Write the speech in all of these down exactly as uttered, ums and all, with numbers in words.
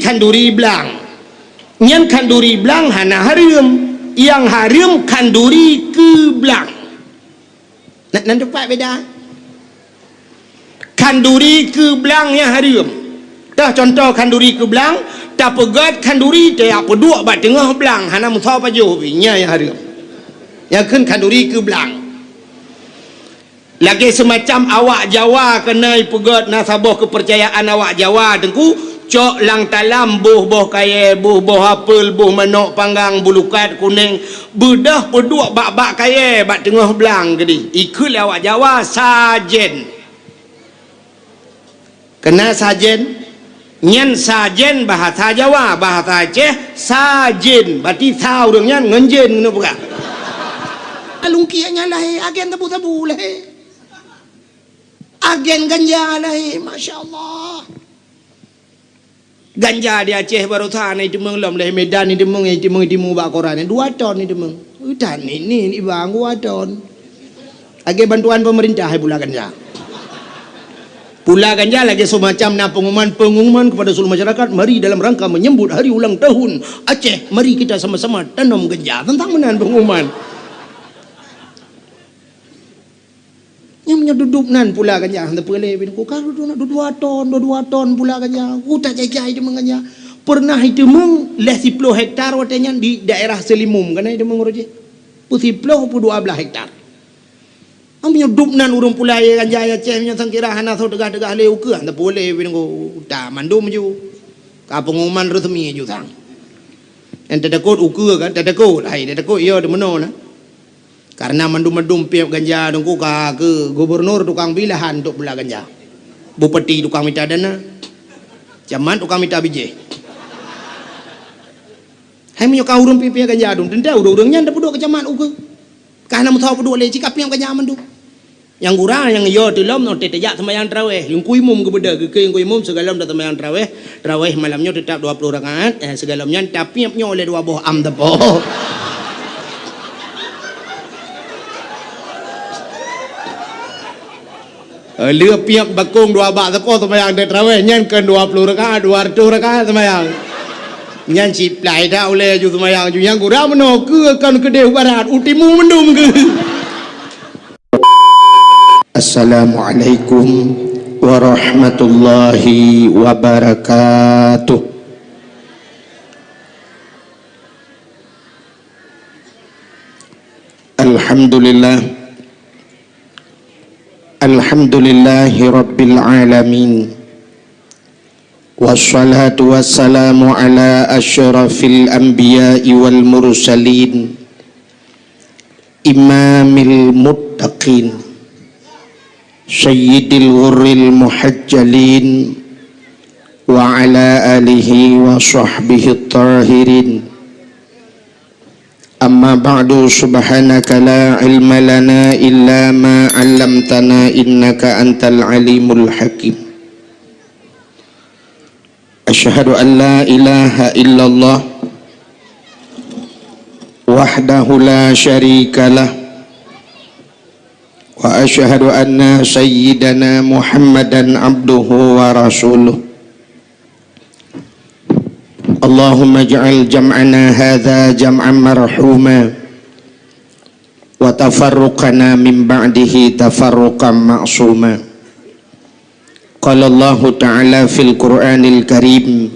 khanduri blang. Nyan khanduri blang hana hareuem. Nyang hareuem khanduri keu blang. Na, na teumpat beda. Khanduri keu blang nyang hareuem. Teuh cuntoh khanduri keu blang, tapeugét khanduri tajak peuduek bak teungoh blang, hana meusaboh pajoh pih, nyan nyang hareuem. Nyang kheun khanduri keu blang. Lagée seumacam awak Jawa keuneuk peugét na saboh keupeurcayaan awak Jawa, Teungku, cok lam talam boh-boh kayée, boh-boh apel, boh manok panggang, bulukat kuneng, beudôh peuduek bak-bak kayée bak teungoh blang keudeh. Ikheun lé awak Jawa sajen. Keunan sajen, nyan sajen bahasa Jawa, bahasa Aceh sajen, berarti sa ureuëng nyan ngon jen keuneuk peugah. Alungkiek nyan lahé, agen sabu-sabu lahé. Agen ganja lahé, masya Allah. Ganja di Aceh baroesa na iteumeung lom, lé Medan iteumeung, iteumeung, iteumeung bak koran, dua ton iteumeung. Utan ni, ni, ni bang dua ton. Lagée bantuan pemerintah hai pula ganja. Pula ganja lagée semacam na pengumuman, pengumuman kepada seluruh masyarakat, mari dalam rangka menyambut hari ulang tahun Aceh, mari kita sama-sama tanam ganja. Teuntang meunan pengumuman. Nyang meunyoe duduk nan pula ganja, hana peue lé bin ku ka duduk nan dua ton, dua ton pula ganja. Ku tak jai-jai deungon ganja. Pernah iteumeung leh siploh hektar watée nyan di daerah Seulimum, kana iteumeung roh jih. Peu siploh, peu dua blaih hektar. Am nyoe dub nan ureuëng pula ye ganja ya ceh nyoe sangkira hana soe teugah-teugah lé ukeue, hana peue lé bin ku ta mandum ju. Ka pengumuman resmi ju sang. Nyang teudeukot ukeue kan, teudeukot, hai teudeukot ya deumeunoe na. Karena mandum-mandum piep ganja Teungku ka keu gubernur tukang bi lahan untuk pula ganja. Bupati tukang mita dana. Camat tukang mita bijéh. Hai meunyoe ka ureuëng piep-piep ganja dum, teuntée ureuëng-ureuëng nyan tapeuduek keu camat ukeue. Ka hana meusaboh peuduek lé, cit ka piep ganja mandum. Nyang gura nyang yo teulom nyoe teuh tajak seumayang taraweh. Teungku imum geubeudôh, geukheun Teungku imum sigohlom taseumayang taraweh. Taraweh malam nyoe teutap dua ploh rakaat, eh, sigohlom nyan tapiep nyoe lé dua boh am teupok. Eh, lheueh piep bakong dua bak teupok seumayang taraweh, nyan kon dua ploh rakaat, dua reutôh rakaat seumayang. Nyan siplai that ulée ju seumayang ju nyang gura meunoe keu kon keudeh barat, utimu mandum keu. Assalamualaikum warahmatullahi wabarakatuh. Alhamdulillah. Alhamdulillahi rabbil alamin. Wassalatu wassalamu ala asyrafil anbiya'i wal mursalin. Imamil muttaqin, sayyidil ghurril muhajjalin, wa ala alihi wa sahbihi tahirin. Amma ba'du, subhanaka la ilma lana illa ma 'allamtana innaka antal alimul hakim. Asyhadu an la ilaha illallah wahdahu la syarikalah, wa asyhadu anna sayyidana Muhammadan abduhu wa rasuluh. Allahumma ij'al jam'ana hadza jam'an marhuma, wa tafarruqana min ba'dihi tafarruqan ma'suma. Qala Allahu ta'ala fil Qur'anil Karim,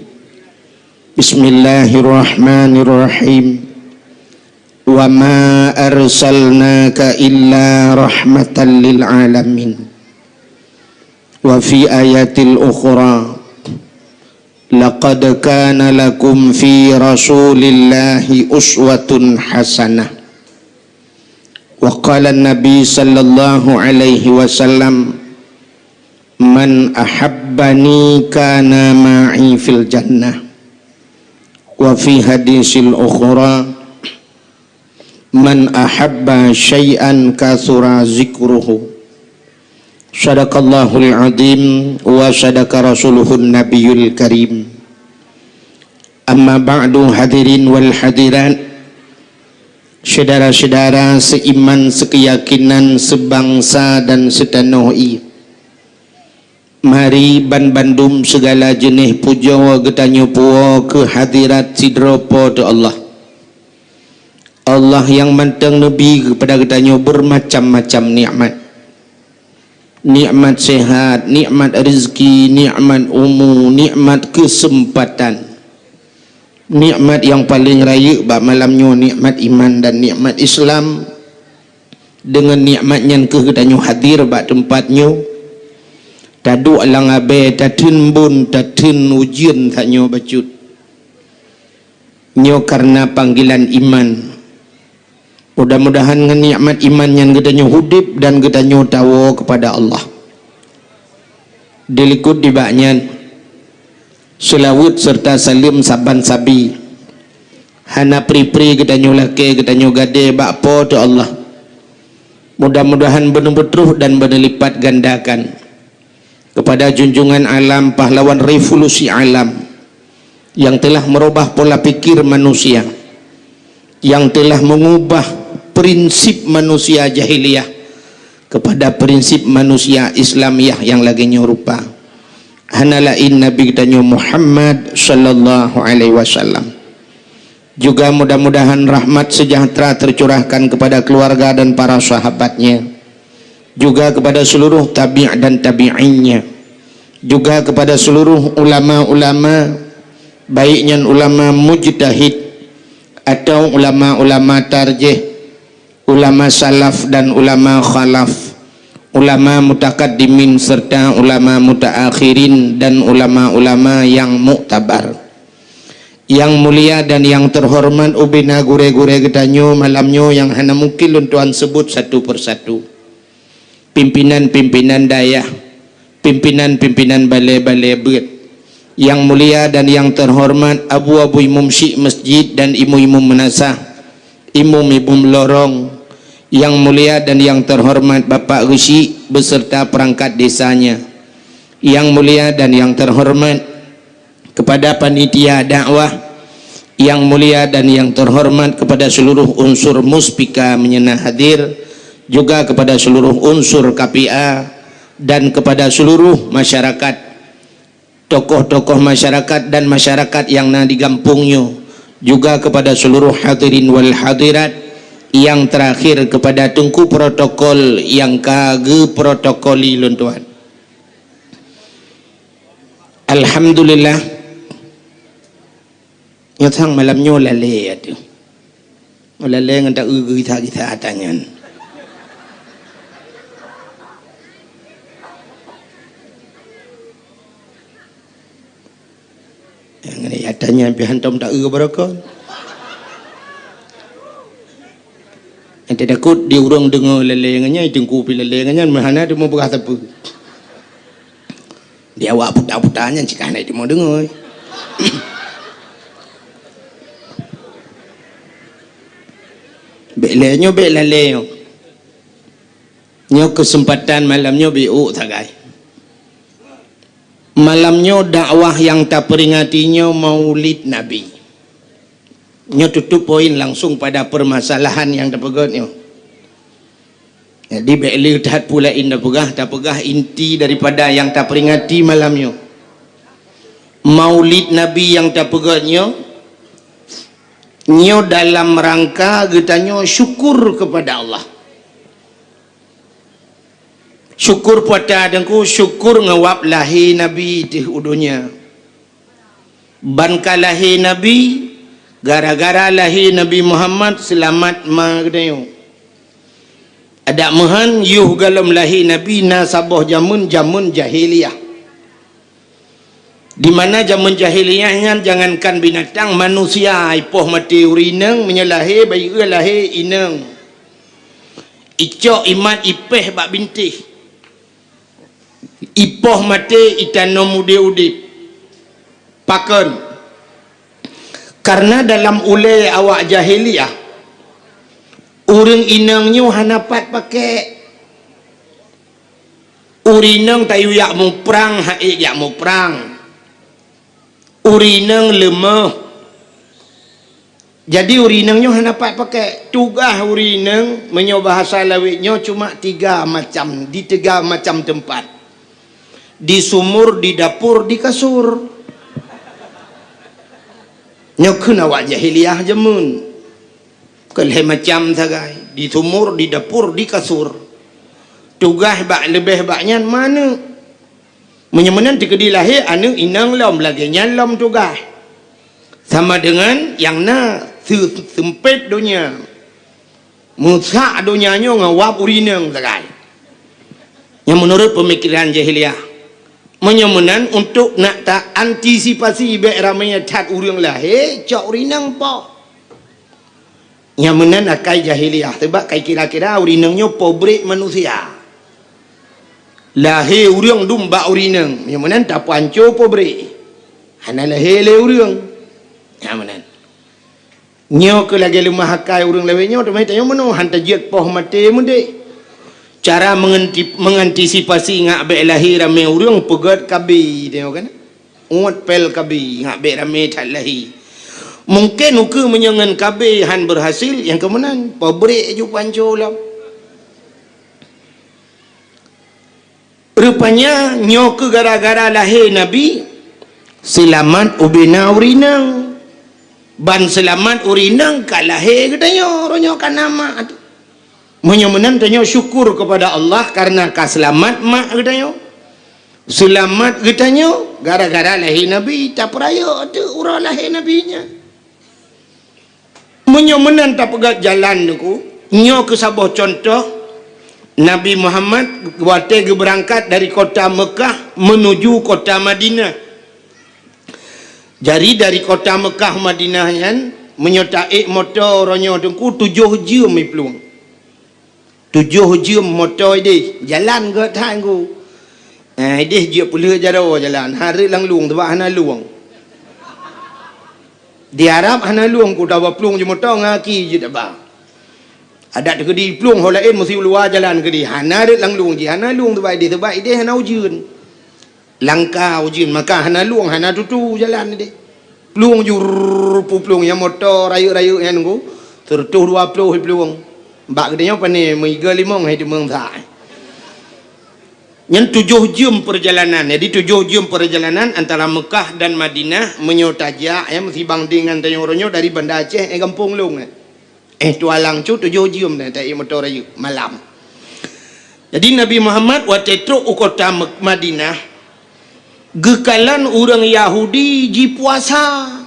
bismillahirrahmanirrahim. Wa ma arsalnaka illa rahmatan lil alamin. Wa fi ayatil ukhra, laqad kana lakum fi Rasulillahi uswatun hasanah. Wa qala Nabi sallallahu alaihi wasallam, "Man ahabbani kana ma'i fil jannah." Wa fi hadisil ukhra, "Man ahabba syai'an katsura dzikruhu." Sadaqallahul adzim wa sadaqa rasuluhun nabiyul karim. Amma ba'du, hadirin wal hadirat, syedara-syedara seiman, sekeyakinan, sebangsa dan setanoh ie. Mari ban bandum sigala jeuneh pujoe geutanyoe puwoe keu hadirat sidroe Po teu Allah. Allah nyang mantong neubi keupada geutanyoe beumacam-macam nikmat. Nikmat sehat, nikmat rezeki, nikmat umu, nikmat keuseumpatan. Nikmat nyang paleng rayeuk bak malam nyoe nikmat iman dan nikmat Islam. Deungon nikmat nyan kheueh geutanyoe hadir bak teumpat nyoe. Taduek lam abée, tatheun bon, tatheun ujeuen tanyoe bacut. Nyoe kareuna panggilan iman. Mudah-mudahan ngon nikmat iman nyan geutanyoe udeb dan geutanyoe tawoe keupada Allah. Dilikot nibak nyan, seulaweuet seureuta saleuem saban sabe. Hana pri-pri geutanyoe lakée geutanyoe gadée bak Po teu Allah. Mudah-mudahan beuneubeutruh dan beuneulipat gandakan keupada junjungan alam, pahlawan revolusi alam, nyang teulah meurubah pola pikir manusia, nyang teulah meungubah prinsip manusia jahiliyah keupada prinsip manusia Islamiah nyang lagée nyoe rupa. Hana laén Nabi geutanyoe Muhammad sallallahu alaihi wasallam. Juga mudah-mudahan rahmat sejahtera tercurahkan kepada keluarga dan para sahabatnya, juga kepada seluruh tabi' dan tabi'innya, juga kepada seluruh ulama-ulama, baik nyan ulama mujtahid atau ulama-ulama tarjih, ulama salaf dan ulama khalaf, ulama mutakaddimin serta ulama mutaakhirin dan ulama-ulama nyang muktabar. Nyang mulia dan nyang teuhoreumat ubena gurée-gurée geutanyoe malam nyoe nyang hana mungken lôn tuan seubut satu persatu. Pimpinan-pimpinan dayah, pimpinan-pimpinan balée-balée beuet. Nyang mulia dan nyang teuhoreumat abu-abu imum syik masjid dan imum-imum meunasah, imum-imum lorong. Nyang mulia dan nyang teuhoreumat Bapak Geuchik beserta perangkat desanya. Nyang mulia dan nyang teuhoreumat kepada panitia dakwah, nyang mulia dan nyang teuhoreumat kepada seluruh unsur muspika meunyeuna hadir, juga kepada seluruh unsur K P A dan kepada seluruh masyarakat, tokoh-tokoh masyarakat dan masyarakat nyang na di gampông nyoe, juga kepada seluruh hadirin wal hadirat, nyang terakhir kepada teungku protokol nyang ka geuprotokoli lôn tuan. Alhamdulillah. Nyoe sang malam nyoe lalée ateueh. Lalée ngon taeu geugisah-gisah ata nyan. Nyang ngon ata nyan pih hantom taeu barokon. Ente takot di ureuëng deungoe lalée ngon nyan, teungku pih lalée ngon nyan, meuhana teumeubeugaih sapeue. Di awak puta-puta nyan cit ka hana jiteumé deungoe. Bék lé nyoe, bék lalé nyoe. Nyoe keuseumpatan malam nyoe bék ôk sagai. Malam nyoe dakwah nyang taperingati nyoe Maulid Nabi. Nyoe tutup poin langsung pada permasalahan nyang tapeugét nyoe. Jadi, bék le that peue laén tapeugah, tapeugah inti daripada nyang taperingati malam nyoe. Maulid Nabi nyang tapeugét nyoe, nyoe dalam rangka geutanyoe syukur keupada Allah. Syukur peue ata Teungku, syukur ngon wab lahé Nabi teuh u donya. Ban ka lahé Nabi, gara-gara lahé Nabi Muhammad seulamat ma geutanyoe. Adak meuhan, yoh gohlom lahé Nabi na saboh jameun, jameun jahiliyah. Di mana jameun jahiliyah nyan jangankan binatang, manusia ipoh maté ureuëng inong meunyoe lahé, bayeue lahé inong. Icok imat ipéh bak bintéh. Ipoh maté itanom udeb-udeb. Pakon? Karena dalam ulée awak jahiliyah, ureuëng inong nyoe hana pat pakék. Ureuëng inong tayue jak muprang, han ék jak muprang. Ureuëng inong leumoh. Jadi, ureuëng inong nyoe hana pat pakék. Tugaih ureuëng inong, meunyoe bahasa lawét nyoe, cuma tiga macam, di tiga macam teumpat. Di sumur, di dapur, di kasur. Nyoe kheun awak jahiliyah jameun. Keu lhée macam sagai. Di sumur, di dapur, di kasur. Tugaih bak leubeh bak nyan manök. Meunyoe meunan teukeudi lahé aneuëk inong lom, lagée nyan lom tugaih. Sama deungon nyang na seu-, seumpét donya. Meusak donya nyoe ngon wab ureuëng inong sagai. Nyang meunurot peumikiran jahiliyah. Meunyoe meunan, untuk nak ta antisipasi bék ramé that ureuëng lahé, cok ureuëng inong poh. Nyang meunan akai jahiliyah, sabab kai kira-kira ureuëng inong nyoe pabrik manusia. Lahé ureuëng dum bak ureuëng inong, nyang meunan tapeuhanco pabrik. Hana lahé lé ureuëng. Nyang meunan. Nyoe keuh lagée leumah akai ureuëng lawét nyoe, teuma tanyoe meunoe han tajeuet poh maté meudeh. Cara menganti-, mengantisipasi ngak bék lahé ramé ureuëng, peugét KB, tanyoe kan? Uet pél KB, ngak bék ramé that lahé. Mungken ukeue meunyoe ngon KB han berhasil, nyang keu meunan, pabrik ju panco lom. Rupanya nyoe keuh gara-gara lahé Nabi, seulamat ubena ureuëng inong. Ban seulamat ureuëng inong ka lahé geutanyoe, uroe nyoe ka na mak. Meunyoe meunan tanyoe syukur keupada Allah kareuna ka seulamat mak geutanyoe. Seulamat geutanyoe gara-gara lahé Nabi, tapeurayeuk teuk uroe lahé Nabi nyan. Meunyoe meunan tapeugét jalan Teungku, nyoe keuh saboh cuntoh Nabi Muhammad watée geubeurangkat dari kota Meukah meunuju kota Madinah. Jadi dari kota Meukah Madinah nyan, meunyoe taék moto uroe nyoe Teungku tujoh jeuem iplueng. Tujoh jeuem moto ideh, jalan gét that Teungku. Eh, ideh jeuet peulheueh jaroe jalan, hareuet lam lueng, sabab hana lueng. Di Arab hana lueng, ku taba plueng ju moto ngon aki jeuet taba. Adak teukeudi plueng ho laén meusi u luwa jalan keudeh, hana rhot lam lueng jih, hana lueng sabab ideh, sabab ideh hana ujeuen. Langka ujeuen, maka hana lueng, hana tutu jalan ideh. Plueng ju rrrr, pu plueng nyang moto rayeuk-rayeuk nyan Teungku, seureutôh dua ploh plueng. Bak geutanyoe pane meuiga limong hai teumeung sa. Nyan tujoh jeuem perjalanan. Jadi tujoh jeuem perjalanan antara Meukah dan Madinah meunyoe tajak, ya, meusi banding ngon tanyoe uroe nyoe dari Banda Aceh, eh, gampông lôn, eh. Eh, tualang cu tujoh jeuem na taék moto rayeuk malam. Jadi Nabi Muhammad watée trok u kota Mek-, Madinah, geukalon ureuëng Yahudi jipuasa.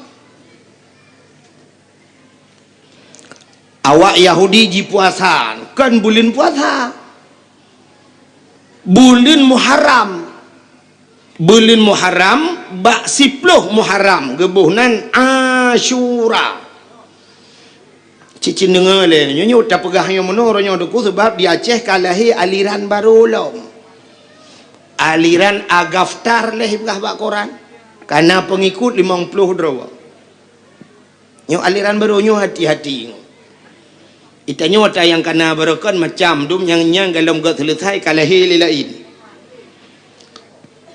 Awak Yahudi jipuasa, kon buleuen puasa. Buleuen Muharram. Buleuen Muharram, bak siploh Muharram, geuboh nan Asyura. Cit-cit deungoe lé, nyoe, nyoe tapeugah nyoe meunoe uroe nyoe Teungku, sabab di Aceh ka lahé aliran barô lom. Aliran Agaftar lé ipeugah bak koran. Ka na peungikut limong ploh droe. Nyoe aliran barô nyoe hati-hati. Itanyoe ata nyang kana barô kon macam dum nyang nyan golom gét seuleusai ka lahé lé laén.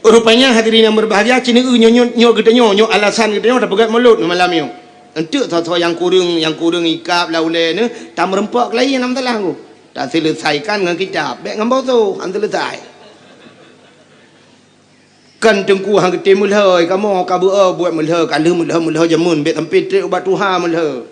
Rupanya hadirin yang berbahagia, cit nyoe, nyoe, nyoe geutanyoe, nyoe alasan geutanyoe tapeugét mulod malam nyoe. Enteuk tho-tho nyang kureueng, nyang kureueng ikab lam ulée nyoe, tameureumpok keu laén nyang na meusalah Teungku. Taseuleusaikan ngon kitab, bék ngon boto, han seuleusai. Kan Teungku han geutem meulhô, kamoe ka beu-o buet meulhô, ka lheueh meulhô-meulhô jameun, bék sampoe trép ubak tuha meulhô.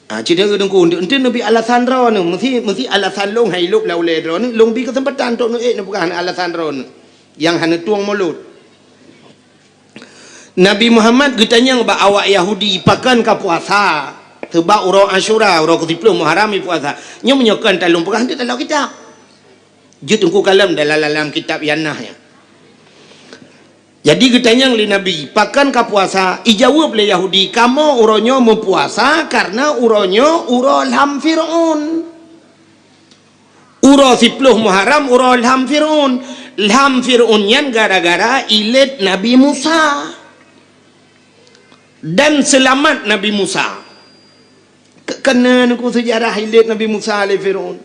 Ah, cit nyoe Teungku, enteuk, enteuk neubi alasan droeneuh, meusi, meusi alasan lôn hai lôb lam ulée droeneuh, lôn bi keuseumpatan untuk neuék neupeugah alasan droeneuh nyang hana tueng mulod. Nabi Muhammad geutanyong bak awak Yahudi, "Pakon ka puasa?" Sabab uroe Asyura, uroe keusiploh Muharram ipuasa. Nyoe meunyoe kon talôn peugah, enteuk taloe kitab. Jeuet Teungku kalon dalam, dalam kitab Yanah nyan. Jadi geutanyong lé Nabi, "Pakon ka puasa?" Ijaweueb lé Yahudi, "Kamoe uroe nyoe meupuasa kareuna uroe nyoe uroe lham Fir'aun." Uroe siploh Muharram, uroe lham Fir'aun. Lham Fir'aun nyan gara-gara ilét Nabi Musa. Dan seulamat Nabi Musa. Ke-, keuneuk Teungku seujarah ilét Nabi Musa lé Fir'aun.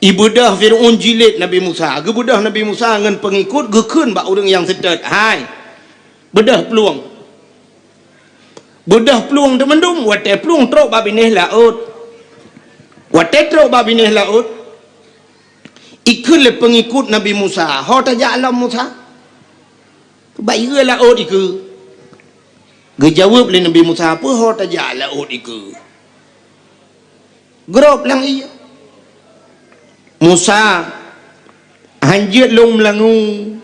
Ibeudôh Fir'aun jilét Nabi Musa. Geubeudôh Nabi Musa ngon peungikut geukheun bak ureuëng nyang seutôt, "Hai, beudôh plueng." Beudôh plueng teumandum, watée plueng trok bak binéh laôt. Watée trok bak binéh laôt, Ikheun lé peungikut Nabi Musa, "Ho tajak lom Musa? Bak ie laôt ikeu." Geujaweueb lé Nabi Musa, "Peue ho tajak laôt ikeu? Grob lam ie." Musa, "Han jeuet lôn meulangue."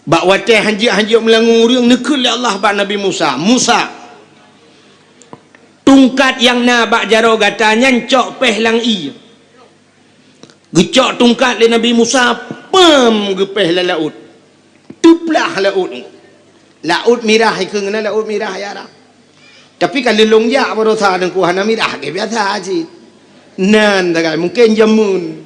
Bak watée han jeuet, han jeuet meulangue ureuëng, neukheun lé Allah bak Nabi Musa, "Musa, tungkat nyang na bak jaroe gata nyan cok péh lam ie." Geucok tungkat lé Nabi Musa, pam, geupéh lam laôt. Teuplah laôt. Laôt Mirah ikheun na, Laôt Mirah ya Arab. Tapi ka lôn jak baroesa Teungku, hana mirah, lagée biasa cit. Nan sagai, mungken jameun.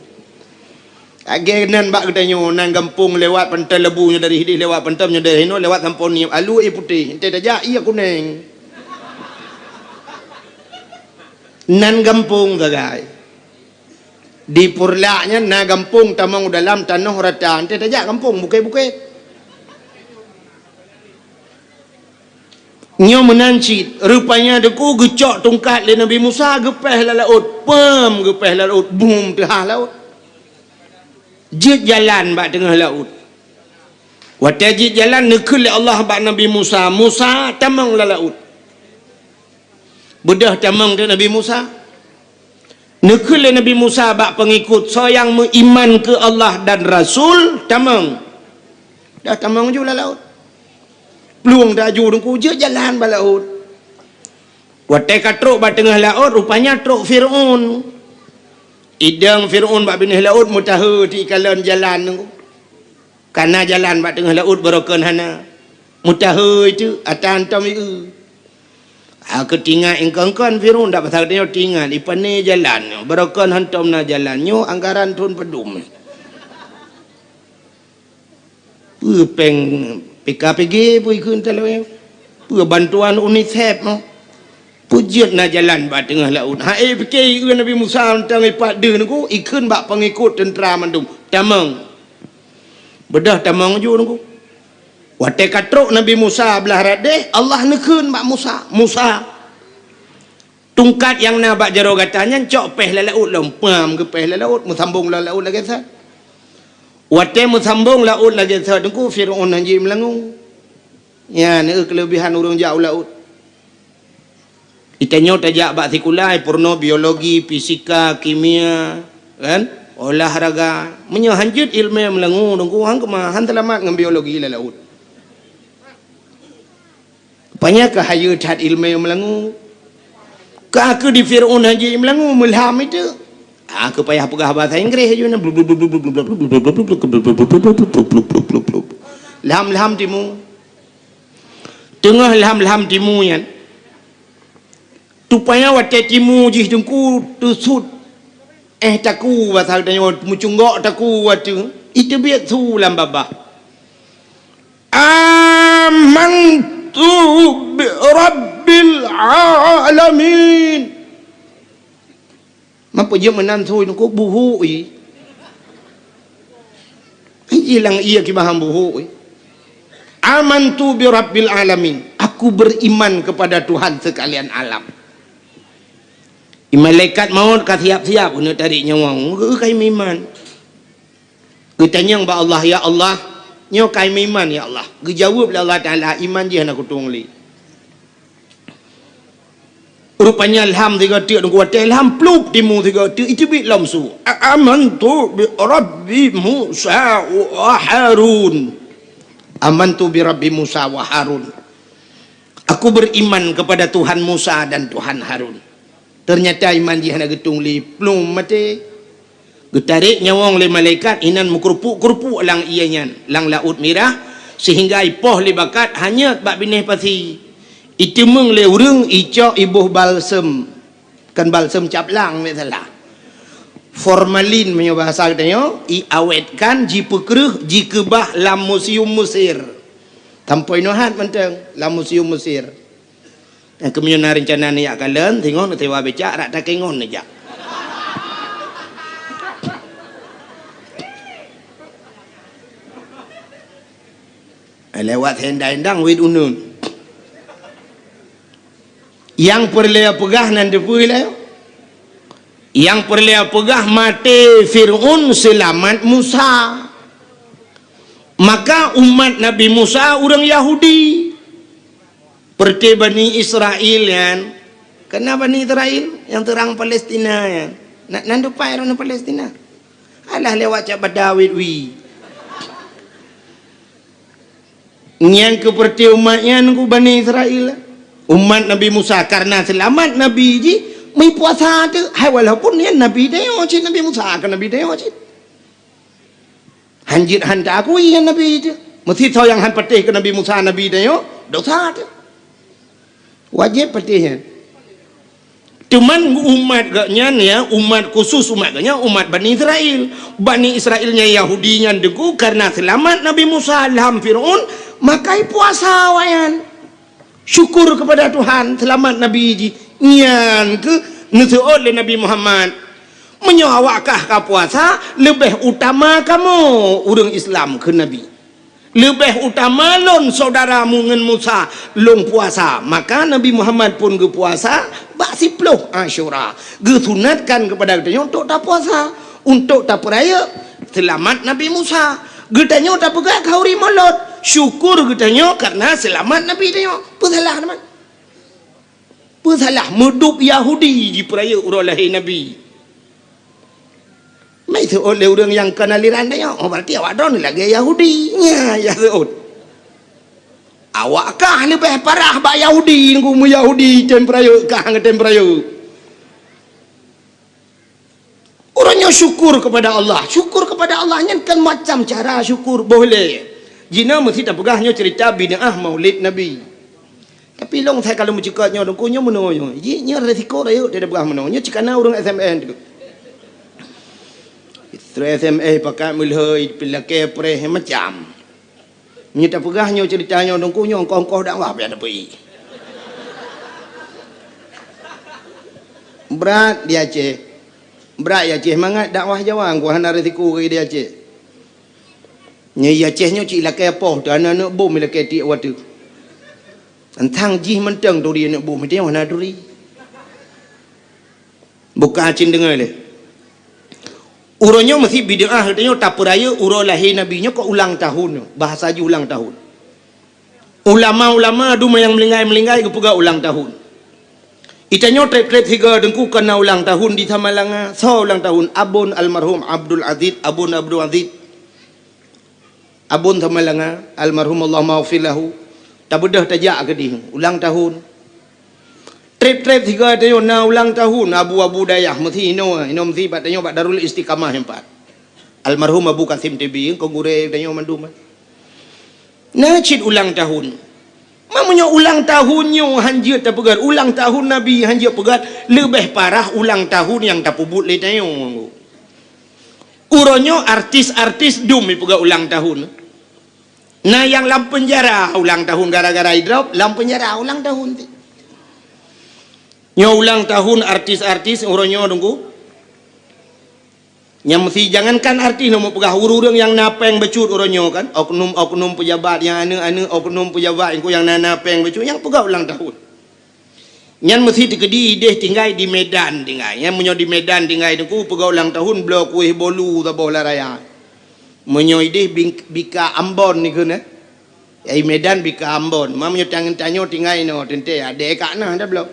Lagée nan bak geutanyoe, nan gampông lewat Pantai Lebu nyoe dari hideh, lewat Pantai nyoe dari hinoe, lewat Sampoe Niep, alue ie putéh, enteuk tajak ie kuneng. Nan gampông sagai. Di Purlak nyan na gampông tamong u dalam tanoh rata, enteuk tajak gampông bukét-bukét. Nyoe meunan cit, rupanya Teungku geucok tungkat lé Nabi Musa, geupéh lam laôt, pam, geupéh lam laôt, bum, teuhah laôt. Jeuet jalan bak teungoh laôt. Watée jeuet jalan, neukheun lé Allah bak Nabi Musa, "Musa, tamong lam laôt." Beudôh tamong teuk Nabi Musa. Neukheun lé Nabi Musa bak peungikut, "Soe nyang meuiman keu Allah dan Rasul, tamong." Dah tamong ju lam laôt. Plueng taju Teungku, jeuet jalan bak laôt. Watée ka trok bak teungoh laôt, rupanya trok Fir'aun. Idong Fir'aun bak binéh laôt, meutahe teuh ikalon jalan Teungku. Ka na jalan bak teungoh laôt barokon hana. Meutahe teuh, ata hantom ieu. Ha, keu tingat ingkon-kon Fir'aun, dak pasal tanyoe tingat, ipané jalan nyoe, barokon hantom na jalan nyoe, anggaran thon padum. Peue péng P K P G peue ikheun talawée? Peue bantuan UNICEF nyoe? Peue jeuet na jalan bak teungoh laôt? Ha, eh, pike ieu Nabi Musa mantong ipat deuh Teungku, ikheun bak peungikut teuntra mandum, "Tamong." Beudôh tamong ju Teungku. Watée ka trok Nabi Musa blah radeh, Allah neukheun bak Musa, "Musa, tungkat nyang na bak jaroe gata nyan cok péh lam laôt lom." Pam, geupéh lam laôt, meusambong lam laôt lagée that. Watée meusambong laôt lagée that Teungku, Fir'aun han jeuet meulangue. Nyan, eh, keuleubihan ureuëng jak u laôt. Di tanyoe tajak bak sikula, peurunoe biologi, fisika, kimia, kan? Olahraga. Meunyoe han jeuet iéleumé meulangue Teungku, han keumah, han seulamat ngon biologi lam laôt. Rupanya ka hayeue that iéleumé meulangue. Ka keu di Fir'aun han jeuet meulangue, meulham itu. Ah, keu payah peugah bahasa Inggris aju na. Lham-lham timu. Teungoh lham-lham timu nyan. Rupanya watée timu jih Teungku teusut. Eh, taku, bahasa geutanyoe, meucunggok taku watée. Iteubiet su lam babah. "Amantu bi rabbil alamin." Meupeujeuet meunan su Teungku, buhuk ie. Ilang ie kibahan buhuk ie. "Amantu bi rabbil alamin." Aku beriman kepada Tuhan sekalian alam. Malaikat maut ka siap-siap keuneuk tarék nyawöng. Geu kai meuiman. Geutanyong bak Allah, "Ya Allah, nyoe kai meuiman, ya Allah." Geujaweueb lé Allah Taala, "Iman jih hana kutueng lé." Rupanya lham sigoe teuk Teungku, watée lham plup timu sigoe teuk, iteubiet lom su. "A-, amantu bi Rabbi Musa wa Harun." "Amantu bi Rabbi Musa wa Harun." Aku beriman kepada Tuhan Musa dan Tuhan Harun. Ternyata iman jih hana geutueng lé, plup maté. Geutarék nyawöng lé malaikat, inan meukeurupuk-keurupuk lam ie nyan, lam Laôt Mirah, sehingga ipoh lé bakat hanyot bak binéh pasi. Iteumeung lé ureuëng, icok iboh balsem. Kan balsem caplang, misalnya. Formalin, meunyoe bahasa geutanyoe, iawetkan, jipeukreueh, jikeubah lam museum Mesir. Sampoe nyoe hat mantong lam museum Mesir. Nyang keumeunyoe na reuncana neujak kalon, singoh neusewa becak, rata keu ngon neujak. Lewat sendai endang wit uneun. Nyang peureulée peugah nan teupeue lé. Nyang peureulée peugah maté Fir'aun seulamat Musa. Maka umat Nabi Musa ureuëng Yahudi. Peureuté Bani Israel nyan. Kana Bani Israel nyang teurang Palestina nyan. Na, nan dupai ureuëng Palestina. Alah lewat cak Badawit wi. Nyang keu peureuté umat nyan ku Bani Israel. Umat Nabi Musa karena seulamat Nabi jih meupuasa teuh. Hai walaupun nyan Nabi tanyoe cit, Nabi Musa keu Nabi tanyoe cit. Hanjeuet han taakui nyan Nabi teuh. Meusisoe nyang han patéh keu Nabi Musa Nabi tanyoe, dosa teuh. Wajéb patéh nyan. Cuman umat geuh nyan ya, umat khusus umat geuh nyan, umat Bani Israel. Bani Israel nyan Yahudi nyan deungoe karena seulamat Nabi Musa lam Fir'aun, maka ipuasa awaknyan. Syukur kepada Tuhan, seulamat Nabi jih. Nyan keuh neuseuôt lé Nabi Muhammad. Meunyoe awak kah ka puasa, leubeh utama kamoe ureuëng Islam keu Nabi. Leubeh utama lôn syedara mu ngon Musa lôn puasa. Maka Nabi Muhammad pun geupuasa bak siploh Asyura. Geusunatkan kepada geutanyoe untuk tapuasa, untuk tapeurayeuk seulamat Nabi Musa. Geutanyoe tapeugah khauri Maulud. Syukur geutanyoe karena seulamat Nabi tanyoe. Peusalah teuma. Peusalah, meudub Yahudi jipeurayeuk uroe lahé Nabi. Mai seuôt lé ureuëng nyang kon aliran tanyoe, oh, berarti awak droe lagée Yahudi. Nya, ya seuôt. Awak kah leubeh parah bak Yahudi, nunggu meu Yahudi tem peurayeuk kah ngon tem peurayeuk. Uroe nyoe syukur kepada Allah. Syukur kepada Allah nyan kan macam cara syukur. Boh lé. Jinoe meusti tapeugah nyoe cerita bid'ah Maulid Nabi. Tapi lôn sai kalau meucukot nyoe dongku nyoe meunoe nyoe. Ji nyoe resiko rayeuk dia peugah meunoe. Nyoe cikana ureuëng S M S tu. Istri S M S pakat meulhoi, pilakée preh macam. Meunyoe tapeugah nyoe cerita nyoe dongku nyoe ongkoh-ongkoh dakwah payah tapeuék. Brat di Aceh. Brat di Aceh mangat dakwah Jawa, ku hana risiko di Aceh. Nyoe di Aceh nyoe cit lakée poh teu hana aneuk bom lakée tiek watée. Tantang jih mantong turi aneuk bom teu hana turi. Buka cin deungoe lé. Uroe nyoe meusti bid'ah geutanyoe tapeurayeuk uroe lahé Nabi nyoe keu ulang tahun nyoe. Bahasa jih ulang tahun. Ulama-ulama dum nyang meuninggai-meuninggai geupeugah ulang tahun. Itanyoe treb-treb sigoe dongku kana ulang tahun di Samalanga. Soe ulang tahun? Abon almarhum Abdul Aziz, Abon Abdul Aziz. Abon Samalanga, almarhum Allahumma ghfir lahu, tabeudôh tajak keudeh ulang tahun. Treb-treb sigoe tanyoe na ulang tahun abu-abu dayah meusti inoe, inoe meusti bak tanyoe bak Darul Istiqamah nyoe pat. Almarhum Abu Kasim T B, keu gurée tanyoe mandum. Na cit ulang tahun. Ma meunyoe ulang tahun nyoe hanjeuet tapeugah, ulang tahun Nabi hanjeuet peugah, leubeh parah ulang tahun nyang tapeubuet lé tanyoe. Uroe nyoe artis-artis dum ipeugah ulang tahun. Na nyang lam peunjara ulang tahun gara-gara idrop, lam peunjara ulang tahun. Nyoe ulang tahun artis-artis uroe nyoe dongku. Nyang meusti jangankan artis, nyoe meupeugah ureuëng-ureuëng nyang na péng bacut uroe nyoe kan, oknum-oknum pejabat nyang aneuk-aneuk oknum pejabat nyang na, na péng bacut nyang peugah ulang tahun. Nyan meusti teukeudi ideh tinggai di Medan tinggai. Nyan meunyoe di Medan tinggai teungku peugah ulang tahun bloe kueh bolu saboh lam raya. Meunyoe ideh bing-, bika Ambon dikeue nyan. Ai Medan bika Ambon. Ma meunyoe tanyoe tinggai inoe teuntée adée ka na dah bloe.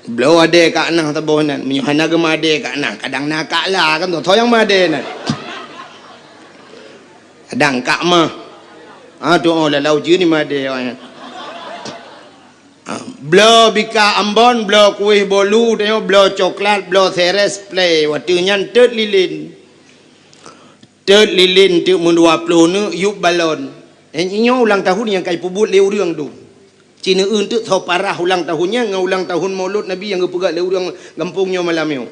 Bloe adée ka na saboh nan. Meunyoe hana geumeuadée ka na, kadang na ka la kan tu. Soe nyang meuadée nan? Kadang ka mah. Ha tu oh lalau jeue ni meuadée awaknyan. Ha, bloe bika Ambon, bloe kueh bolu, tanyoe bloe coklat, bloe seres, play. Watée nyan teut lilin. Teut lilin teuk meudua ploh neuk yup balon. Nyoe ulang tahun nyang ka ipeubuet lé ureuëng tu. Ci neueu teuk soe parah ulang tahun nyan ngon ulang tahun Maulud Nabi nyang geupeugah lé ureuëng gampông nyoe malam nyoe.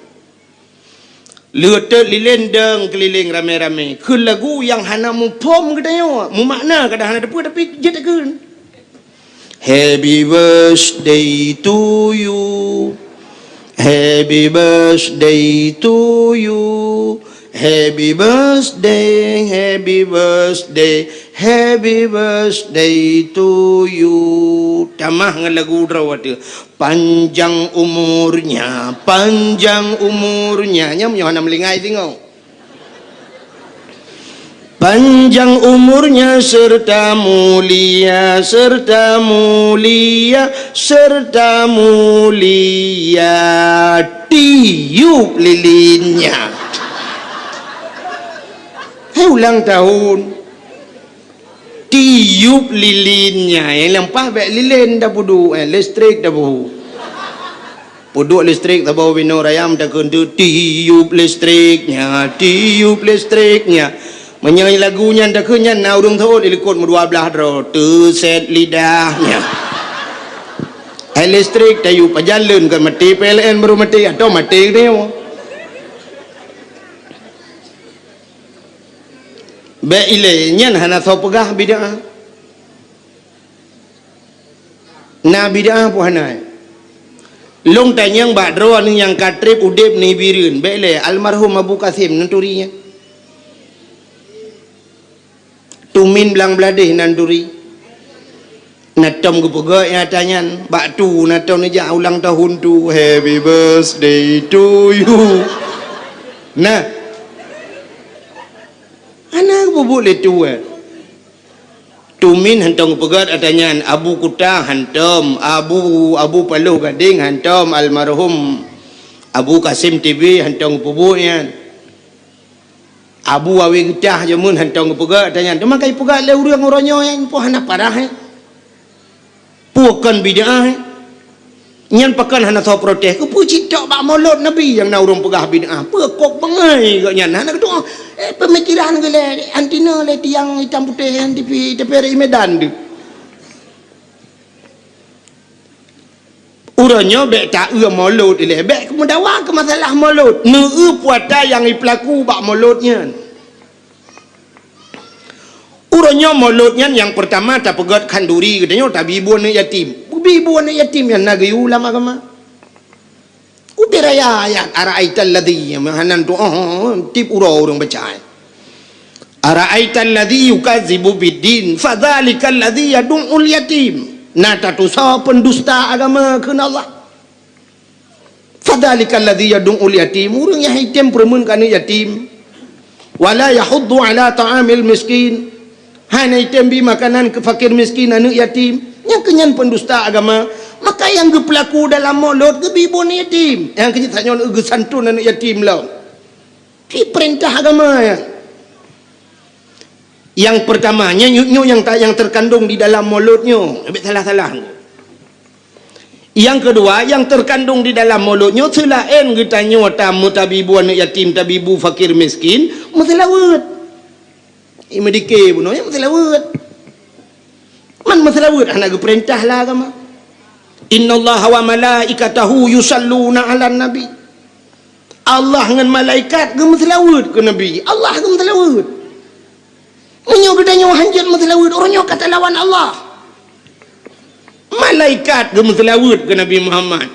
Leuteut lilin deueng keulileng ramé-ramé. Keu lagu nyang hana muphom geutanyoe, mumakna kadang hana teupeu tapi jeuet takheun. Happy birthday to you. Happy birthday to you. Happy birthday, happy birthday, happy birthday to you. Tamah ngon lagu droe watèe. Panjang umurnya, panjang umurnya. Nyan meunyoe hana meulingai singoh. Panjang umurnya serta mulia, serta mulia, serta mulia. Tiup lilinnya. Hai ulang tahun. Tiup lilinnya. Nyang leupah bèk lilin tapeuduek, eh, listrik tapeuhu. Peuduek listrik saboh binoe raya meutakheun tu, "Tiup listriknya, tiup listriknya." Meunyoe lagu nyan takheun nyan na ureueng seuôt di likot meudua blaih droe, "Teusét lidahnya." Hai listrik tayup, pajan leuen kon maté P L N baru maté, atau maté geutanyoe. Bèk ilée nyan hana soe peugah bid'ah. Na bid'ah peue hana? Lôn tanyong bak droeneuh nyang ka trép udép nibak Bireuen, bèk lé almarhum Abu Kasim neuturi nyan. Tumin Blang Bladeh neuturi. Na tom geupeugah nyang ata nyan, bak tu na tom neujak ulang tahun tu, "Happy birthday to you." Nah. Hana geupeubeuet lé tu, eh. Tumin hantom geupeugah ata nyan, Abu Kuta hantom, Abu, Abu Paloh Gadeng hantom, almarhum Abu Kasim T B hantom geupeubeuet nyan. Abu Awe Geutah jameun hantom geupeugah ata nyan. Teuma ka ipeugah lé ureueng uroe nyoe nyan, peue hana parah, eh? Peue kon bid'ah, eh? Nyan pakon hana soe protes? Keupeue cit tok bak Molot Nabi nyang na ureueng peugah bid'ah? Peue kok bangai geuh nyan? Hana geutu'oh, eh, peumikiran geuh lé anti na lé tiang itam putéh nyan di pi-, teuperi Medan tu. Uroe nyoe bèk taeu Molot ilée, bèk meudawa keu masalah Molot. Neueu puata nyang ipeulaku bak Molot nyan. Uroe nyoe Molot nyan nyang peurtama tapeugöt khanduri geutanyoe tabi bu aneuk yatim. Bi bu aneuk yatim nyan na geuyue lam agama. Ubé raya ayat, "Ara'aital ladzi," meuhanan tu, oh, tiep uroe ureueng baca. "Ara'aital ladzi yukazzibu biddin, fadzalikal ladzi yadu'ul yatim." Na tatusoe pendusta agama kheun Allah. "Fadzalikal ladzi yadu'ul yatim," ureueng nyang item peureumeun keu aneuk yatim. "Wala yahuddu ala ta'amil miskin," hana item bi makanan keu fakir miskin, aneuk yatim. Nyang keu nyan pendusta agama. Maka nyang geupeulaku dalam Molot geubi bu aneuk yatim. Nyang keu nyan tanyoe geusanton aneuk yatim lom. Di peurintah agama nyan. Nyang peurtama, nyan nyoe nyang ta-, nyang teukandong di dalam Molot nyoe. Bèk salah-salah. Nyang keudua, nyang teukandong di dalam Molot nyoe seulaén geutanyoe tameutabi bu aneuk yatim, tabi bu fakir miskin, meuseulaweuet. Imeudiké bunoe nyan meuseulaweuet. Man meuseulaweuet hana geupeurintah lé agama. "Innallaha wa malaikatahu yusalluna 'alan nabi." Allah ngon malaikat geumeuseulaweuet keu Nabi. Allah geumeuseulaweuet. Meunyoe geutanyoe hanjeuet meuseulaweuet, uroe nyoe ka talawan Allah. Malaikat geumeuseulaweuet keu Nabi Muhammad.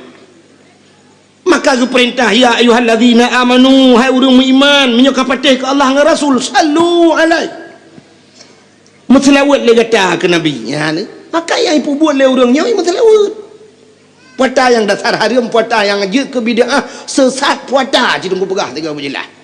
Maka geupeurintah, "Ya ayyuhalladzina amanu," hai ureueng meuiman, meunyoe ka patéh keu Allah ngon Rasul, "sallu alaihi." Meuseulaweuet lé gata keu Nabi nyan. Maka nyang ipeubuet lé ureueng nyoe meuseulaweuet. Puata nyang dasar hareuem, puata nyang jeuet keu bid'ah, seusat puata, ci Teungku peugah sigoe beujeulaih.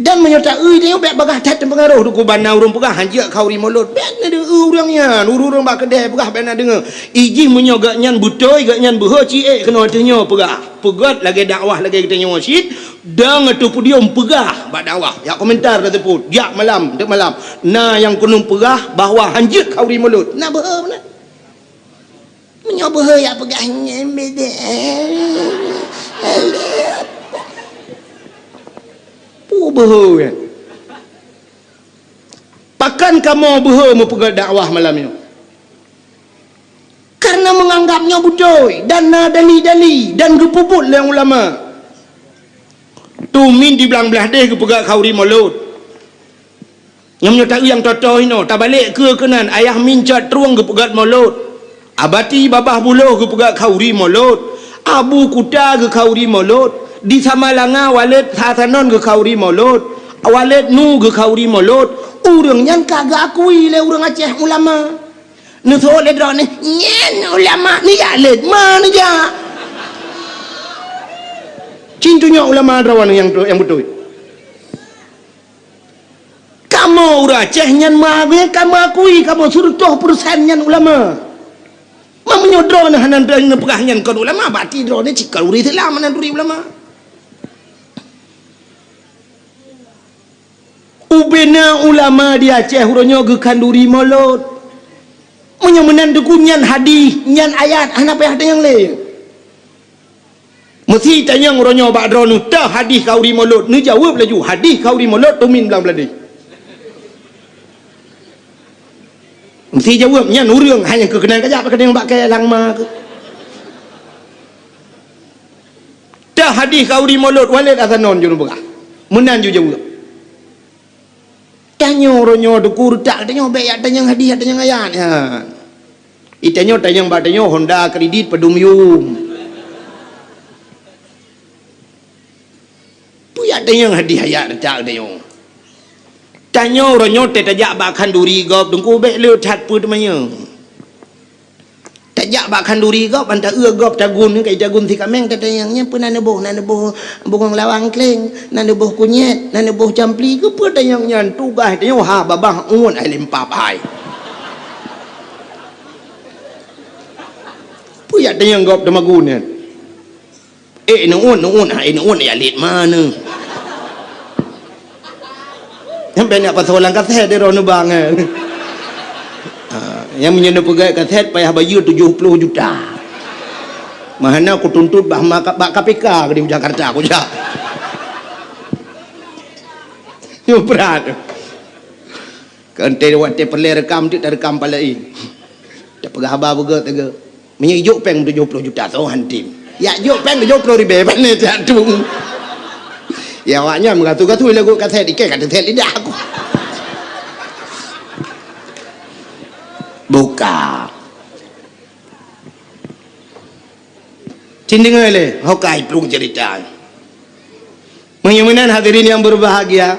Dan meunyoe taeu, tanyoe bèk bagaih that teupeungaroh, dukon bana ureueng peugah hanjeuet khauri Molot. Bèk na deungoe ureueng nyan, ureueng-ureueng bak keudè peugah bèk na deungoe. Ijih meunyoe gobnyan beutôi, gobnyan beuhe, ci ék keunoe ateueh nyoe peugah. Peugöt lagèe dakwah lagèe geutanyoe cit, dong ateueh podium peugah bak dakwah. Jak komentar taseupôt, jak malam, teuk malam. Na nyang keuneuk peugah bahwa hanjeuet khauri Molot. Na beuhe meunan. Meunyoe beuhe jak peugah nyan beda. Peue beuhe nyan? Pakon kamoe beuhe meupeugöt dakwah malam nyoe? Kareuna meunganggap nyoe beutôi dan na dali-dali dan geupeubuet lé ulama. Tumin di Blang Blahdeh geupeugöt khauri Molot. Nyoe meunyoe taeu nyang toe-toe inoe, tabalek keue keunan, Ayah Min Cot Trueng geupeugöt Molot. Abati Babah Buloh geupeugöt khauri Molot. Abu Kuta geukhauri Molot. Di Samalanga Waled Hasanon geukhauri Molot, Waled Nu geukhauri Molot, ureuëng nyan ka geuakui lé ureuëng Aceh ulama. Neuseuôt lé droeneuh, "Nyan ulama, neujak lét ma neujak." Cit tunyok ulama droeneuh nyang, nyang beutôi. Kamoe ureuëng Aceh nyan meuakui, kamoe akui, kamoe siratoh persen nyan ulama. Meunyoe droeneuh hana neupeugah nyan kon ulama, berarti droeneuh cit kon ureuëng Islam, hana turi ulama. Ubena ulama di Aceh uroe nyoe geukhanduri Molot. Meunyoe meunan Teungku, nyan hadih, nyan ayat, hana payah tanyong lé. Meusi tanyong uroe nyoe bak droeneuh, "Toh hadih khanduri Molot?" Neujaweueb laju, "Hadih khanduri Molot, tumin blang bladeh." Meusi jaweueb, nyan ureuëng hana keukeunang kajak, keukeunang bak kée langma keuh. Toh hadih khanduri Molot, Waled Hasanon jeuet neupeugah. Meunan jijaweueb. Tanyoe uroe nyoe Teungku, reutak tanyoe, bék jak tanyong hadih, jak tanyong ayat nyan. Itanyoe tanyong bak tanyoe Honda kredit padum yum. Peue jak tanyong hadih ayat reutak tanyoe. Tanyoe uroe nyoe teuh tajak bak khanduri gob Teungku, bék le that peue teumanyong. Tajak bak khanduri gob, ban taeu gob tagun, kai tagun si kaméng, tatanyong, "Nyan peue na neuboh, na neuboh bungong lawang kleng, na neuboh kunyét, na neuboh campli, keupeue tanyong nyan?" Tugaih tanyoe ha babah uet hai limpab hai. Peue jak tanyong gob teumagun nyan? Eh, neuôt, neuôt, ha, eh, neuôt, ya lét ma neuh. Nyang peunak pasoe lam kasét di droeneuh bang, eh. Ha, nyang meunyoe neupeugét kasét payah bayeue tujoh ploh juta. Meuhana kutuntot bah ma-, bak K P K di Jakarta kujak. Nyoe brat. Kan teuh watée peureulée rekam, teuk tarekam pala laén. Tapeugah haba beugét teuga. Meunyoe ijok péng tujoh ploh juta, soe han tem. Yak jok péng tujoh ploh ribée, pane jak tueng. Ya, awak nyan meugatu-gatu lagu kasét, ikée ka teutet lidah aku. Buka. Cit deungoe lé, ho kai plueng cerita. Meunyoe meunan hadirin yang berbahagia,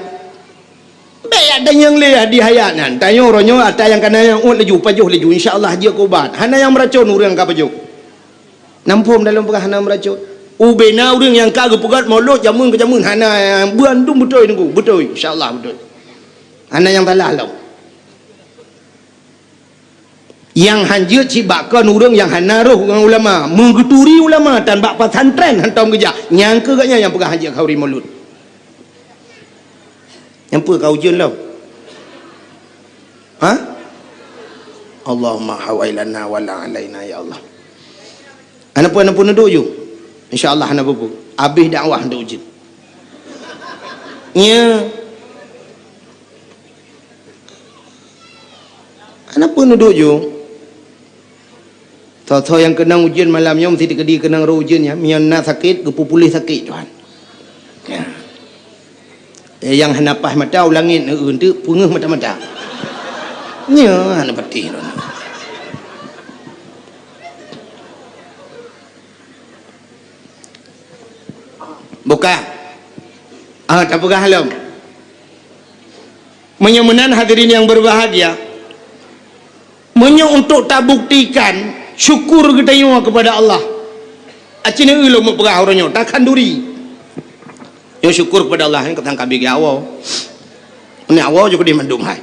bék jak tanyong lé hadih ayat nyan. Tanyoe uroe nyoe ata nyang kana nyang uet laju, pajoh laju, insya Allah jeuet keu ubat. Hana nyang meuracon ureuëng ka pajoh. Nam phom dalam peugah hana meuracon. Ubena ureuëng nyang ka geupeugét Molot jameun keu jameun hana, bandum beutôi Teungku, beutôi, insya Allah beutôi. Hana nyang salah lom. Nyang han jeuet cit bak kon ureuëng nyang hana roh ngon ulama, meugeuturi ulama tan bak pesantren hantom geujak, nyang keu gobnyan nyang peugah han jeuet khanduri Molot. Nyang peue ka ujeuen lom? Ha? Allahumma hawailana wala alaina ya Allah. Hana peue, hana peue, neuduek ju. Insya Allah hana peue-peue. Abéh dakwah neuduek ju. Nya. Hana peue, neuduek ju. Soe-soe nyang keunong ujeuen malam nyoe meusti teukeudi keunong roh ujeuen nyan. Meunyoe na sakét, geupeupuléh sakét Tuhan. Ya. Eh, nyang hana paih mata u langét, eh, enteuk peungeuh mata-mata. Nyoe hana patéh lôn. Buka. Ah, tapeugah lom. Meunyoe meunan hadirin yang berbahagia, meunyoe untuk tabuktikan syukur geutanyoe kepada Allah, aci neu lom meupeugah uroe nyoe, takhanduri. Nyoe syukur kepada Allah, nyoe ka tangkabi geuawoe. Nyoe awoe ju keudeh mandum hai.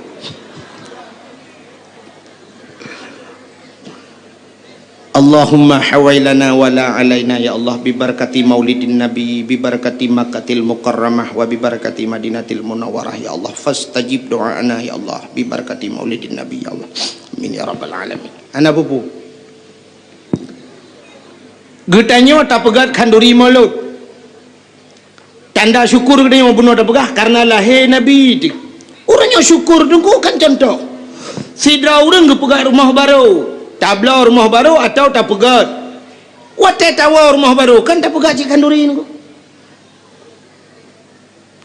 Allahumma hawailana wa la alaina ya Allah, bi barakati maulidin nabi, bi barakati Makkatil Mukarramah, wa bi barakati Madinatil Munawwarah ya Allah, fastajib do'ana ya Allah, bi barakati maulidin nabi ya Allah. Amin ya rabbal alamin. Hana peue-peue. Geutanyoe tapeugét khanduri Molot. Tanda syukur geutanyoe bunoe tapeugah karena lahé Nabi teuh. Ureuëng nyang syukur teungku kan contoh. Sidroe ureuëng geupeugah rumoh barô, tabloe rumoh barô atawa tapeugét. Watée tawoe rumoh barô kan tapeugét cit khanduri teungku.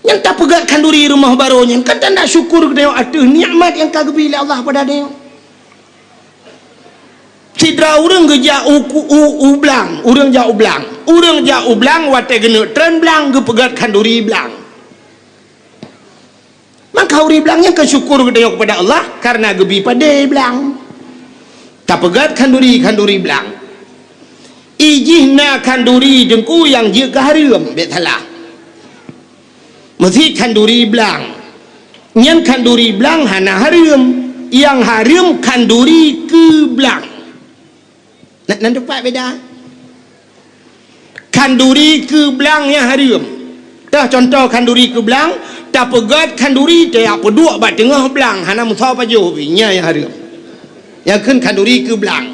Nyang tapeugét khanduri rumoh barô nyan kan tanda syukur geutanyoe ateueh nikmat nyang ka geubri lé Allah pada tanyoe. Sidroe ureuëng geujak u, u, u blang, ureuëng jak u blang. Ureuëng jak u blang watée geuneuk treun blang geupeugét khanduri blang. Maka ureuëng blang nyan ka syukur geutanyoe kepada Allah karena geubi padé blang. Tapeugét khanduri-khanduri blang. Ijih na khanduri teungku nyang jeuet keu hareuem, bék salah. Meusi khanduri blang. Nyan khanduri blang hana hareuem. Nyang hareuem khanduri keu blang. Na, na teumpat beda. Khanduri keu blang nyang hareuem. Teuh contoh khanduri keu blang, tapeugét khanduri tajak peuduek bak teungoh blang, hana meusoe pajoh pih, nyan nyang hareuem. Nyang kheun khanduri keu blang.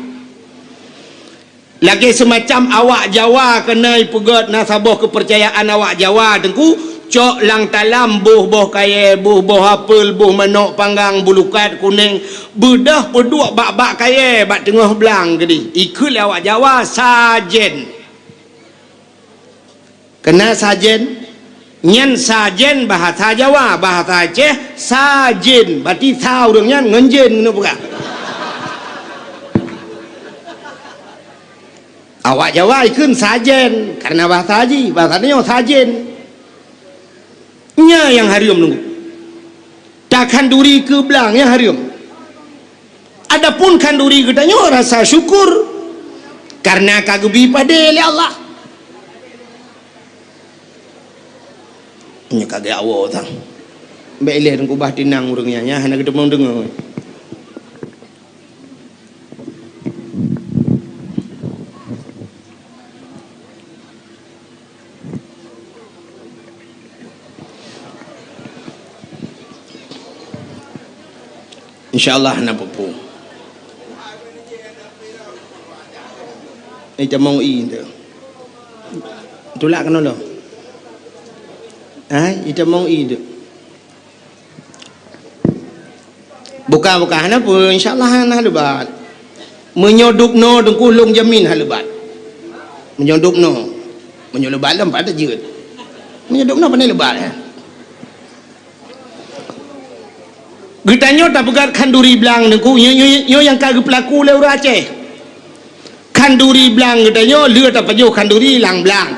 Lagée seumacam awak Jawa keuneuk peugét na saboh keupeurcayaan awak Jawa teungku, cok lam talam boh-boh kayée, boh-boh apel, boh manok panggang, bulukat kuneng, beudôh peuduek bak-bak kayée bak teungoh blang keudeh. Ikheun lé awak Jawa sajen. Keunan sajen, nyan sajen bahasa Jawa, bahasa Aceh sajen, berarti sa ureuëng nyan ngon jen keuneuk peugah. Awak Jawa ikheun sajen, karena bahasa jih, bahasa nyoe sajen. Nyan nyang hareuem nunggu. Takhanduri keu blang nyang hareuem. Adapun khanduri geutanyoe rasa syukur karena ka geubi padé lé Allah. Nyoe ka geuawoe tang. Bék ilée teungku bah tinang ureuëng nyan, nyan hana geuteumong deungoe. Insya Allah na peue-peue. Eh, tamong i tu. Tulak keunoe lo. Hai, itamong i tu. Buka-buka hana peue, insya Allah hana lebat. Meunyoe dubnoe teungku lôn jamin hana lebat. Meunyoe dubnoe, meunyoe lebat lom pat jeuet. Meunyoe dubnoe pandai lebat, ya. Geutanyoe tapeugét khanduri blang teungku, nyoe, nyoe, nyoe nyang ka geupeulaku lé ureuëng Aceh. Khanduri blang geutanyoe lheueh tapajoh khanduri lam blang.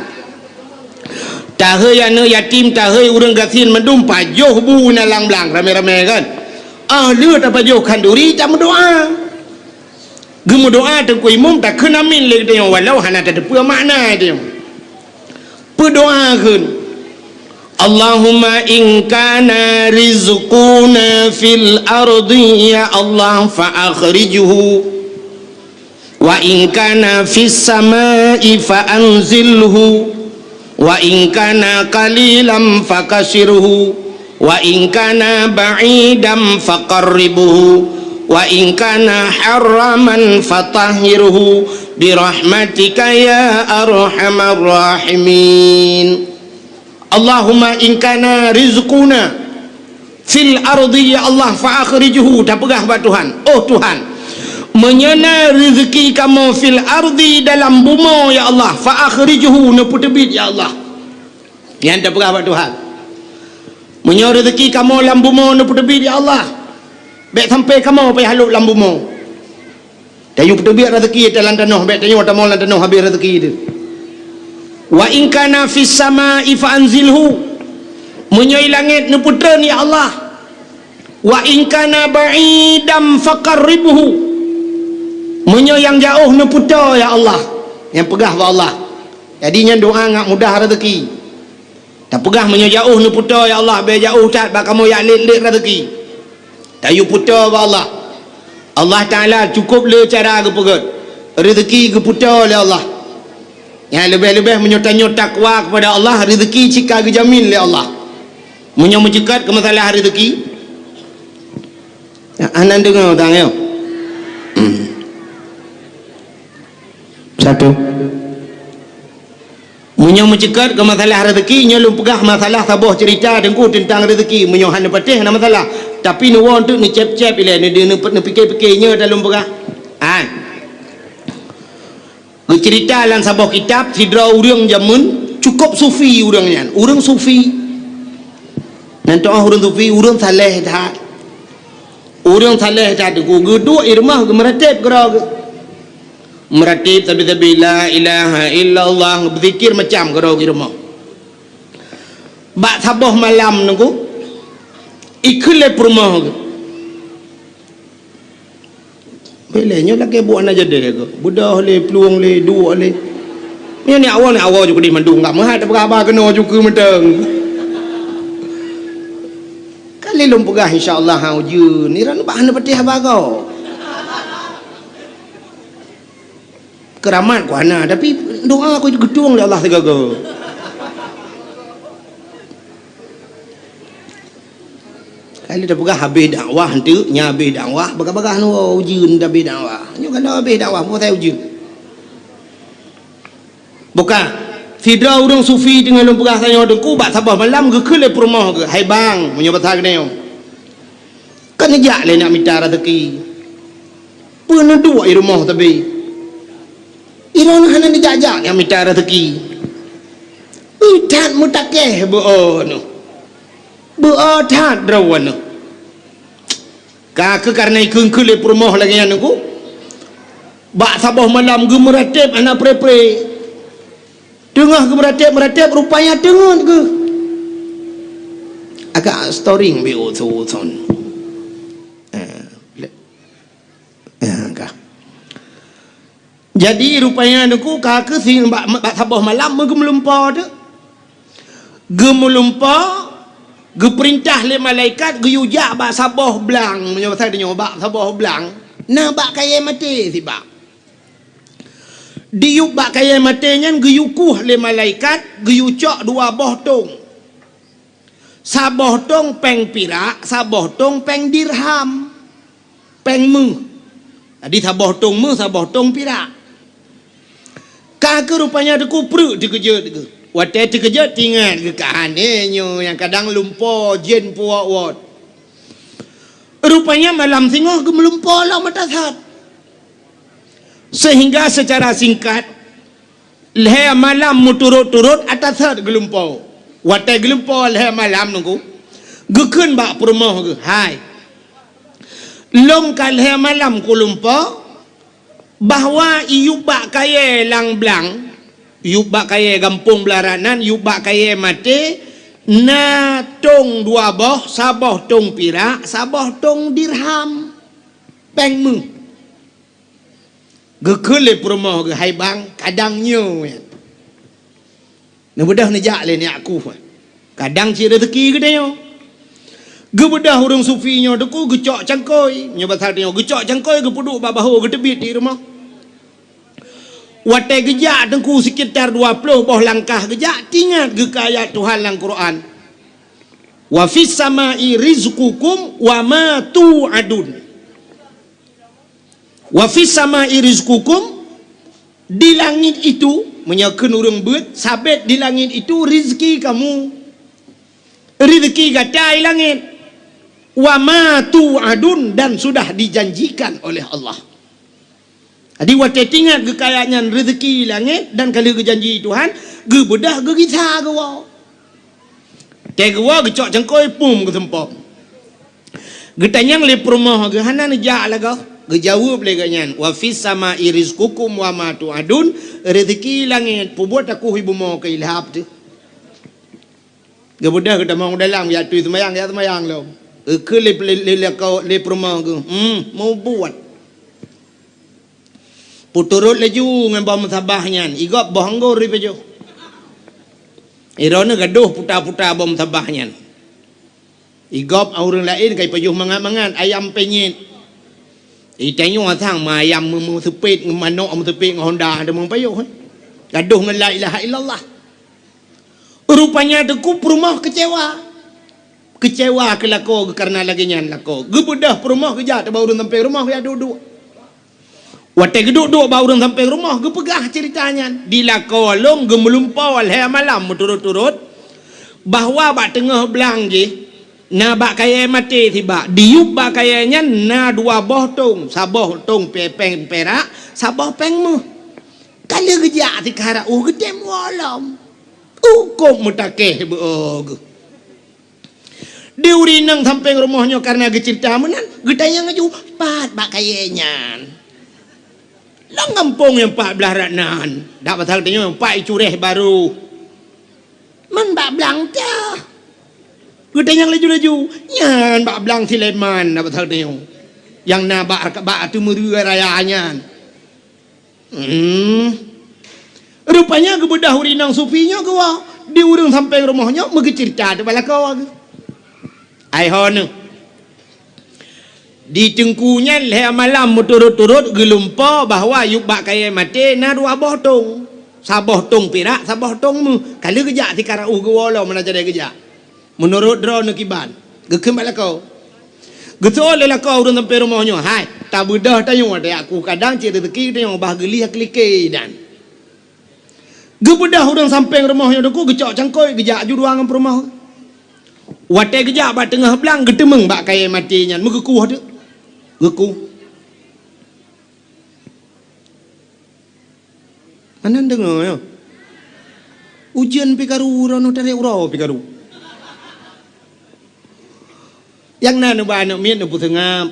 Tahei aneuëk yatim, tahei ureuëng gasien mandum pajoh bu na lam blang ramé-ramé kan. Ah lheueh tapajoh khanduri tameudoá. Geumeudoá teungku imum takheun amin lé geutanyoe walau hana tateupeue makna geutanyoe. Peudoá kheun, Allahumma in kana rizquna fil ardi ya Allah fa akhrijhu. Wa in kana fis samai fa anzilhu, wa in kana qalilan fakasirhu, wa in kana ba'idan faqarribhu, wa in kana haraman fatahhirhu birahmatika ya arhamar rahimin. Allahumma in kana rizquna fil ardi ya Allah fa akhrijhu, tapeugah bak Tuhan, oh Tuhan, meunyoe na rezeki kamoe fil ardi dalam bumoe ya Allah fa akhrijhu, neupeuteubiet ya Allah. Nyan tapeugah bak Tuhan. Meunyoe rezeki kamoe lam bumoe neupeuteubiet ya Allah, bék sampai kamoe payah lhok lam bumoe. Tayue peuteubiet rezeki lam tanoh, bék tanyoe tamong lam tanoh habéh rezeki teuh. Wa in kana fis samai fa anzilhu. Meunyoe i langét neupeutreun ya Allah. Wa in kana ba'idan faqarribhu. Meunyoe nyang jaoh neupeutoe ya Allah. Nyang peugah bak Allah. Jadi nyan doá ngat mudah rezeki. Tapeugah meunyoe jaoh neupeutoe ya Allah, bék jaoh that bak kamoe jak lét-lét rezeki. Tayue peutoe bak Allah. Allah Taala cukôp le cara geupeugét. Rezeki geupeuteu lé Allah. Nyang leubeh-leubeh meunyoe tanyoe takwa kepada Allah, rezeki cit ka geujamin lé Allah. Meunyoe meuceukat keu masalah rezeki, hana deungoe tang nyoe. Satu. Meunyoe meuceukat keu masalah rezeki, nyoe lôn peugah masalah saboh cerita teungku teuntang rezeki. Meunyoe hana patéh, hana masalah. Tapi neuwoe teuk neucép-cép ilée, neu-, neu-, neupiké-piké nyoe dah lôn peugah. Hai. Geucerita lam saboh kitab, sidroe ureuëng jameun cukôp sufi ureuëng nyan. Ureuëng sufi. Nan teuh ureuëng sufi, ureuëng saleh that. Ureuëng saleh that teungku geuduek i rumoh geumeuratéb keudroe geuh. Meuratéb sabe-sabe la ilaha illallah, beuzikir macam keudroe di rumoh. Bak saboh malam nunggu, ikheun lé peurumoh geuh. Bèk lé nyoe lakèe buet hana jadèh geuh. Beudôh lé, plueng lé, duek lé. Nyoe ni awak, ni awak ju keudéh mandum, ka meuhat peugah haba keunoe ju keu mantong. Ka lé lôn peugah, insya Allah, ha, ujeuen. Ni ran bah hana patéh haba gob. Keuramat ku hana, tapi doa ku geutueng lé Allah sigoe-goe. Kali tapeugah habéh dakwah, enteuk nyan habéh dakwah, bagah-bagah nyoe ujeuen dah habéh dakwah. Nyoe kan habéh dakwah, peue pasai ujeuen? Bukan. Sidroe ureueng sufi teungoh lôn peugah tanyoe teungku bak saboh malam geukheun lé peurumoh geuh, "Hai bang," meunyoe basa geutanyoe. Kan neujak lé nak mita raseuki. Peue neuduek i rumoh sabe. Droeneuh hana neujak-jak nak mita raseuki. Ih, that meutakeh beu-o neuh. Beu-o that droeneuh. Ka keuh kareuna ikheun-kheun lé peurumoh lagèe nyan nunggu. Bak saboh malam geumeuratéb hana pre-pre. Teungoh geumeuratéb-meuratéb, rupanya teungeut geuh. Agak storing bi uthon. Eh, le-, eh, ka. Jadi, rupanya nunggu ka keuh si bak, bak saboh malam meugeumeulimpô teuh. Geumeulimpô, geupeurintah lé malaikat geuyue jak bak saboh blang. Meunyoe basa tanyoe, bak saboh blang, na bak kayèe maté sibak. Diyueb bak kayèe maté nyan geuyue kueh lé malaikat, geuyue cok dua boh tong. Saboh tong péng pirak, saboh tong péng dirham. Péng méuh. Jadi saboh tong méuh, saboh tong pirak. Ka keuh rupanya teukupreuk teukeujot geuh. Watèe teukeujot teuingat geuh ka aneuk nyoe nyang kadang lumpo jén puwot-wot. Rupanya malam singoh geumeulumpo lom ata that. Sehingga secara singkat, lhèe malam meuturot-turot ata that geulumpo. Watèe geulumpo lhèe malam nunggu, geukheun bak peurumoh geuh, "Hai, lôn ka lhèe malam kulumpo, bahwa iyueb bak kayèe lam blang, iyueb bak kayèe gampông Beularanan, iyueb bak kayèe maté, na tong dua boh, saboh tong pirak, saboh tong dirham." Péng méuh. Geukheun lé peurumoh geuh, "Hai bang, kadang nyoe nyan. Neubeudôh neujak lé neujak kueh. Kadang cit raseuki geutanyoe." Geubeudôh ureueng sufi nyoe teuku geucok cangkôi. Nyoe basa tanyoe, geucok cangkôi geupeuduek bak bahô geuteubiet di rumoh. Watèe geujak teungku sekitar dua ploh boh langkah geujak, teuingat geuh keu ayat Tuhan lam Quran. "Wa fis samai rizqukum wa ma tu'adun." "Wa fis samai rizqukum," di langit itu, meunyoe kheun ureueng beuet, sabet di langit itu rizki kamu. Rizki gata di langit. "Wa ma tu'adun," dan sudah dijanjikan oleh Allah. Jadi, watèe teuingat geuh keu ayat nyan, rezeki langét dan ka lheueh geujanji Tuhan, geubeudôh geugisa geuwoe. Watèe geuwoe geucok cangkôi pum geuseumpom. Geutanyong lé peurumoh geuh hana neujak lagoh. Geujaweueb lé geuh nyan, "Wa fis samai rizqukum wa ma tu'adun," rezeki langét, peubuet takuh ié bumoe keu ilhab teuh. Geubeudôh geutamong u dalam, geujak tui seumayang, geujak seumayang lom. Geukheun lé, lé, lé, lé, lé peurumoh geuh, "Hmm, mubuet." Peuturot laju ngon boh meusabah nyan, igop boh anggô ipajoh. Droeneuh gadôh puta-puta boh meusabah nyan. Igop ureueng laén ka ipajoh mangat-mangat, ayam penyet. Itanyoe sang ma ayam meu-, meuseupet, manok meuseupet ngon honda, ada meupajoh, eh. Gadôh ngon la ilaha illallah. Rupanya teungku peurumoh keucewa. Keucewa keu lakoe geuh kareuna lagèe nyan lakoe. Geubeudôh peurumoh geujak teubak ureueng sampéng rumoh geujak duek-duek. Watèe geuduek-duek bak ureueng sampéng rumoh geupeugah ceurita nyan. Di lakoe lôn geumeulumpoe lhèe malam meuturot-turot bahwa bak teungoh blang jih na bak kayèe maté sibak. Diyueb bak kayèe nyan na dua boh tông, saboh tông pè-, péng pirak, saboh péng méuh. Ka lheueh geujak sikara uh geutem woe lom. Hukôm meutakèh beu-o geuh. Di ureueng inong sampéng rumoh nyoe kareuna geuceurita meunan, geutanyong laju, "Pat bak kayèe nyan?" Lam gampông nyang pat blah rat nan, dak pasal tanyoe nyang pat i Cureh Barô. Man bak blang teuh. Geutanyong laju-laju, nyan bak blang Sileman, dak pasal tanyoe. Nyang na bak, bak ateueh Meureuga Raya nyan. Hmm. Rupanya geubeudôh ureueng inong sufi nyoe geuwoe di ureueng sampéng rumoh nyoe meugeuceurita teuh bak lakoe geuh. Ai ho neuh. Di teungku nyan lhèe malam meuturot-turot geulumpo bahwa yup bak kayèe maté na dua boh tông. Saboh tông pirak, saboh tông méuh. Ka lheueh geujak si Karaoh geuwoe lom meunan jadèh geujak. Meunurot droeneuh kiban, geukheun bak lakoe. Geuseuôt lé lakoe ureueng sampéng rumoh nyoe, "Hai, tabeudôh tanyoe watèe jak kueh kadang cit reuzeuki tanyoe bah geulieh keu like nyan." Geubeudôh ureueng sampéng rumoh nyoe teungku geucok cangkôi geujak aju dua ngon peurumoh. Watèe geujak bak teungoh blang geuteumeung bak kayèe maté nyan meugeukheun teuk. Geukheun. Hana deungö nyoe. Ujeuen pih karu, uroe nyoe tarek uroe pih karu. Nyang na neuba aneuk miet neupeuseungab.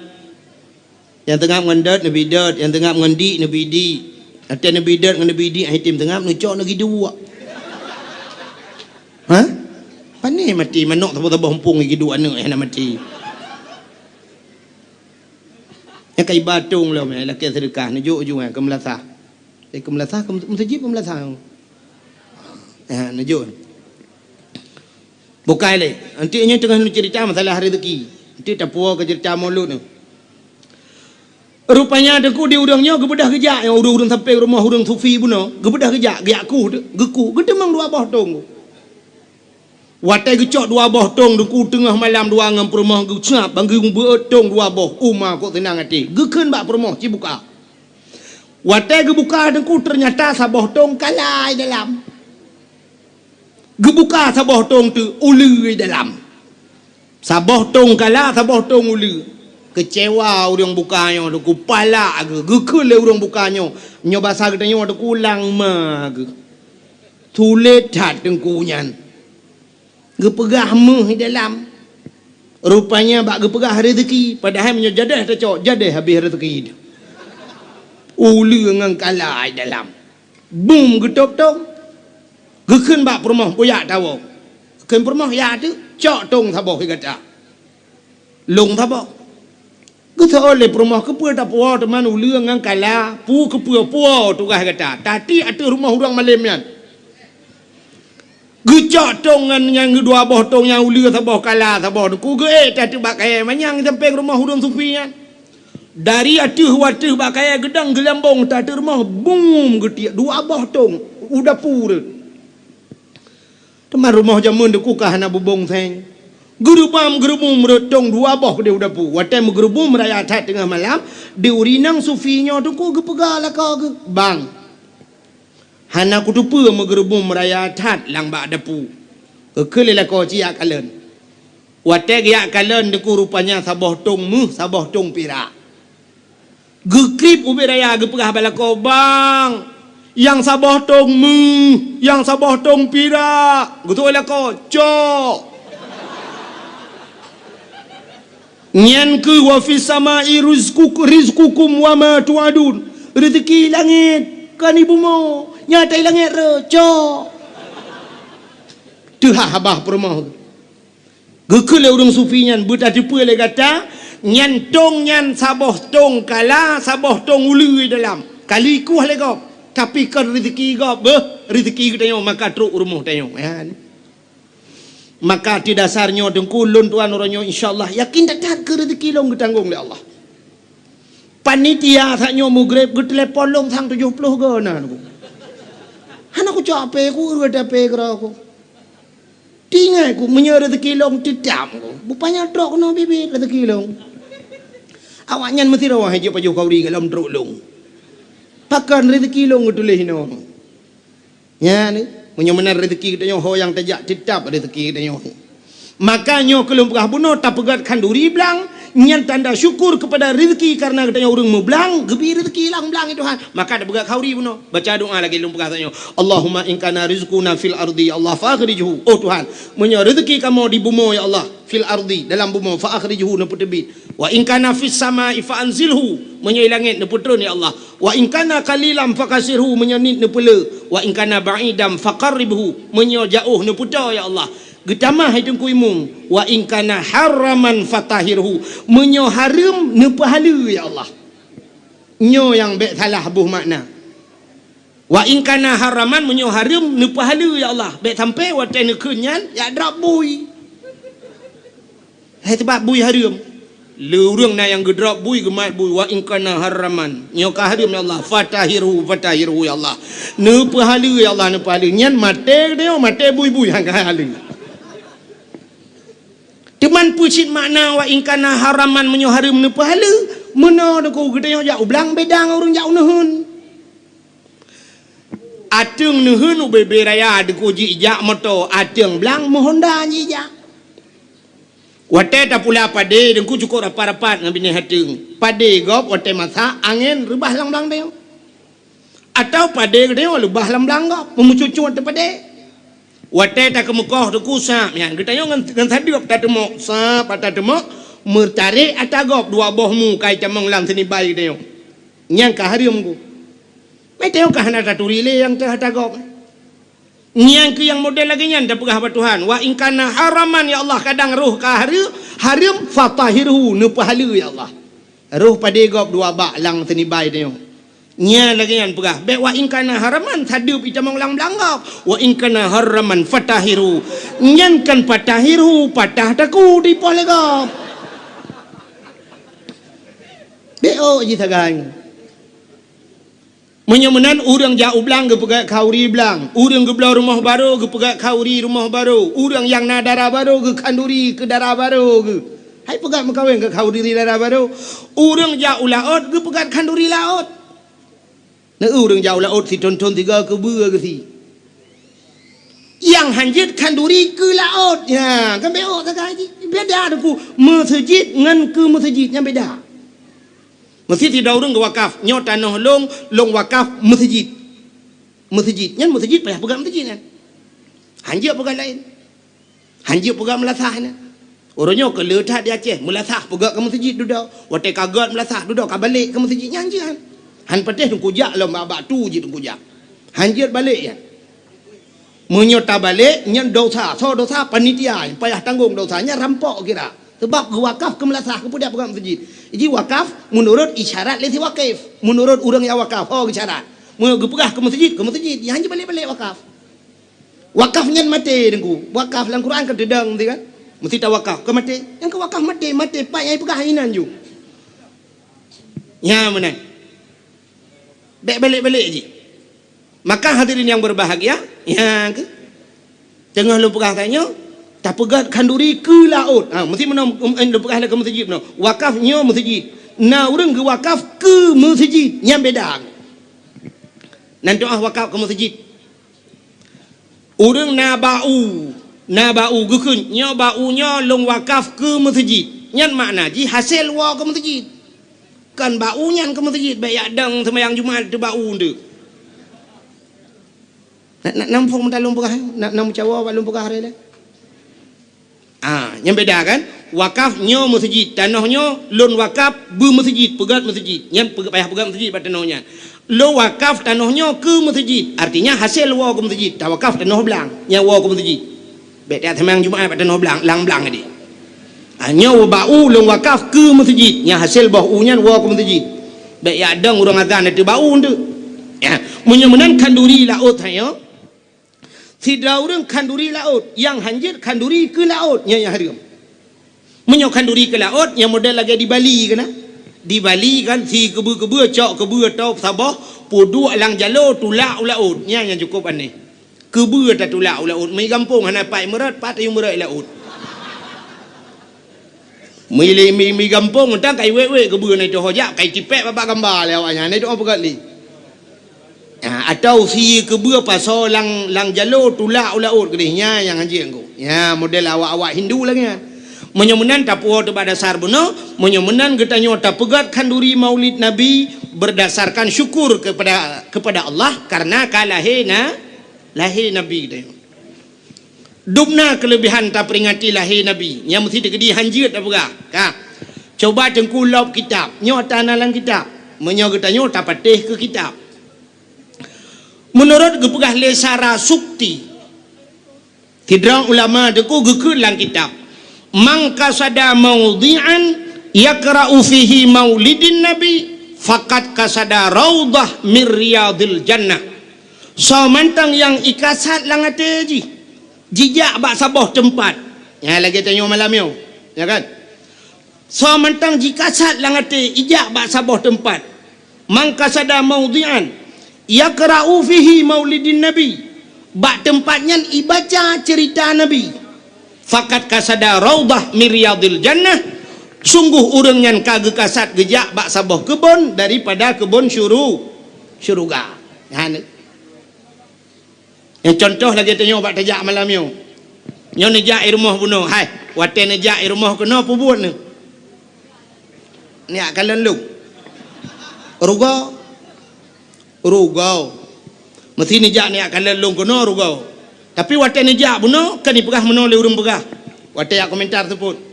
Nyang seungab ngon dot neubi dot, nyang seungab ngon dik neubi dik. Watèe neubi dot ngon neubi dik, han item seungab neucok neugi duek. Hah? Pane maté manok saboh-saboh muphom neugi duek aneuk hana maté. Nyang ka iba tông lom, eh, lakèe seudeukah, neujok ujong, eh, keu meulasah. Eh, keu meulasah, keu meuseujid, keu meulasah. Eh, neujok. Bukai lé. Nanti nyoe teungoh neuceurita masalah reuzeuki. Nanti tapuwoe keu ceurita mulod nyoe. Rupanya teungku di ureueng nyoe geubeudôh geujak, nyang ureueng-ureueng sampéng rumoh ureueng sufi bunoe, geubeudôh geujak, geujak kueh teuk, geukheun, geuteumeung dua boh tông. Watèe geucok dua boh tông teungku teungoh malam dua ngon peurumoh geucab, ban geumeubeuet tông dua boh, uma kok seunang até. Geukheun bak peurumoh cibuka. Watèe geubuka teungku teunyata saboh tông kala i dalam. Geubuka saboh tông teuk uleue i dalam. Saboh tông kala, saboh tông uleue. Keucewa ureueng buka nyoe teungku, palak geuh, geukheun lé ureueng buka nyoe. Nyoe basa geutanyoe teungku langma geuh. Sulet that teungku nyan. Geupeugah méuh i dalam. Rupanya bak geupeugah reuzeuki, padahai meunyoe jadèh tacok, jadèh habéh reuzeuki. Uleue ngon kala i dalam. Bum geutôb tông. Geukheun bak peurumoh, "Bujak tawoe." Kheun peurumoh, "Ya teuk, cok tông saboh i gata." Lông saboh. Geuseuôt lé peurumoh, "Keupeue tapuwoe teuma uleue ngon kala, peue keupeue puwoe tugaih gata. Tatiek ateueh rumoh ureueng malém nyan." Geucok tông nyan, nyan dua boh tông nyan uleue saboh kala saboh teungku geuék that bak kayèe manyang sampéng rumoh ureueng sufi nyan. Dari ateueh u ateueh bak kayèe geudong geulambong that ateueh rumoh bum geutiek dua boh tông u dapu rhot. Teuma rumoh jameun teungku ka hana bubông seng. Geureubam geureubum rhot tông dua boh di u dapu. Watèe meugeureubum raya that teungoh malam, di ureueng inong sufi nyoe teungku geupeugah lakoe geuh, "Bang, hana kuteupeue meugeureubum raya that lam bak dapu." Geukheun lé lakoe, "Ci jak kalon." Watèe geujak kalon teungku rupanya saboh tông méuh, saboh tông pirak. Geukrieb ubit raya geupeugah bak lakoe, "Bang, nyang saboh tông méuh, nyang saboh tông pirak." Geutôk lakoe, "Cok." Nyan keuh wa fis samai rizqukum, rizqukum wa ma tu'adun. Reuzeuki langét, kon i bumoe, nyang ata i langét rhot, cok. Teuhah babah peurumoh. Geukheun lé ureueng sufi nyan, "Beutateupeue lé gata, nyan tông nyan saboh tông kala, saboh tông uleue dalam. Ka lheueh ikueh lé gob, tapi kon reuzeuki gob, beuh, reuzeuki geutanyoe maka trok u rumoh tanyoe." Nyan. Maka ateueh dasar nyoe teungku lôn tuan uroe nyoe insya Allah yakin that-that keu reuzeuki lôn geutanggong lé Allah. Panitia saat nyoe mugreb geutelepon lôn sang tujoh ploh go na teungku. Hana kucok HP ku, reuet HP keudroe ku. Tinggai ku meunyoe reuzeuki lôn teutam ku, bupanya trok keunoe biet-biet reuzeuki lôn. Awaknyan meusidroe hai jeuet pajoh kauri golom trok lôn. Pakon reuzeuki lôn geutuléh inoe. Nyan, meunyoe meunan reuzeuki geutanyoe ho nyang tajak teutab reuzeuki geutanyoe. Maka nyoe keuh lôn peugah bunoe tapeugöt khanduri blang, Nyan tanda syukur kepada rezeki karena geutanyoe ureuëng meublang, geubri rezeki lam blang, ya Tuhan. Maka tapeugah khauri bunoe. Baca doa lagée lôn peugah tanyoe. Allahumma in kana rizquna fil ardi, ya Allah, fa akhrijhu. Oh Tuhan, meunyoe rezeki kamoe di bumoe, ya Allah, fil ardi, dalam bumoe, fa akhrijhu, neupeuteubiet. Wa in kana fis samai fa anzilhu, meunyoe di langét neupeutreun, ya Allah. Wa in kana qalilan fa katsirhu, meunyoe niet neupeule. Wa in kana ba'idan fa qarribhu, meunyoe jaoh neupeutoe, ya Allah. Geutamah hai Teungku Imum, wa in kana haraman fatahhirhu, meunyoe hareuem neupeuhaleue, ya Allah. Nyoe nyang bék salah boh makna. Wa in kana haraman, meunyoe hareuem neupeuhaleue, ya Allah. Bék sampai watée neukheun nyan, jak drop bui. Hai, sabab bui hareuem. Le ureuëng na nyang geudrop bui, geumat bui, wa in kana haraman. Nyoe ka hareuem, ya Allah, fatahhirhu, fatahhirhu, ya Allah. Neupeuhaleue, ya Allah, neupeuhaleue. Nyan maté geutanyoe, maté bui-bui nyang ka haleue. Teuma peue cit makna wa in kana haraman, meunyoe hareuem neupeuhaleue? Meunoe Teungku, geutanyoe jak u blang beda ngon ureuëng jak u neuheun. Ateueng neuheun u Bebe Raya Teungku, jijak moto, ateueng blang meuhonda jijak. Watée tapula padé Teungku cukôp rapat-rapat ngon binéh ateueng. Padé gob watée masak, angén reubah lam blang tanyoe. Atawa padé geutanyoe leubah lam blang gob, meumucut-cut ateueh padé. Watée takeumeukoh Teungku sab nyan, geutanyoe ngon, ngon sadeueb tateumok, sab tateumok, meutarek ata gob dua boh mu ka itamong lam seunibai geutanyoe. Nyan ka hareuem Teungku. Meutanyoe ka hana taturi lé nyang teuh ata gob. Nyan keuh nyang model lagée nyan tapeugah bak Tuhan, "Wa in kana haraman, ya Allah," kadang roh ka hareu-, hareuem, "fatahhirhu," neupeuhaleue, ya Allah. Roh padé gob dua bak lam seunibai tanyoe. Nyan lagée nyan peugah, bék "Wa in kana haraman," sadeueb itamong lam blang gob. "Wa in kana haraman fatahhirhu." Nyan kan "fatahhirhu," patah takue dipoh lé gob. Bék ôk jih sagai. Meunyoe meunan, ureuëng jak u blang geupeugét khauri blang, ureuëng geubloe rumoh barô geupeugét khauri rumoh barô, ureuëng nyang na dara barô geukhanduri keu dara barô geuh. Hai peugét meukawen keu khanduri dara barô. Ureuëng jak u laôt geupeugét khanduri laôt. Na ureuëng jak u laôt sithon-thon sigoe keubeue geusie. Nyang hanjeuet khanduri keu laôt. Ya, kan bék ôk sagai jih. Beda Teungku, meuseujid ngon keu meuseujid, nyan beda. Meuseujid sidroe ureuëng geuwakaf, "Nyoe tanoh lôn, lôn wakaf meuseujid." Meuseujid, nyan meuseujid payah peugét meuseujid nyan. Hanjeuet peugét laén. Hanjeuet peugét meulasah nyan. Uroe nyoe keu le that di Aceh, meulasah peugét keu meuseujid dudoe. Watée ka gét meulasah dudoe ka balek keu meuseujid, nyan hanjeuet nyan. Han patéh Teungku jak lom bak, bak tu jih Teungku jak. Hanjeuet balek nyan. Meunyoe tabalek, nyan dosa. Soe dosa? Panitia. Payah tanggong dosa. Nyan rampok kira. Sabab geuwakaf keu meulasah, keu peue dak peugét meuseujid. Jih wakaf meunurot isyarat lé si wakif. Meunurot ureuëng nyang wakaf, ho geusyarat. Meunyoe geupeugah keu meuseujid, keu meuseujid. Nyan hana jibalek-balek wakaf. Wakaf nyan maté Teungku. Wakaf lam Quran kan teudong tu kan. Meusti tawakaf. Keu maté. Nyang keu wakaf maté, maté. Pat nyang peugah inan ju. Nyan meunan. Bék balek-balek jih. Maka hadirin yang berbahagia, ya ke? Teungoh lôn peugah tanyoe, tapeugét khanduri keu laôt. Ha, meusti meunoe, um, eh, lôn peugah lé keu meuseujid meunoe. Wakaf nyoe meuseujid. Na ureuëng geuwakaf keu meuseujid, nyan beda. Nan doá wakaf keu meuseujid. Ureuëng na bak u, na bak u geukheun, "Nyoe bak u nyoe lôn wakaf keu meuseujid." Nyan makna jih hasé woe keu meuseujid. Kon bak u nyan keu meuseujid, bék jak dong seumayang Jumat teuh bak u nteuk. Na, na, na muphom meutalong peugah, na, na meucawa bak lôn peugah hari lé. Ah, nyan beda kan? Wakaf nyoe meuseujid, tanoh nyoe lôn wakaf beu meuseujid, peugét meuseujid. Nyan peugét, payah peugét meuseujid bak tanoh nyan. Lôn wakaf tanoh nyoe keu meuseujid, artinya hasé woe keu meuseujid, tawakaf tanoh blang, nyan woe keu meuseujid. Bék jak seumayang Jumat bak tanoh blang, lam blang tadi. Ah, nyoe bak u lôn wakaf keu meuseujid, nyan hasé boh u nyan woe keu meuseujid. Bék jak dong ureuëng azan ateueh bak u nteuk. Ya, meunyoe meunan khanduri laôt tanyoe, sidroe ureuëng khanduri laôt, nyang hanjeuet khanduri keu laôt, nyan nyang hareuem. Meunyoe khanduri keu laôt, nyan model lagée di Bali keunan. Di Bali kan si keubeue-keubeue cok keubeue tôb saboh, peuduek lam jaloe tulak u laôt, nyan nyang cukôp aneh. Keubeue tatulak u laôt, migampông hana pat meurot, pat tayue meurot laôt. Mili mi, migampông, tang kai wét-wét keubeue na itu ho jak, kai tipék babah gamba lé awaknyan, na itu ho peugét lé. Ha, atawa sie keubeue pasoe lam, lam jaloe tulak u laôt keudeh, nyan nyang hanjeuet Teungku. Nyan model awak-awak Hindu lagée nyan. Meunyoe meunan tapuwoe teuh bak dasar bunoe, meunyoe meunan geutanyoe tapeugét khanduri Maulid Nabi berdasarkan syukur kepada, kepada Allah karena ka lahé na, lahé Nabi geutanyoe. Dum na keulebihan taperingati lahé Nabi, nyang meusti teukeudi hanjeuet tapeugah. Ka. Coba teungku lop kitab, nyoe ata na lam kitab. Meunyoe geutanyoe tapatéh keu kitab. Meunurot geupeugah lé Sarasukti, sidroe ulama teungku geukheun lam kitab, "Man qasada maudhi'an yaqra'u fihi maulidin nabi, faqad qasada raudhah min riyadil jannah." Soe mantong nyang ikasat lam até jih, jijak bak saboh teumpat. Nyan lagée tanyoe malam nyoe, ya kan? Soe mantong jikasat lam até ijak bak saboh teumpat. Man qasada maudhi'an yaqra'u fihi maulidin nabi. Bak teumpat nyan ibaca ceurita Nabi. Faqad qasada raudhah min riyadil jannah. Sungguh ureuëng nyan ka geukasat geujak bak saboh keubon daripada keubon syuru-, syuruga. Nyan. Nyang contoh lagée tanyoe bak tajak malam nyoe. Nyoe neujak i rumoh bunoe, hai, watée neujak i rumoh keunoe peubuet neuh. Neujak kalon lôn. Rugoe. Rugoe. Meusti neujak neujak kalon lôn keunoe rugoe. Tapi watée neujak bunoe, kan ipeugah meunoe lé ureuëng peugah. Watée jak komentar teupot.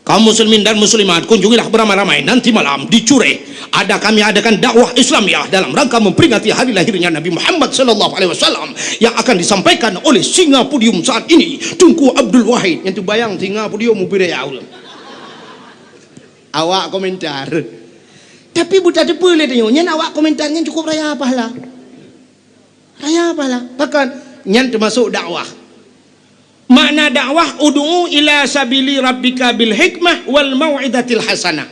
Kaum muslimin dan muslimat, kunjungilah beramai-ramai nanti malam di Cureh. Ada kami adakan dakwah Islamiah dalam rangka memperingati hari lahirnya Nabi Muhammad sallallahu alaihi wasallam yang akan disampaikan oleh singa podium saat ini, Teungku Abdul Wahid. Nyang teubayang singa podium ubé raya ulôn. Awak komentar. Tapi buta teupeu lé tanyoe, nyan awak komentar nyan cukup raya pahala. Raya pahala. Bahkan nyan termasuk dakwah. Makna dakwah, "Ud'u ila sabili rabbika bil hikmah wal mau'izatil hasanah."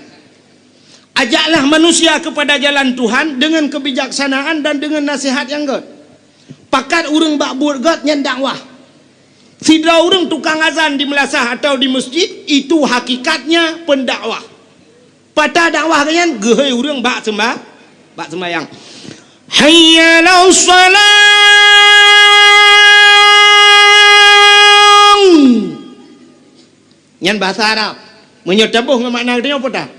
Ajaklah manusia kepada jalan Tuhan dengan kebijaksanaan dan dengan nasihat yang gét. Pakat ureuëng bak buet gét nyan dakwah. Sidroe ureuëng tukang azan di meulasah atau di masjid, itu hakikatnya pendakwah. Pata dakwah geuh nyan, geuhôi ureuëng bak seumba-, bak seumbayang. Hayya 'alas shalah. Nyan bahasa Arab. Meunyoe taboh ngon makna geutanyoe peue tah?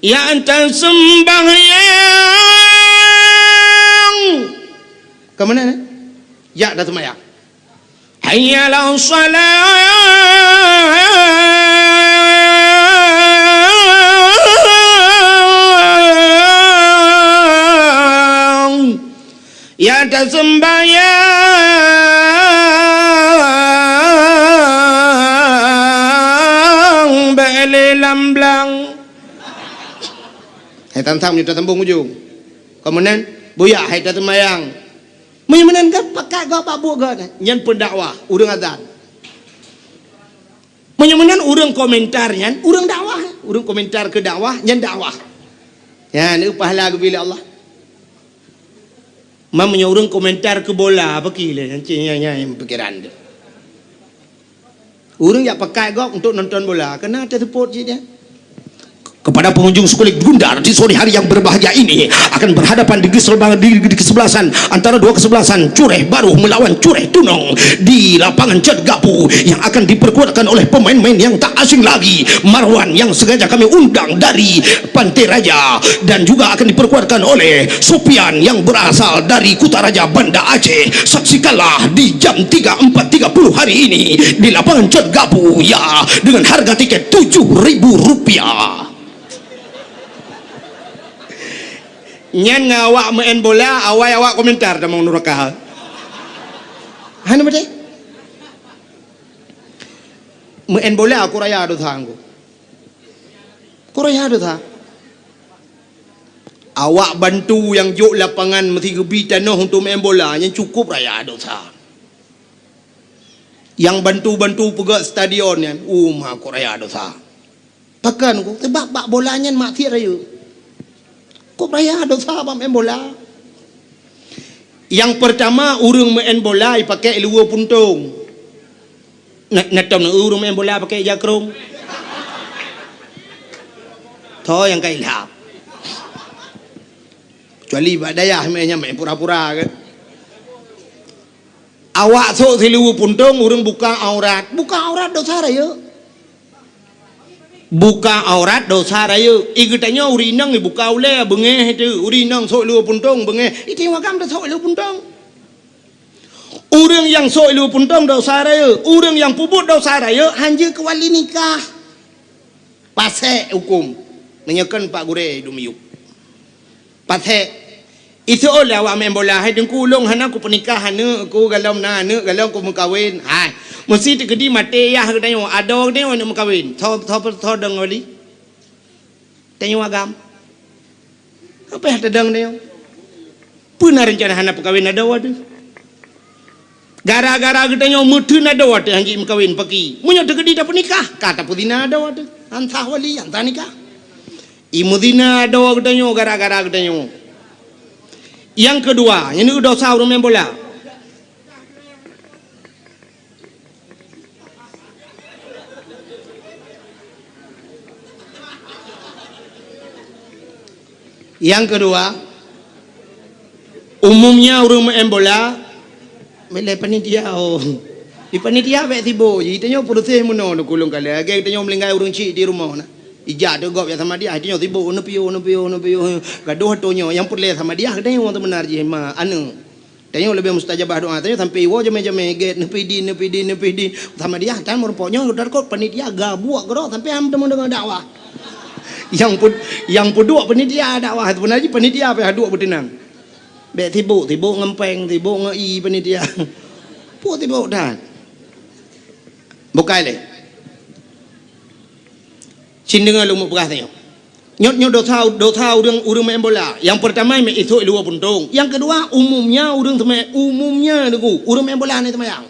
Ya ata seumbahyang. Ka meunan, eh? Ya ata seumbahyang. Hayya 'alas shalah. Ya ata seumbahyang bèk lé lam blang. Hai tan-tan meunyoe tateumbong ujong. Ka meunan, buya hai tateumayang. Meunyoe meunan kan pakat gob bak buet gob, nyan pendakwah, ureuëng azan. Meunyoe meunan ureuëng komentar nyan, ureuëng dakwah, ureuëng komentar keu dakwah, nyan dakwah. Nyan, pahala geubri lé Allah. Meunyoe ureuëng komentar keu bola, apa ki lé, nyan, nyan, nyan pikiran tu. Ureuëng jak pakat gob untuk nonton bola, keunan teuseupôt cit nyan. Kepada pengunjung sekulit Gundar di sore hari yang berbahagia ini akan berhadapan di kesebelah-, di, di kesebelasan antara dua kesebelasan Cureh Baru melawan Cureh Tunong di lapangan Cat Gapu yang akan diperkuatkan oleh pemain-pemain yang tak asing lagi, Marwan yang sengaja kami undang dari Pantai Raja dan juga akan diperkuatkan oleh Sopian yang berasal dari Kutaraja Banda Aceh. Saksikanlah di jam tiga empat tiga puluh hari ini di lapangan Cat Gapu, ya, dengan harga tiket tujuh ribu rupiah. Nyan ngon awak meu'en bola, awai awak komentar tamong nuraka. Hana beutôi? Meu'en bola aku raya dosa aku. Kuraya dosa. Awak bantu nyang jok lapangan meusti geubi tanoh untuk main bola, nyan cukup raya dosa. Nyang bantu-bantu peugöt stadion nyan, uma kuraya dosa. Pakon ku, sebab bak bola nyan maksiat rayeuk. Kup raya dosa bak main bola. Nyang pertama, ureuëng main bola ipakèk luweue puntông. Na, na tom na ureuëng main bola pakèk ija krông. Tho nyang ka ilham. Kecuali bak dayah main nyan main pura-pura kan. Awak sôk siluweue puntông ureuëng buka aurat. Buka aurat dosa rayeuk. Buka aurat dosa rayeuk. I geutanyoe ureueng inong ibuka ulèe beungéh itu, ureueng inong sôk lheueh puntông beungéh. I tanyoe agam dah sôk lheueh puntông. Ureueng nyang sôk lheueh puntông dosa rayeuk, ureueng nyang peubuet dosa rayeuk hanjeuet keu wali nikah. Pasék hukôm. Meunyoe kon Pak Gurèe dum yup. Pasék. Iseuôt lé awak meu'en bola, "Hai Teungku, ulôn hana kupeunikah aneuk ku, galom na aneuk, galom kumeukawen." Hai, meusti teukeudi maté yah geutanyoe, adoe geutanyoe aneuk meukawen. Tho, tho, tho dong wali. Tanyoe agam. Apa nyang tadong tanyoe? Peue na reuncana hana peukawen adoe teuh? Gara-gara geutanyoe meuteun adoe teuh hanjeuet meukawen paki. Meunyoe teukeudi tapeunikah, ka tapeuzina adoe teuh. Han sah wali, han sah nikah. I meuzina adoe geutanyoe gara-gara geutanyoe. Nyang keudua, nyan dosa ureueng main bola. Nyang keudua, umumnya ureueng main bola, milée panitia, oh. Di panitia bék sibok, ji tanyoe proses meunoe neuk ulôn kalée. Lagée tanyoe meulinggai ureueng chik di rumoh na. Ijak teuh gob jak sama dia, tanyoe sibok, neupiôh, neupiôh, neupiôh. Gadoh tanyoe, nyang peureulée sama dia, tanyoe seubeuna jih ma aneuk. Tanyoe leubeh mustajabah doa. Tanyoe sampai iwoe jamé-jamé gét, neupidi, neupidi, neupidi. Sama dia, tan meureumpok nyoe, udah kot panitia gabuek keudroe sampai ham teuma deungoe dakwah. Nyang peuduek panitia dakwah, seubeuna jih panitia pih duek beuteunang. Bék sibok, sibok ngon péng, sibok ngon ie panitia. Peue sibok that. Bukai lé. Cit deungoe lôn mupeugah tanyoe. Nyoe, nyoe dosa, dosa ureueng, ureueng main bola. Nyang peurtama, meuisok luwa puntông. Nyang keudua, umumnya ureueng seumai-, umumnya Teungku, ureueng main bola hana seumayang.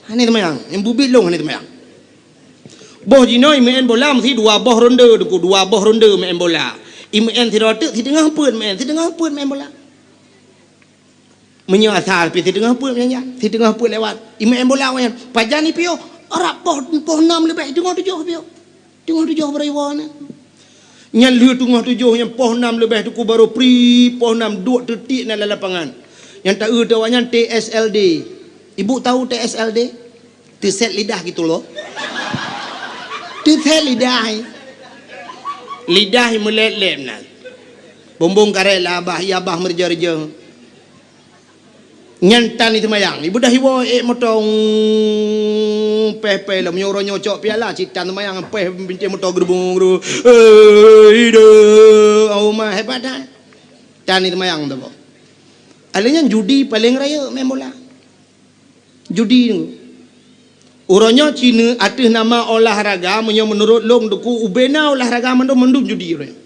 Hana seumayang. Nyang bubit lôn hana seumayang. Boh jinoe main bola meusti dua boh ronde Teungku, dua boh ronde main bola. I main sidroe teuk, siteungoh peuet main, siteungoh peuet main bola. Meunyoe asai pih siteungoh peuet nyan, siteungoh peuet lewat. I main bola awaknyan, pajan ipiôh, rab poh, poh nam leubeh, teungoh tujoh piôh. Teungoh tujoh baroe iwoe na. Nyan lheueh teungoh tujoh nyan poh nam leubeh Teungku baroe pri, poh nam duek teutiek na lam lapangan. Nyang taeu teuh awaknyan T S L D. Ibu tahu T S L D? Teusét lidah gitu loh. Teusét lidah. Lidah meulét-lét na. Bumbong karét lah abah, iya abah meureuja-reuja. Nyan tan seumayang. Ibu dah iwoe ék moto, peh-peh lom. Nyoe uroe nyoe cok piala, cit tan seumayang, peh bintéh moto geurubung-geurubung. Eh, ida, oh ma, hebat dah. Tan seumayang tu, boh. Alèh nyan judi paleng rayeuk main bola. Judi tu. Uroe nyoe cit ateueh nama olahraga, meunyoe meunurot lôn Teungku, ubena olahraga mandum-mandum judi uroe nyoe.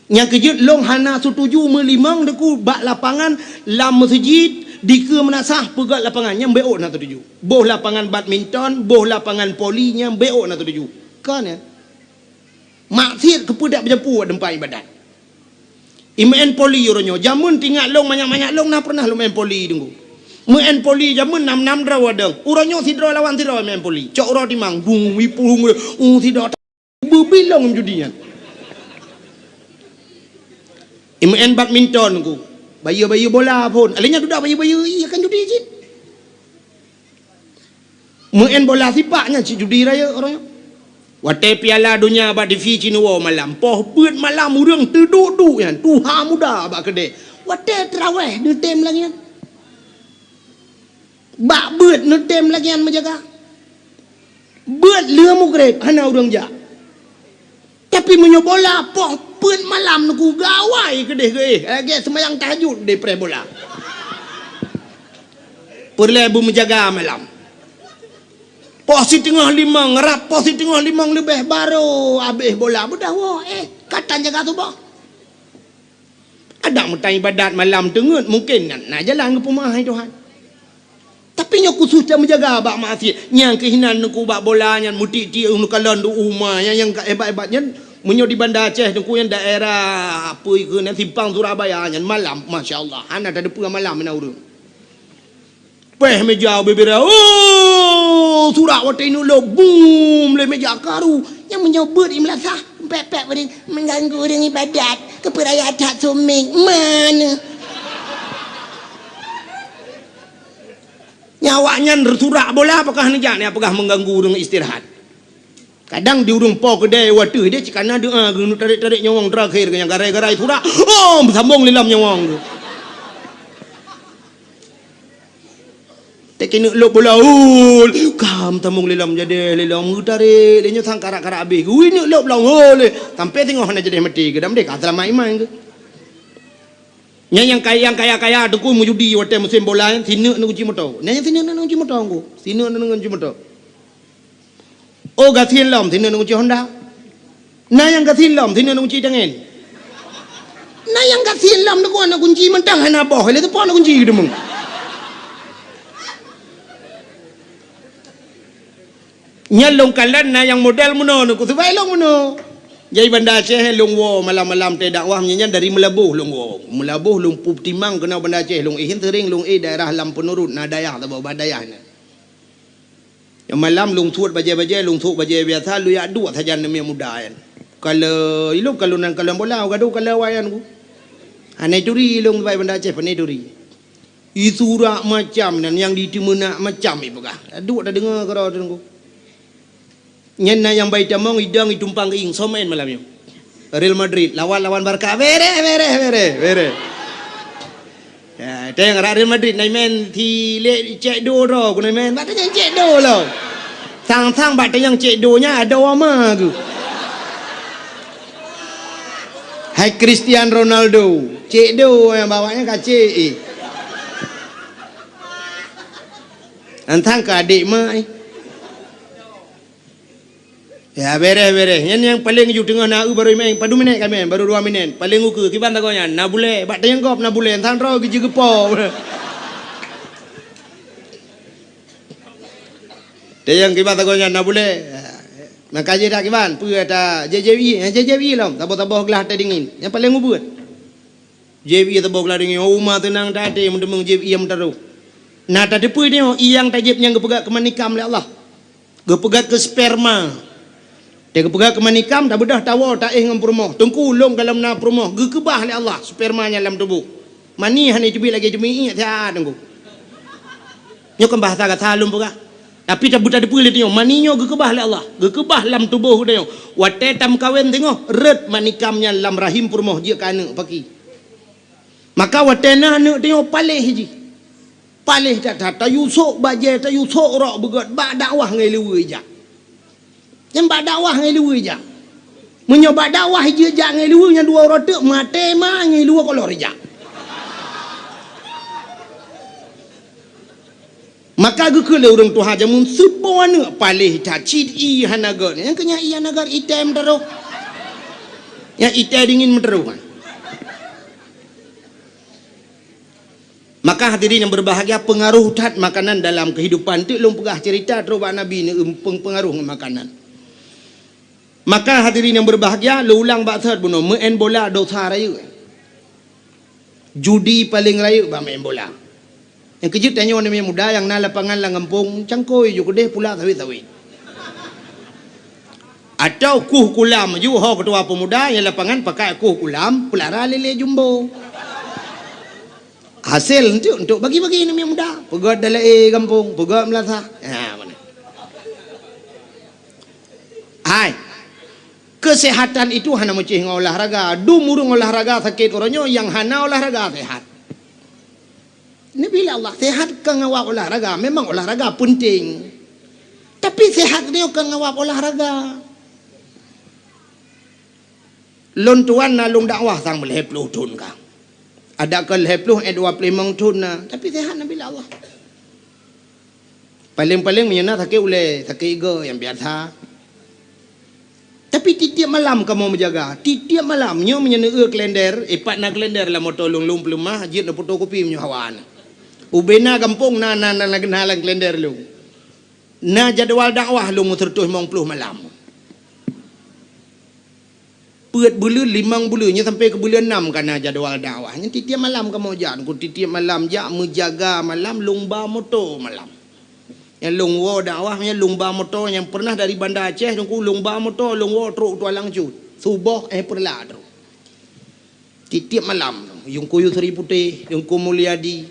Nyang keujeuet lôn hana setuju meulimong Teungku bak lapangan lam meuseujid dikeue meunasah peugöt lapangan, nyan bék ôt na setuju. Boh lapangan badminton, boh lapangan voli, nyan bék ôt na setuju. Kon nyan. Maksiet keupeue dak beujampu teumpat ibadat. I main voli uroe nyoe. Jameun teuingat lôn manyak-manyak lôn na pernah lôn main voli Teungku. Main voli jameun nam-nam droe wadong. Uroe nyoe sidroe lawan sidroe main voli. Cok uroe timang, bung, wipung, uh, sidroe ta-, beubilong judi nyan. I main badminton Teungku. Bayeue-bayeue bola phon. Alèh nyan dudak bayeue-bayeue, iya kan judi cit. Main bola sipak nyan cit judi rayeuk uroe nyoe. Watèe Piala Donya bak T V cit neuwoe malam, poh peuet malam ureueng teuduek-duek nyan, tuha muda bak keudè. Watèe teurawèh neutem lagèe nyan. Bak beuet neutem lagèe nyan meujaga. Beuet lheueh mugreb hana ureueng jak. Tapi meunyoe bola poh peuet malam Teungku gawai keudeh geuéh, lagèe seumayang tahajud deh preh bola. Peureulèe beumeujaga malam. Poh siteungoh limong, rab poh siteungoh limong leubeh baroe abéh bola. Beudah woe, eh, ka tan jaga suboh. Adak meutai ibadat malam teungeut mungken na, na jalan geupeumeu'ah hai Tuhan. Tapi nyoe khusos that meujaga bak maksiet. Nyang keuh inan Teungku bak bola nyan meutiek-tiek u neukalon di uma nyan nyang ka hebat-hebat nyan. Meunyoe di Banda Aceh Teungku nyan daerah apa keuh nyan Simpang Surabaya nyan malam, masya Allah, hana tadeupeue malam meunan ureueng. Péh meja bubira, oh, surak watèe ineuk lom, bum, lé meja karu. Nyang meunyoe beuet i meulasah, pek-pek beuring, mengganggu ureueng ibadat, keupeuraya that suméng, mana? Nyan awaknyan surak bola apakah neujak, nyan peugah mengganggu ureueng istirahat. Kadang di ureuëng po keudè watèe dia cit kana doa geuneuk tarek-tarek nyawöng terakhir nyang garai-garai surak. Oh, beusambong lé lom nyawöng tu. Teuk keuneuk lôb bola, hol, kam tamong lé lom jadeh lé lom geutarek lé nyoe sang karak-karak abéh. Ui neuk lôb lom, hol, sampai singoh hana jadeh maté, geudam deh ka seulamat iman geuh. Nyan nyang kaya, nyang kaya-kaya teungku meujudi watèe musim bola nyan, sineuk neuk kunci moto. Nyan nyang sineuk neuk kunci moto teungku. Sineuk neuk kunci moto. Oh, gasien lom, sineuk neuk kunci Honda. Na nyang gasien lom, sineuk neuk kunci tangen. Na nyang gasien lom teungku neuk kunci mantong hana boh, lé teupok neuk kunci geudeungoe. Nyan lôn kalon na nyang model meunoe neuk kusubai lôn meunoe. Jadi Banda Aceh lôn woe malam-malam teuh dakwah meunyan dari Meulaboh lôn woe. Meulaboh lôn peutimang keunoe Banda Aceh lôn éh sering lôn éh daerah Lam Peunurut na dayah saboh bah dayah nyan. Nyang malam lôn suet bajèe-bajèe, lôn suet bajèe biasa, lôn jak duek sajan namiet muda nyan. Kalon, ilôn kalon nan kalon bola, gadôh kalon awai nyan ku. Hana turi lôn bai Banda Aceh, pane turi. Isurak macam nan nyang di teumeunak macam ipeugah. Duek tadeungoe keudroe teungku. Nyan na nyang bai tamong idong itumpang keuieng somen malam nyoe. Real Madrid lawan lawan Barca. Bereh, bereh, bereh, bereh. Ya, tayang rak Real Madrid nai main si lek cek do droe ku nai main. Bak tanyang cek do lo. Sang-sang bak tanyang cek do nya ada wama tu. Hai Cristiano Ronaldo, cek do yang bawaknya kacik. Eh. Antang ke adik mak eh. Ya, bereh, bereh. Nyan nyang paleng ju teungoh na eu baru main. Padum minit ka main? Baru dua minit. Paleng ukeue. Kiban sagoe nyan? Na bulèe. Bak tayang gob na bulèe. Entah droe geuji geupo. Tayang kiban sagoe nyan? Na bulèe. Maka jih dak kiban. Peue ata J J I? J J I lom. Saboh-saboh glah teh dingin. Nyang paleng ubeut. J J I saboh glah dingin. Oh, uma teunang tat até meuteumèe J J I meutarôh. Na tateupeue nyoe, i nyang tajép nyang geupeugah keu manikam lé Allah. Geupeugah keu sperma. Teuh geupeugah keu manikam, tabeudôh tawoe taéh ngon peurumoh. Teungku lôn gohlom na peurumoh, geukeubah lé Allah sperma nyan lam tuboh. Mani hana teubiet lagèe teubiet iék that teungku. Nyoe kan bahasa gata lôn peugah. Tapi tabeuteupeue lé tanyoe, mani nyoe geukeubah lé Allah, geukeubah lam tuboh geutanyoe. Watèe tameukawen teungoh, rhot manikam nyan lam rahim peurumoh jeuet keu aneuk paki. Maka watèe na aneuk tanyoe paléh jih. Paléh that-that, tayue sôk bajèe, tayue sôk rok beugöt bak dakwah ngon luweue ijak. Nyan bak dakwah ngon luweue ijak. Meunyoe bak dakwah jijak ngon luweue nyan dua uroe teuk maté ma ngon luweue kolor ijak. Maka geukheun lé ureuëng tuha jameun seuboh aneuk paléh that cit ié hana gét. Nyang keu nyan ié hana gét item teurôh. Nyang item dingin meuteurôh. Maka hadirin yang berbahagia, pengaruh that makanan dalam kehidupan. Teuk lôn peugah cerita trok bak Nabi ni peng-, pengaruh ngon makanan. Maka hadirin yang berbahagia, lôn ulang bak sot bunoe, meu'en bola dosa rayeuk. Judi paleng rayeuk bak meu'en bola. Nyang keujeuet tanyoe aneuk muda nyang na lapangan lam gampông, cangkôi ju keudeh pula sawét-sawét. Atau kuh kulam ju ho ketua pemuda nyang lapangan pakai kuh kulam, peulara lélé jumbo. Hasé untuk, untuk bagi-bagi aneuk muda. Peugöt dalam gampông, peugöt meulasah. Ha, mana? Hai. Kesehatan itu hana meucih ngon olahraga. Dum ureuëng olahraga sakét uroe nyoe, nyang hana olahraga sehat. Nabi lé Allah, sehat ka ngawab olahraga. Memang olahraga penting. Tapi sehat nyoe ka ngawab olahraga. Lôn tuan na lôn dakwah sang lhèe ploh thon ka. Ada ka lhèe ploh, eh, dua ploh limong thon na, tapi sehat Nabi lé Allah. Paleng-paleng meunyoe na sakét ulèe, sakét igoe nyang biasa. Tapi tiep-tiep malam kamoe meujaga. Tiep-tiep malam, nyoe meunyoe neueu kalender, eh, pat na kalender lam moto lôn, lôn peuleumah, jeuet neufotokopi meunyoe hawa na. Ubena gampông na, na, na, na, na lam kalender lôn. Na jadwal dakwah lôn meuseureutoh limong ploh malam. Peuet buleuen, limong buleuen, nyoe sampai keu buleuen nam ka na jadwal dakwah. Nyan tiep-tiep malam kamoe jak, ku tiep-tiep malam jak meujaga malam lôn ba moto malam. Nyang lôn woe dakwah nyan lôn ba moto nyang pernah dari Banda Aceh, ku lôn ba moto lôn woe trok Tualang Cut. Suboh, eh, peureulak trok. Tiep-tiep malam, Teungku Yusri Putéh, Teungku Mulyadi,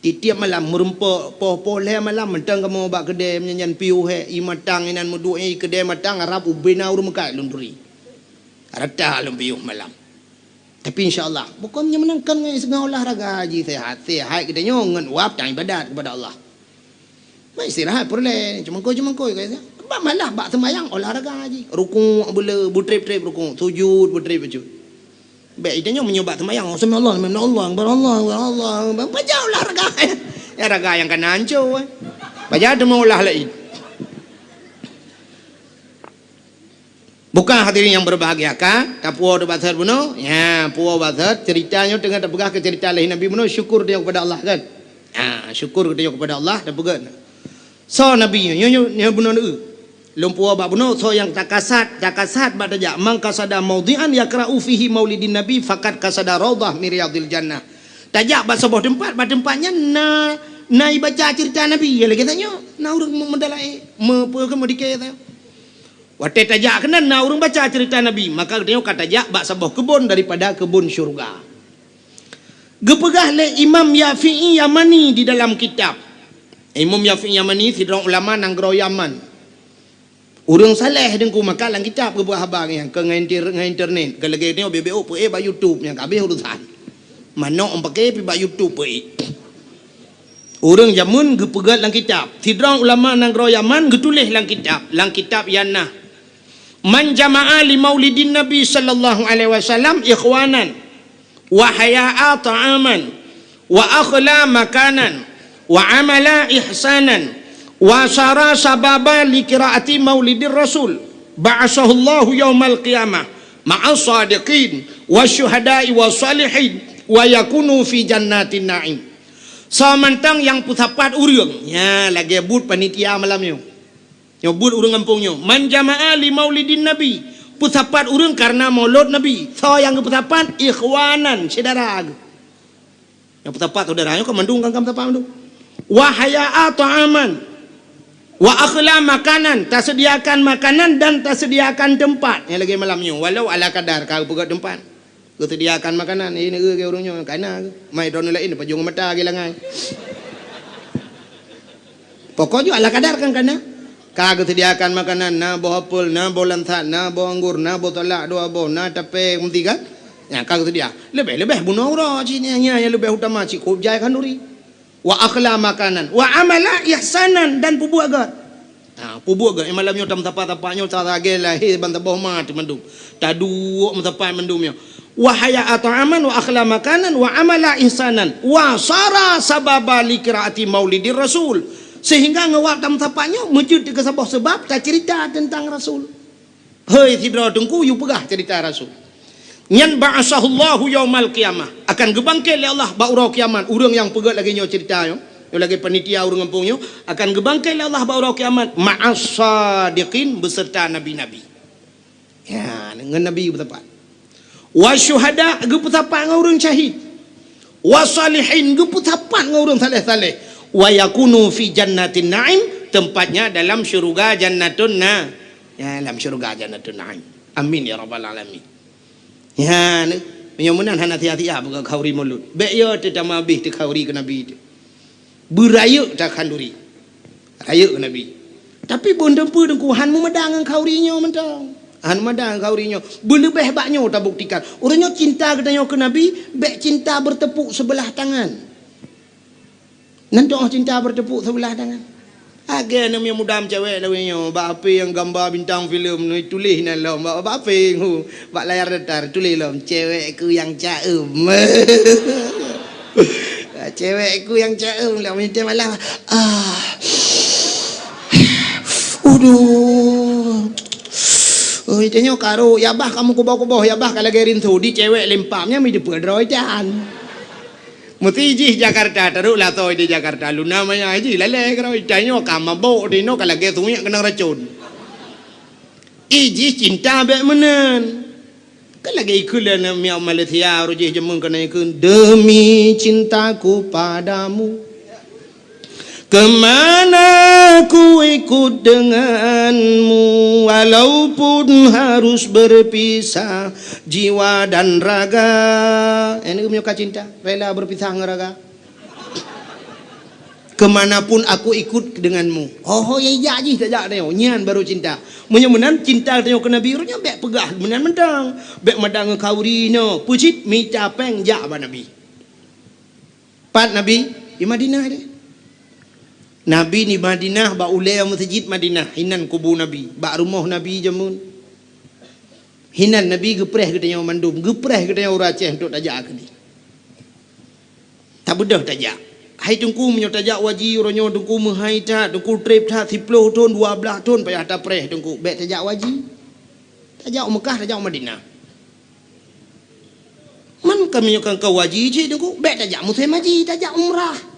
Tiep malam meureumpok poh-poh lhèe malam mantong kamoe bak keudè meunyan piôh hèk, ié matang inan meuduek, ié keudè matang, harab ubena ureueng meukat lôn turi. Rata lôn piôh malam. Tapi insya Allah, bukon nyan meunan kon ngon, ngon olahraga jih sehat. Sehat geutanyoe ngon wab dan ibadat kepada Allah. Mai istirahat peureulèe, cumangkôi-cumangkôi kaya. Bak malah bak seumayang olahraga jih. Rukuk beuleu, beutrép-trép rukuk, sujud beutrép-trép. Bèk geutanyoe meunyoe bak seumayang, "Oh, sami Allah, sami Allah, akbar Allah, akbar Allah." Pajan olahraga. Ya raga nyang kana hancô, eh. Pajan teuma olah laén. Bukan hadirin yang berbahagia, ka? Tapuwoe bak that bunoe? Ya, puwoe bak that. Cerita nyoe teungoh tapeugah keu cerita lahé Nabi bunoe, syukur tanyoe kepada Allah, kan? Ha, syukur tanyoe kepada Allah, tapeugah. Soe Nabi nyoe, nyoe, nyoe, nyoe bunoe neu. Lôn puwoe bak bunoe, soe nyang takasad, takasad bak tajak, "Man qasada maudhi'an yaqra'u fihi maulidin Nabi, faqad qasada raudhah min riyadhil jannah." Tajak bak saboh teumpat, bak teumpat nyan na, na ibaca cerita Nabi. Ya lagèe tanyoe, na ureueng me-, meudalai, me-, peue keu meudike tanyoe. Watèe tajak keunan na ureueng baca cerita Nabi, maka geutanyoe ka tajak bak saboh keubon daripada keubon syeuruga. Geupeugah lé Imam Yafi'i Yamani di dalam kitab. Imam Yafi'i Yamani sidroe ulama nanggroe Yaman. Ureueng saleh teungku, maka lam kitab geupeugah haba nyan, kon ngon inter-, ngon internet. Kon lagèe nyoe B B O peuék bak YouTube nyang ka habéh urusan. Manok pakè pi bak YouTube peuék. Ureueng jameun geupeugah lam kitab. Sidroe ulama nanggroe Yaman geutuléh lam kitab, lam kitab nyan na, "Man jama'a li maulidin Nabi sallallahu alaihi wasallam ikhwanan, wa haya'a ta'aman, wa akhla makanan, wa amala ihsanan, wa sara sababa li qiraati maulidir Rasul, ba'asahullahu yaumal qiyamah ma'as sadiqin, wa syuhada'i wa salihin, wa yakunu fi jannatin na'im." Soe mantong nyang peusapat ureueng, nyan lagèe buet panitia malam nyoe. Nyoe buet ureueng gampông nyoe, "Man jama'a li maulidin Nabi," peusapat ureueng kareuna maulud Nabi. Soe nyang geupeusapat? Ikhwanan, syedara geuh. Nyang peusapat syedara nyoe ka mandum, kan ka peusapat mandum. "Wa haya'a ta'aman, wa akhla makanan," taseudiakan makanan dan taseudiakan teumpat. Nyang lagèe malam nyoe, walau ala kadar ka geupeugöt teumpat. Geuseudiakan makanan, eh, neu-eu keu ureueng nyoe, kana geuh. Mai droeneuh laén pajoh ngon mata lagèe langai. Pokok jih ala kadar kan kana. Ka geuseudiakan makanan, na boh apel, na boh lansat, na boh anggor, na boh salak dua boh, na tapè meuti kan. Nyan ka geuseudia. Leubeh-leubeh bunoe uroe cit nyan, nyan nyang leubeh utama cit kôb jai khanduri. Wa akhla makanan, wa amala ihsanan, dan peubuet gét. Ha, peubuet gét. Malam nyoe tameusapat-sapat nyoe, ta lagèe lahé ban saboh ma teumandum. Taduek meusapat mandum nyoe. Wa haya'a ta'aman, wa akhla makanan, wa amala ihsanan, wa sara sababa li qiraati maulidir Rasul. Sehingga ngon wab tameusapat nyoe, meujeuet keu saboh seubab taceurita teuntang Rasul. Hei sidroe teungku, yue peugah ceurita Rasul. Nyan ba'asahullahu yaumal qiyamah, akan geubangkét lé Allah bak uroe kiamat. Ureueng nyang peugöt lagèe nyoe ceurita nyoe, nyoe lagèe panitia ureueng gampông nyoe, akan geubangkét lé Allah bak uroe kiamat ma'as sadiqin, beuseurta nabi-nabi. Ya, ngon nabi geupeusapat. Wa syuhada, geupeusapat ngon ureueng syahid. Wa salihin, geupeusapat ngon ureueng saleh-saleh. Wa yakunu fi jannatin na'im, tempatnya dalam syurga Jannatun Na-, ya, dalam syurga Jannatun Na'im. Amin ya rabbal alamin. Ya, ni. Meunyoe meunan hana sia-sia buka khanduri mulod. Bèk yo teutamah abéh teu khanduri keu Nabi teuh. Beurayeuk takhanduri. Rayeuk keu Nabi. Tapi bôh teumpeue teungku, han meumada ngon khanduri nyoe mantong. Han meumada ngon khanduri nyoe. Beuleubeh bak nyoe tabuktikan. Ureueng nyoe cinta geutanyoe keu Nabi, bèk cinta bertepuk sebelah tangan. Nan teuh cinta bertepuk sebelah tangan. Lagèe aneuk muda meucewek lawét nyoe, bak H P nyang gamba bintang filem nyoe tuléh nan lom, bak, bak H P nyoe, bak layar datar tuléh lom, "Cewekku yang caem." Cewekku yang caem, lah meuntèe malam. Ah. Uduh. Oh, tanyoe ka rhot, ya bah kamoe kuboh-kuboh, ya bah ka lagèe rinso, di cewek lempam, nyan mi dipeudroe jan. Meusti jih Jakarta, taruhlah soe di Jakarta, luna maya jih lalè keudroe, tanyoe ka mabök di noe ka lagèe sunyek keunong racôn. Ih jih cinta bèk meunan. Kan lagèe ikheun lé aneuk miet Malaysia, roh jih jameun keunan ikheun, "Demi cintaku padamu, kemana ku ikut denganmu, walaupun harus berpisah jiwa dan raga." Eh, nyoe ka cinta, rela berpisah ngon raga. Kemanapun aku ikut denganmu. Ho-ho nyang jak jih tajak tanyoe. Nyan baru cinta. Meunyoe meunan cinta tanyoe keu Nabi, uroe nyoe bèk peugah meunan mantong. Bèk mada ngon khauri nyoe. Peue cit mita pèng jak bak Nabi. Pat Nabi? Di Madinah deh. Nabi di Madinah bak ulèe meuseujid Madinah. Hinan kubu Nabi. Bak rumoh Nabi jameun. Hinan Nabi geupreh geutanyoe mandum. Geupreh geutanyoe ureueng Aceh untuk tajak keudeh. Tabeudôh tajak. Hai Teungku, meunyoe tajak u haji uroe nyoe Teungku meuhai that, Teungku trép that, siploh thon, dua blaih thon payah tapreh Teungku. Bèk tajak u haji. Tajak u Meukah, tajak u Madinah. Man ka meunyoe ka u haji cit Teungku, bèk tajak musém haji, tajak umrah.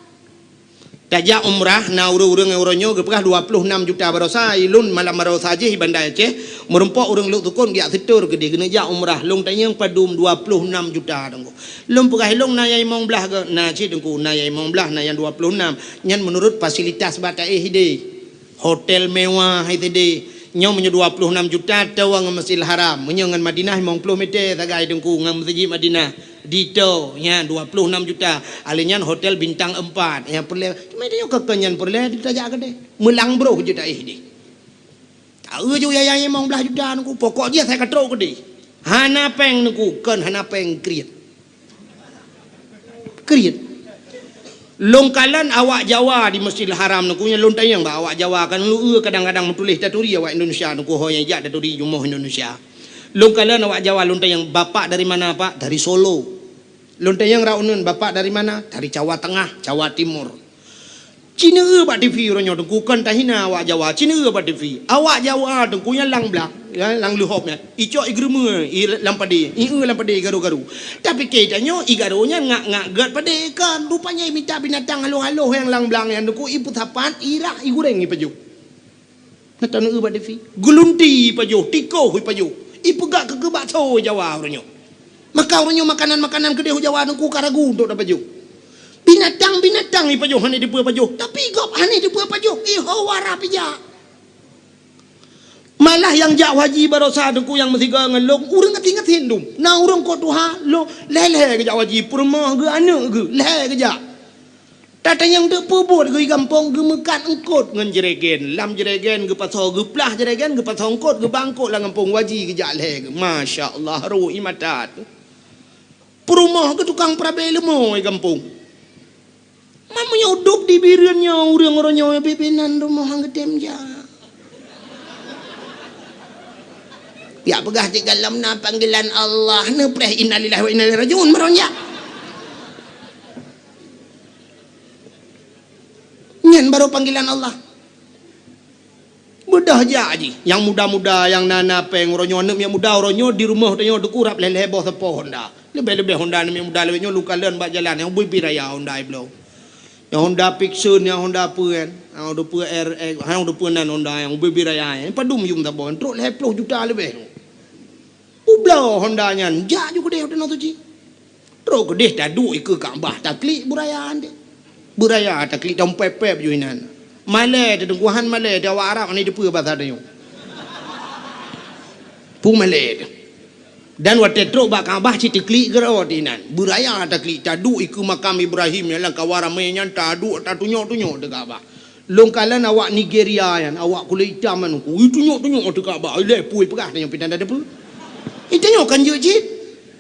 Tajak umrah na ureueng-ureueng nyang uroe nyoe geupeugah dua ploh nam juta baroesa, ilôn malam baroesa jih i Banda Aceh, meurumpok ureueng Lhoksukon geujak seutôt keudeh keuneuk jak umrah, lôn tanyong padum dua ploh nam juta Teungku. Lôn peugah ilôn na nyang limong blaih geuh, na cit Teungku, na nyang limong blaih, na nyang dua ploh nam. Nyan meunurot fasilitas bak taéh idéh. Hotel mewah hai sidéh. Nyoe meunyoe dua ploh nam juta toh ngon Masjidil Haram. Meunyoe ngon Madinah limong ploh mètè sagai Teungku ngon Meuseujid Madinah. Ditoh nyan dua ploh nam juta. Alèh nyan hotel bintang empat. Nyang peureulèe, cuma tanyoe keu nyan peureulèe tajak keudeh. Meulang broh jeuet taéh idéh. Taeu ju yaya limong blaih juta Teungku, pokok jih asai ka trok keudeh. Hana pèng Teungku, kon hana pèng, kriet. Kriet. Lôn kalon awak Jawa di Masjidil Haram Teungku, nyang lôn tanyong bak awak Jawa, kan lôn eu kadang-kadang meutuléh taturi awak Indonesia Teungku, ho nyang jak taturi jumoh Indonesia. Lôn kalon awak Jawa lôn tanyong, "Bapak dari mana, Pak?" "Dari Solo." Lôn tanyong raunun, "Bapak dari mana?" "Dari Jawa Tengah, Jawa Timur." Ci neueu bak T V uroe nyoe Teungku, kon tahina awak Jawa, ci neueu bak T V. Awak Jawa Teungku nyang lam blang, ya, lam leuhop nyan. Icok igeurumeue, i lam padé, ieu lam padé garu-garu. Tapi keu tanyoe, igaru nyan ngak-ngak gèt padé kan. Rupanya imita binatang haloh-haloh nyang lam blang nyan Teungku, ipeusapat, irah, igureng, ipajoh. Na taneueu bak T V. Geulunti ipajoh, tikoh ipajoh. Ipeugah keu, keu bakso Jawa uroe nyoe. Maka uroe nyoe makanan-makanan keudeh u Jawa Teungku ka ragu untuk tapajoh. Binatang-binatang ipajoh hana dipeue pajoh, tapi gob hana dipeue pajoh, iho wara pijak. Malah nyang jak haji baroesa Teungku nyang meusigoe ngon lôn, ureueng gasien-gasien dum. Na ureueng kot tuha, lôn lhèe-lhèe geujak haji, peurumoh geuh, aneuk geuh, lhèe geujak. Tatanyong teupeubuet geuh i gampông, geumeukat eungkôt ngon jregen. Lam jregen geupasoe, geuplah jregen, geupasoe eungkôt, geuba eungkôt lam gampông, haji geujak lhèe geuh. Masya Allah, rhot i mata teuh. Peurumoh geuh tukang peurabé leumo i gampông. Man meunyoe udôb di Bireuen nyoe, ureueng uroe nyoe bèk-bèk nan rumoh han geutem jak. Jak peugah cit gohlom na panggilan Allah, neupreh innalillahi wa inna ilaihi raji'un, meuron jak. Nyan baru panggilan Allah. Beudôh jak jih. Nyang muda-muda, nyang na-na pèng uroe nyoe, aneuk nyang muda uroe nyoe di rumoh tanyoe Teungku rab lhèe-lhèe boh sapo Honda. Leubeh-leubeh Honda aneuk nyang muda lawét nyoe lôn kalon bak jalan, nyang ubé-bé raya Honda ibloe. Nyang Honda Vixion, nyang Honda peue kan? Nyang Honda peue R X, nyang Honda peue nan Honda nyang ubé-bé raya. Nyang padum yum sapo, trok lhèe ploh juta leubeh. Peubloe Honda nyan, jak ju keudeh u Tanoh Suci. Trok keudeh taduek ikeue Ka'bah, taklik beuraya deh. Beuraya taklik, tampép-pép ju inan. Malèe teuh Teungku, han malèe teuh, awak Arab hana jiteupeu basa tanyoe. Peue malèe teuh. Dan watèe trok bak Ka'bah cit taklik keudroe teuh inan. Beuraya taklik, taduek ikeue makam Ibrahim nyang lam kawan ramè nyan, taduek tatunyok-tunyok teuh Ka'bah. Lôn kalon awak Nigeria nyan, awak kulét itam nyan, ui, tunyok-tunyok teuh Ka'bah. Ilèe peue peugah tanyoe pih tan tateupeue. Tanyoe kan jeuet cit.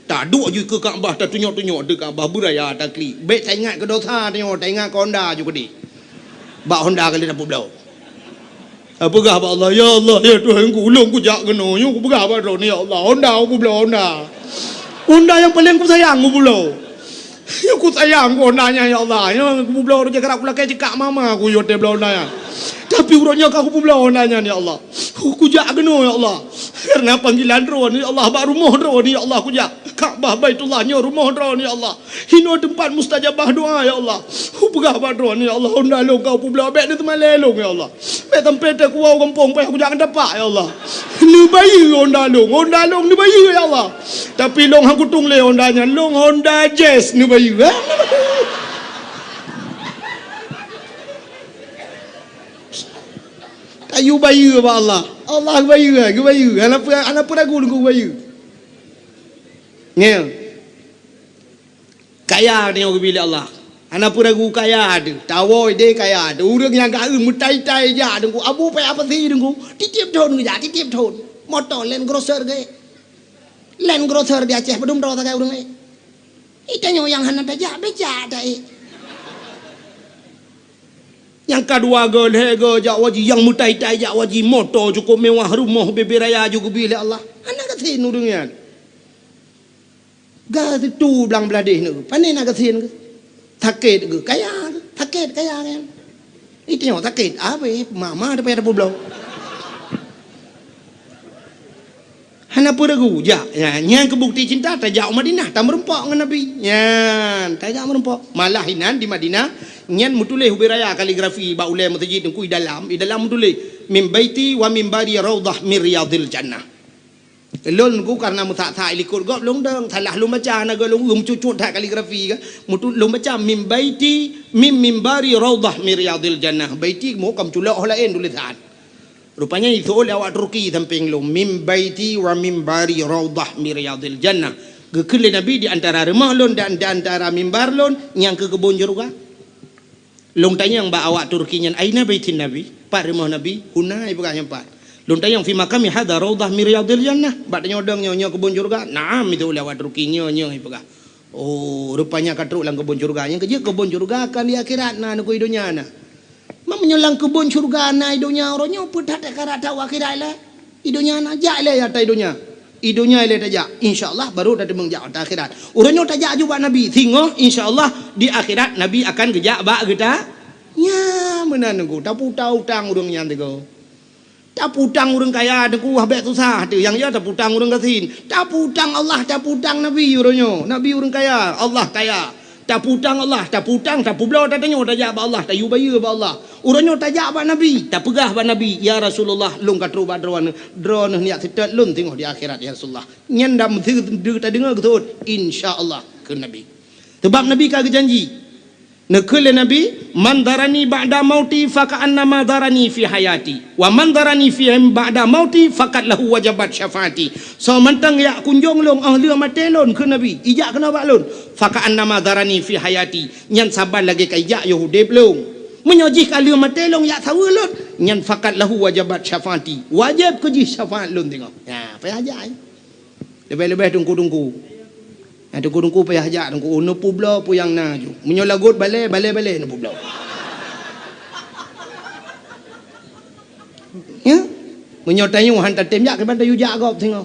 Taduek ju ikeue Ka'bah, tatunyok-tunyok teuh Ka'bah, beuraya taklik. Bèk taingat keu dosa tanyoe, taingat keu Honda ju keudeh. Bak Honda ka lheueh tapeubloe. Tapeugah bak Allah, "Ya Allah, ya Tuhanku, ulôn kujak keunoe, nyoe kupeugah bak Droeneuh, ya Allah, Honda kupeubloe, Honda. Honda nyang paleng kusayang kupeubloe." Nyoe kusayang keu Honda nyan, ya Allah. Nyoe kupeubloe, rot jak karap kulakèe cekak mama ku yue watèe bloe Honda nyan. Tapi uroe nyoe ka kupeubloe Honda nyan, ya Allah. Kujak keunoe, ya Allah. Kareuna panggilan Droeneuh, ya Allah. Bak rumoh Droeneuh, ya Allah, kujak. Ka'bah Baitullah nyoe rumoh Droeneuh, ya Allah. Inoe teumpat mustajabah doa, ya Allah. Kupeugah bak Droeneuh, ya Allah. Honda lôn ka kupeubloe, bèk neuseumalèe lôn, ya Allah. Bèk sampai teukuwoe gampông payah kujak ngon tapak, ya Allah. Neubayeue Honda lôn, Honda lôn neubayeue, ya Allah. Tapi lôn han kutueng lé Honda nyan, lôn Honda Jazz neubayeue, eh? Tayue bayeue bak Allah. Allah geubayeue, geubayeue. Hana peu-, hana peu ragu lôn geubayeue. Ngieng. Kaya tanyoe geubri lé Allah. Hana peue ragu kaya deuh, tawoe deh kaya deuh. Ureueng nyang ka eu meutai-tai jak Teungku, abu pèe apa sih Teungku? Tiep-tiep thon geujak, tiep-tiep thon. Moto Land Cruiser geuh. Land Cruiser di Aceh padum droe sagai ureueng ék. Ita nyoe nyang hana tajak, bèk jak ta ék. Nyang ka dua geuh, lhèe geuh jak haji, nyang meutai-tai jak haji, moto cukup mewah, rumoh bubé raya ju geubri lé Allah. Hana gasien ureueng nyan. Ga situ blang bladeh nyoe, pane na gasien geuh? Sakét geuh, kaya geuh, sakét kaya nyan. Ita nyoe sakét, abéh mama tapayah tapubloe. Hana peue ragu, jak. Nyan, nyan keu bukti cinta, tajak u Madinah, tameurumpok ngon Nabi. Nyan, tajak meurumpok. Malah inan di Madinah, nyan meutuléh ubé raya kaligrafi bak ulèe meuseujid Teungku, i dalam, i dalam meutuléh, "Min baiti wa mimbari raudhah min riyadhil jannah." Lôn Teungku kareuna meusak-sak i likot gob lôn dong, salah lôn baca, na gob lôn eu meucut-cut that kaligrafi kan. Meutu-, lôn baca, "Min baiti, min mimbari raudhah min riyadhil jannah." Baiti mo ka meuculok ho laén tulésan. Rupanya iseuôt lé awak Turki sampéng lôn, "Min baiti wa mimbari raudhah min riyadhil jannah." Geukheun lé Nabi, "Di antara rumoh lôn dan di antara mimbar lôn, nyan keuh keubon syeuruga." Lôn tanyong bak awak Turki nyan, "Aina baitin Nabi?" Pat rumoh Nabi? "Huna," ipeugah, "nyan pat." Lôn tanyong, "Fi maqami hadza raudhah min riyadhil jannah?" Bak tanyoe dong nyoe, "Nyoe keubon syeuruga?" "Na'am," itu lé awak Turki, "Nyoe, nyoe," ipeugah. Oh, rupanya ka trok lam keubon syeuruga. Nyang keujeuet keubon syeuruga kan di akhirat na, Teungku, i donya na. Meunyoe lam keubon syeuruga na i donya, uroe nyoe peue that ka rata u akhirat lé? I donya na, jak lé ata i donya. I donya lé tajak. Insya Allah baru tateumeung jak ata akhirat. Uroe nyoe tajak aju bak Nabi. Singoh insya Allah di akhirat Nabi akan geujak bak geuta. Nya meunan Teungku, tapeuutang-utang ureueng nyan Teungku. Tapeuutang ureueng kaya Teungku, habéh susah teuh. Nyang ya tapeuutang ureueng gasien. Tapeuutang Allah, tapeuutang Nabi uroe nyoe. Nabi ureueng kaya, Allah kaya. Tapeuutang Allah, tapeuutang, tapubloe, tatanyoe tajak bak Allah, tayue bayeue bak Allah. Uroe nyoe tajak bak Nabi, tapeugah bak Nabi, "Ya Rasulullah, lôn ka trok bak Droeneuh, Droeneuh neujak seutôt lôn singoh di akhirat, ya Rasulullah." Nyan dam teu-, teu-, tadeungoe geuseuôt, "Insya Allah," kheun Nabi. Sabab Nabi ka geujanji. Neukheun lé Nabi, "Man dzarani ba'da mauti faka'annama dzarani fi hayati, wa man dzarani fi ba'da mauti faqad lahu wajabat syafaati." Soe mantong jak kunjong lôn óh lheueh maté lôn, kheun Nabi, ijak keunoe bak lôn, "faka'annama dzarani fi hayati," nyan saban lagèe ka ijak yoh udép lôn. Meunyoe jih ka lheueh maté lôn jak saweue lôn, nyan, "faqad lahu wajabat syafaati," wajéb keu jih syafaat lôn singoh. Nya, payah jak, eh. Leubeh-leubeh teungku-teungku. Nyang teungku-teungku payah jak teungku, oh, neupubloe peue nyang na ju. Meunyoe lagot balèe, balèe-balèe neupubloe. Ya? Meunyoe tanyoe han tatém jak, kiban tayue jak gob singoh.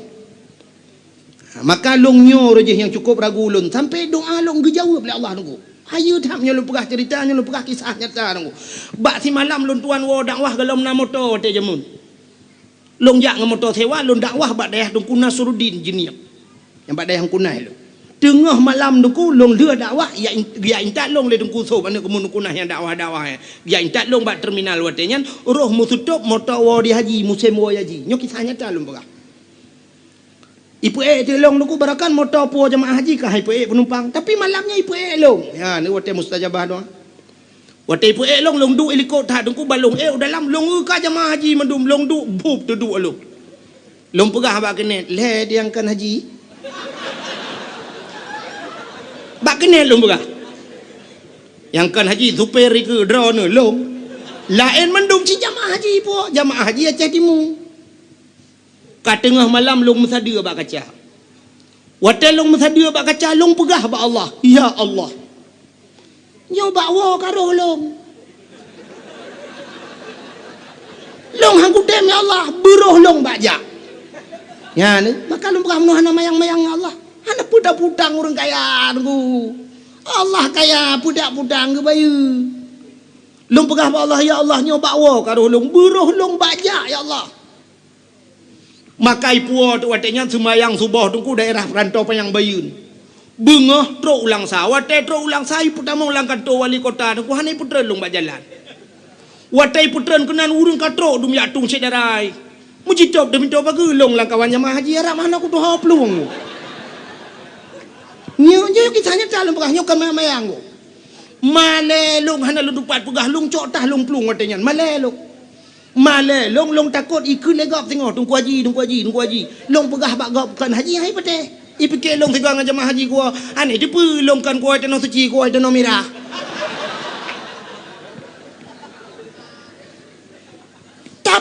Ha, maka lôn nyoe roh jih nyang cukôp ragu lôn, sampai doa lôn geujaweueb lé Allah teungku. Hayeu that meunyoe lôn peugah ceurita, nyoe lôn peugah kisah nyata teungku. Bak simalam lôn tuan woe dakwah golom na moto watèe jameun. Lôn jak ngon moto sewa, lôn dakwah bak dayah Teungku Nasruddin Jeunieb. Nyang bak dayah Teungku Nas lôn. Teungoh malam teungku, lôn lheueh dakwah, jak in-, jak intat lôn lé Teungku Sob, aneuk keumun Teungku Nas nyang dakwah-dakwah, eh. Jak intat lôn bak terminal watèe nyan, roh meuseutôt moto woe di haji, musém woe haji. Nyoe kisah nyata lôn peugah. Ipeuék teuk lôn teungku, barangkan moto puwoe jamaah haji ka han ipeuék peunumpang. Tapi malam nyan ipeuék lôn. Ya, ni watèe mustajabah doa. Watèe ipeuék lôn, lôn duek i likot that teungku, ban lôn ék u dalam, lôn eu ka jamaah haji mandum, lôn duek, bup, teuduek lôn. Lôn peugah bak keuneuk, "Lhèe di nyang kon haji?" Bak keuneuk lôn peugah. Nyang kon haji, supir dikeue, droeneuh, lôn. Laén mandum cit jamaah haji puwoe, jamaah haji Aceh Timu. Ka teungoh malam lôn meusadeue bak kaca. Watèe lôn meusadeue bak kaca, lôn peugah bak Allah, "Ya Allah, nyoe bak woe ka roh lôn. Lôn han kutem, ya Allah, beuroh lôn bak jak." Nyan, maka lôn peugah, "Meunoe hana mayang-mayang, ya Allah. Hana peue tapeuutang ureueng kaya teungku. Allah kaya, peue tapeuutang geubayeue." Lôn peugah bak Allah, "Ya Allah, nyoe bak woe ka roh lôn, beuroh lôn bak jak, ya Allah." Maka ipuwoe teuk watèe nyan seumayang suboh teungku daerah Peurantô Panyang Bayeuen. Beungoh trok u Langsa. Watèe trok u Langsa, ipeutamong lam kantô wali kota teungku, hana ipeutreun lôn bak jalan. Watèe ipeutreun keunan, ureueng ka trok dum jak tueng syedara. Meujitôb teumintoe bageue lôn lam kawan jamaah haji, harab hana kutuho plueng. Nyoe, nyoe kisah nyata lôn peugah, nyoe kon mayang-mayang. Malèe lôn hana lôn tupat peugah, lôn cok tah lôn plueng watèe nyan. Malèe lôn. Malèe lôn, lôn takot ikheun lé gob singoh, "Teungku Haji, Teungku Haji, Teungku Haji." Lôn peugah bak gob, "Kon haji hai patéh." Ipike lôn sigoe ngon jamaah haji kuwoe, "Aneuk deuh peue lôn kon kuwoe tanoh suci, kuwoe tanoh mirah."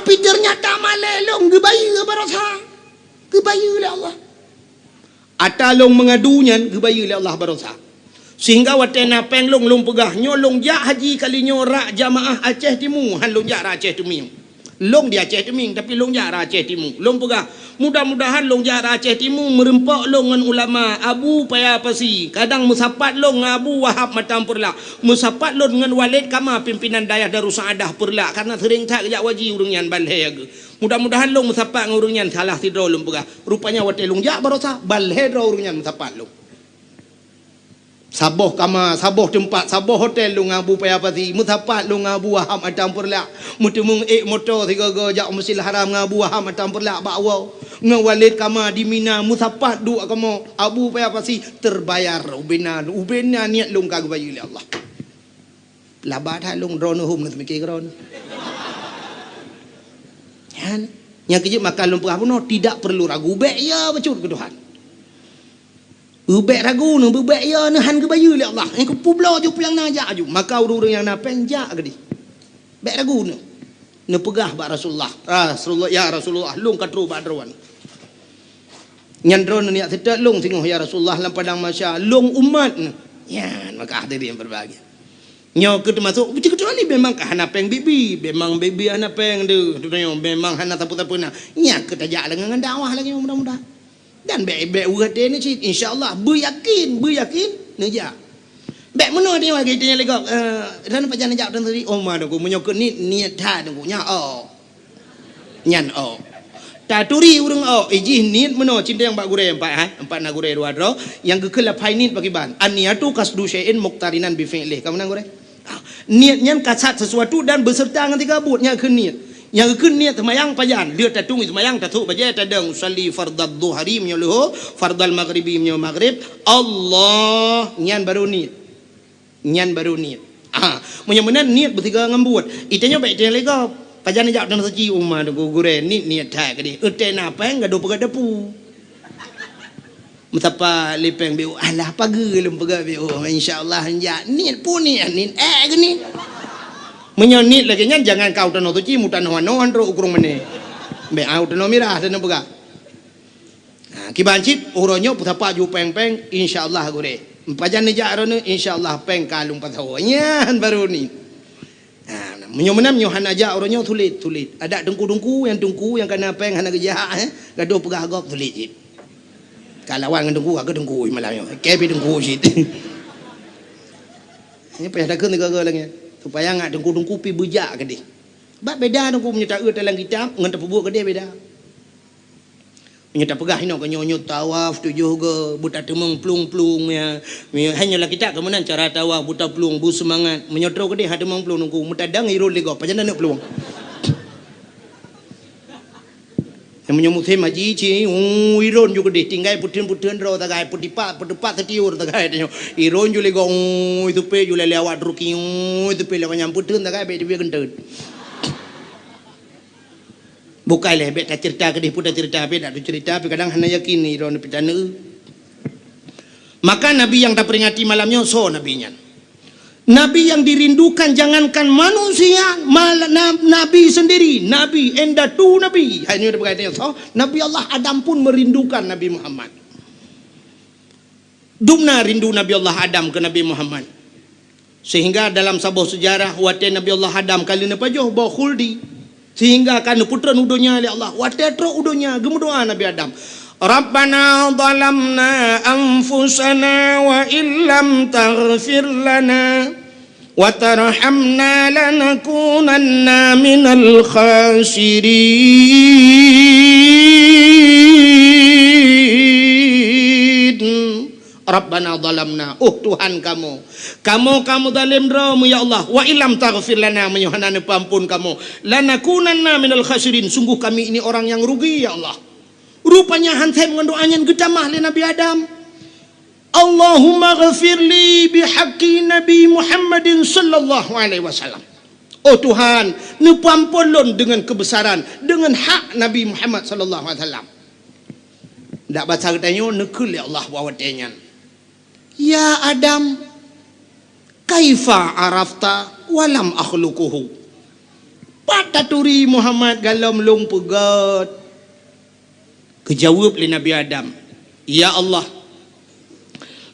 Tapi ternyata malèe lôn geubayeue baroesa. Geubayeue lé Allah. Ata lôn meungadu nyan geubayeue lé Allah baroesa. Sehingga watèe na péng lôn, lôn peugah, nyoe lôn jak haji kali nyoe rak jamaah Aceh Timu, han lôn jak rak Aceh Timu. Lôn di Aceh Teumieng, tapi lôn jak rak Aceh Timu. Lôn peugah, mudah-mudahan lôn jak rak Aceh Timu meureumpok lôn ngon ulama Abu Paya Pasi. Kadang meusapat lôn ngon Abu Wahab Matang Peureulak. Meusapat lôn ngon Walid Kama, pimpinan dayah Darussaaddah Peureulak, karena seuring that jak haji ureueng nyan, ban lhèe geuh. Mudah-mudahan lôn meusapat ngon ureueng nyan, salah sidroe lôn peugah. Rupanya watèe lôn jak baroesa, ban lhèe droe ureueng nyan meusapat lôn. Saboh kama, saboh teumpat, saboh hotel lôn ngon Abu Paya Pasi, meusapat lôn ngon Abu Wahab Matang Peureulak. Meuteumeung ék moto sigoe-goe jak Masjidil Haram ngon Abu Wahab Matang Peureulak bak woe. Ngon Walid Kama di Mina, meusapat duek kamoe. Abu Paya Pasi, terbayar ubena, ubena niet lôn ka geubayeue lé Allah. Laba that lôn, droeneuh hom neuseumiké keu droeneuh. Nyan, nyang keujeuet maka lôn peugah bunoe, tidak perlu ragu, bèk ya bacut keu Tuhan. Beubèk ragu neuh, beubèk ya neuh, han geubayeue lé Allah. Eh, keu peubloe ju peue nyang na jak aju. Maka ureueng-ureueng nyang na péng jak keudéh. Bèk ragu neuh. Neupeugah bak Rasulullah, "Rasulullah, ya Rasulullah, lôn ka trôh bak droeneuh. Nyan droeneuh niet seutôt lôn singoh ya Rasulullah lam padang mahsyar, lôn umat neuh." Nyan maka hadirin berbahagia. Nyoe keuh teumasok, beutôi-beutôi memang ka hana péng bibi, memang bibi hana péng deuh, memang hana sapeue-sapeue na. Nyan keuh tajak lagèe ngon dakwah lagèe nyoe mudah-mudahan. Dan bèk, bèk weueh até neuh cit, insya Allah, beuyakin, beuyakin, neujak. Bèk meunoe teuh lagèe tanya lé gob, eh, "Droeneuh pajan neujak?" "Droeneuh turi." "Oh, ma Teungku, meunyoe keu niet, niet that Teungku, nyan oh." Nyan oh. Taturi ureueng oh, ijih niet meunoe cindeng bak gurèe empat, ha? Empat na gurèe dua droe, nyang geukheun laphai niet pakriban. An-niyatu qasdu syai'in muqtarinan bi fi'lih. Ka meunan gurèe? Niet nyan kasat sesuatu dan beserta ngon siga buet, nyan keuh niet. Nyang keuh niet seumayang pajan, lheueh tatueng seumayang, tasôk bajèe, tadong, usalli fardadz dhuhri meunyoe leuhô, fardal maghribi meunyoe maghrib, Allah, nyan barô niet. Nyan barô niet. Ah, meunyoe meunan niet beusigoe ngon buet. Itanyoe bèk itanyoe lé gob. Pajan jak dan suci uma tu gurèe niet, niet that keudéh. Eutée na péng gadoh peugah depu. Meusapat lé péng B O, "Alah, pageue lôn peugah B O, insya Allah han jak." Niet pun niet, niet ék geuh niet. Meunyoe niet lagèe nyan, jangan kau tanoh suci, meutanoh anoe, han trok u krueng mané. Bèk, ah, tanoh mirah, tanoh peugah. Ha, kiban cit, uroe nyoe peusapat ju péng-péng, insya Allah gurèe. Pajan neujak droeneuh, insya Allah péng ka lôn pasoe. Nyan barô niet. Ha, meunyoe meunan, meunyoe hana jak uroe nyoe, sulet, sulet. Adak teungku-teungku, nyang teungku nyang kana péng hana geujak, eh, gadoh peugah gob sulet cit. Ka lawan ngon teungku, ka teungku malam nyoe. Kèe pih teungku cit. Nyoe payah takheun sigoe-goe lagèe nyan. Supaya ngat teungku-teungku pih beujak keudéh. Bak beda teungku meunyoe taeu dalam kitab ngon tapeubuet keudéh beda. Meunyoe tapeugah inoe keu nyoe, nyoe tawaf tujoh goe, beutateumeung plueng-plueng ya. Meunyoe hai nyoe lam kitab keu meunan cara tawaf, beutateumeung, beuseumangat. Meunyoe trok keudéh han teumeung plueng teungku, meutadang irôn lé gob, pajan aneuk plueng. Meunyoe musém haji, ci, uu, irôn ju keudéh, tinggai peuteun-peuteun droe sagai, peutipak, peutipak seutiur sagai tanyoe. Irôn ju lé gob, uu, iteupe ju lé awak Turki, uu, iteupe lé manyang peuteun sagai, bèk teubiet geunteut. Bukai lé, bèk taceurita keudéh, peue taceurita, bèk dak teuceurita, tapi kadang hana yakin irôn pih taneuk. Maka Nabi nyang taperingati malam nyoe, soe Nabi nyan? Nabi yang dirindukan jangankan manusia, mal-, na-, Nabi sendiri, Nabi, indatu Nabi. Hai nyoe dipeugah teuh, Nabi Allah Adam pun merindukan Nabi Muhammad. Dum na rindu Nabi Allah Adam keu Nabi Muhammad. Sehingga dalam saboh seujarah, watèe Nabi Allah Adam ka lheueh neupajoh boh khuldi, sehingga ka neupeutreun u donya lé Allah. Watèe trok u donya, geumeudoa Nabi Adam, "Rabbana zalamna anfusana wa illam taghfir lana wa tarhamna lanakunanna minal khasirin." "Rabbana zalamna," oh Tuhan kamoe, kamoe ka meuzalém droe, ya Allah, "wa illam taghfir lana," meunyoe hana neupeuamphon kamoe, "lanakunanna minal khasirin," sungguh kami ini orang yang rugi, ya Allah. Rupanya han sép ngon doa nyan geutamah lé Nabi Adam. "Allahumma ghfirli bihaqqi Nabi Muhammadin sallallahu alaihi wasallam." Oh Tuhan, neupeuamphon lôn deungon keubesaran, deungon hak Nabi Muhammad sallallahu alaihi wasallam. Dak basa geutanyoe neukheun lé Allah bak watèe nyan, "Ya Adam, kaifa arafta wa lam akhluquhu?" Pat taturi Muhammad galom lôn peugét. Geujaweueb lé Nabi Adam, "Ya Allah,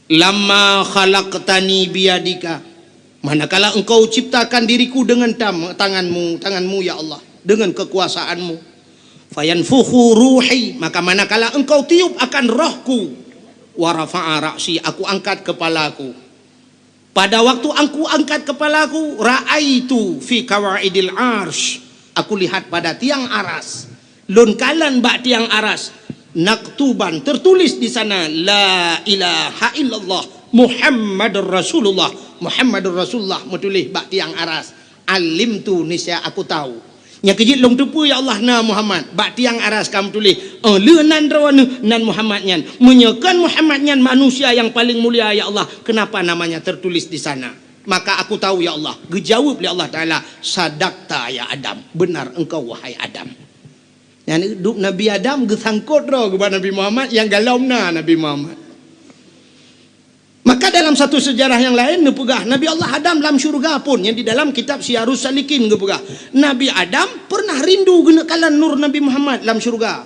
lamma khalaqtani biyadika, manakala Engkau ciptakan diriku dengan tam-, tangan-Mu, tangan-Mu, ya Allah, dengan kekuasaan-Mu. Fayanfukhu ruhi, maka manakala Engkau tiup akan rohku, wa rafa'a ra'si, aku angkat kepalaku." Pada waktu aku angkat kepalaku, ra'aitu fi kawaidil arsy. Aku lihat pada tiang aras. Lôn kalon bak tiang aras. Naktuban, tertulis di sana, "La ilaha illallah Muhammadur Rasulullah." Muhammadur Rasulullah meutuléh bak tiang aras. Alimtu, niscaya aku tahu. Nyang keujeuet lôn teupeue, ya Allah, na Muhammad. Bak tiang aras ka meutuléh, "Oh, lheueh nan droeneuh nan Muhammad nyan. Meunyoe kon Muhammad nyan manusia nyang paleng mulia, ya Allah, kenapa namanya tertulis di sana?" Maka aku tahu, ya Allah. Geujaweueb lé Allah Taala, "Sadaqta ya Adam. Benar engkau, wahai Adam." Nyan dup Nabi Adam geusangkot droe keu bak Nabi Muhammad, nyang galom na Nabi Muhammad. Maka dalam satu sejarah nyang laén neupeugah, Nabi Allah Adam lam syeuruga pun, nyang di dalam kitab Siyarus Salikin geupeugah, Nabi Adam pernah rindu geuneuk kalon nur Nabi Muhammad lam syeuruga.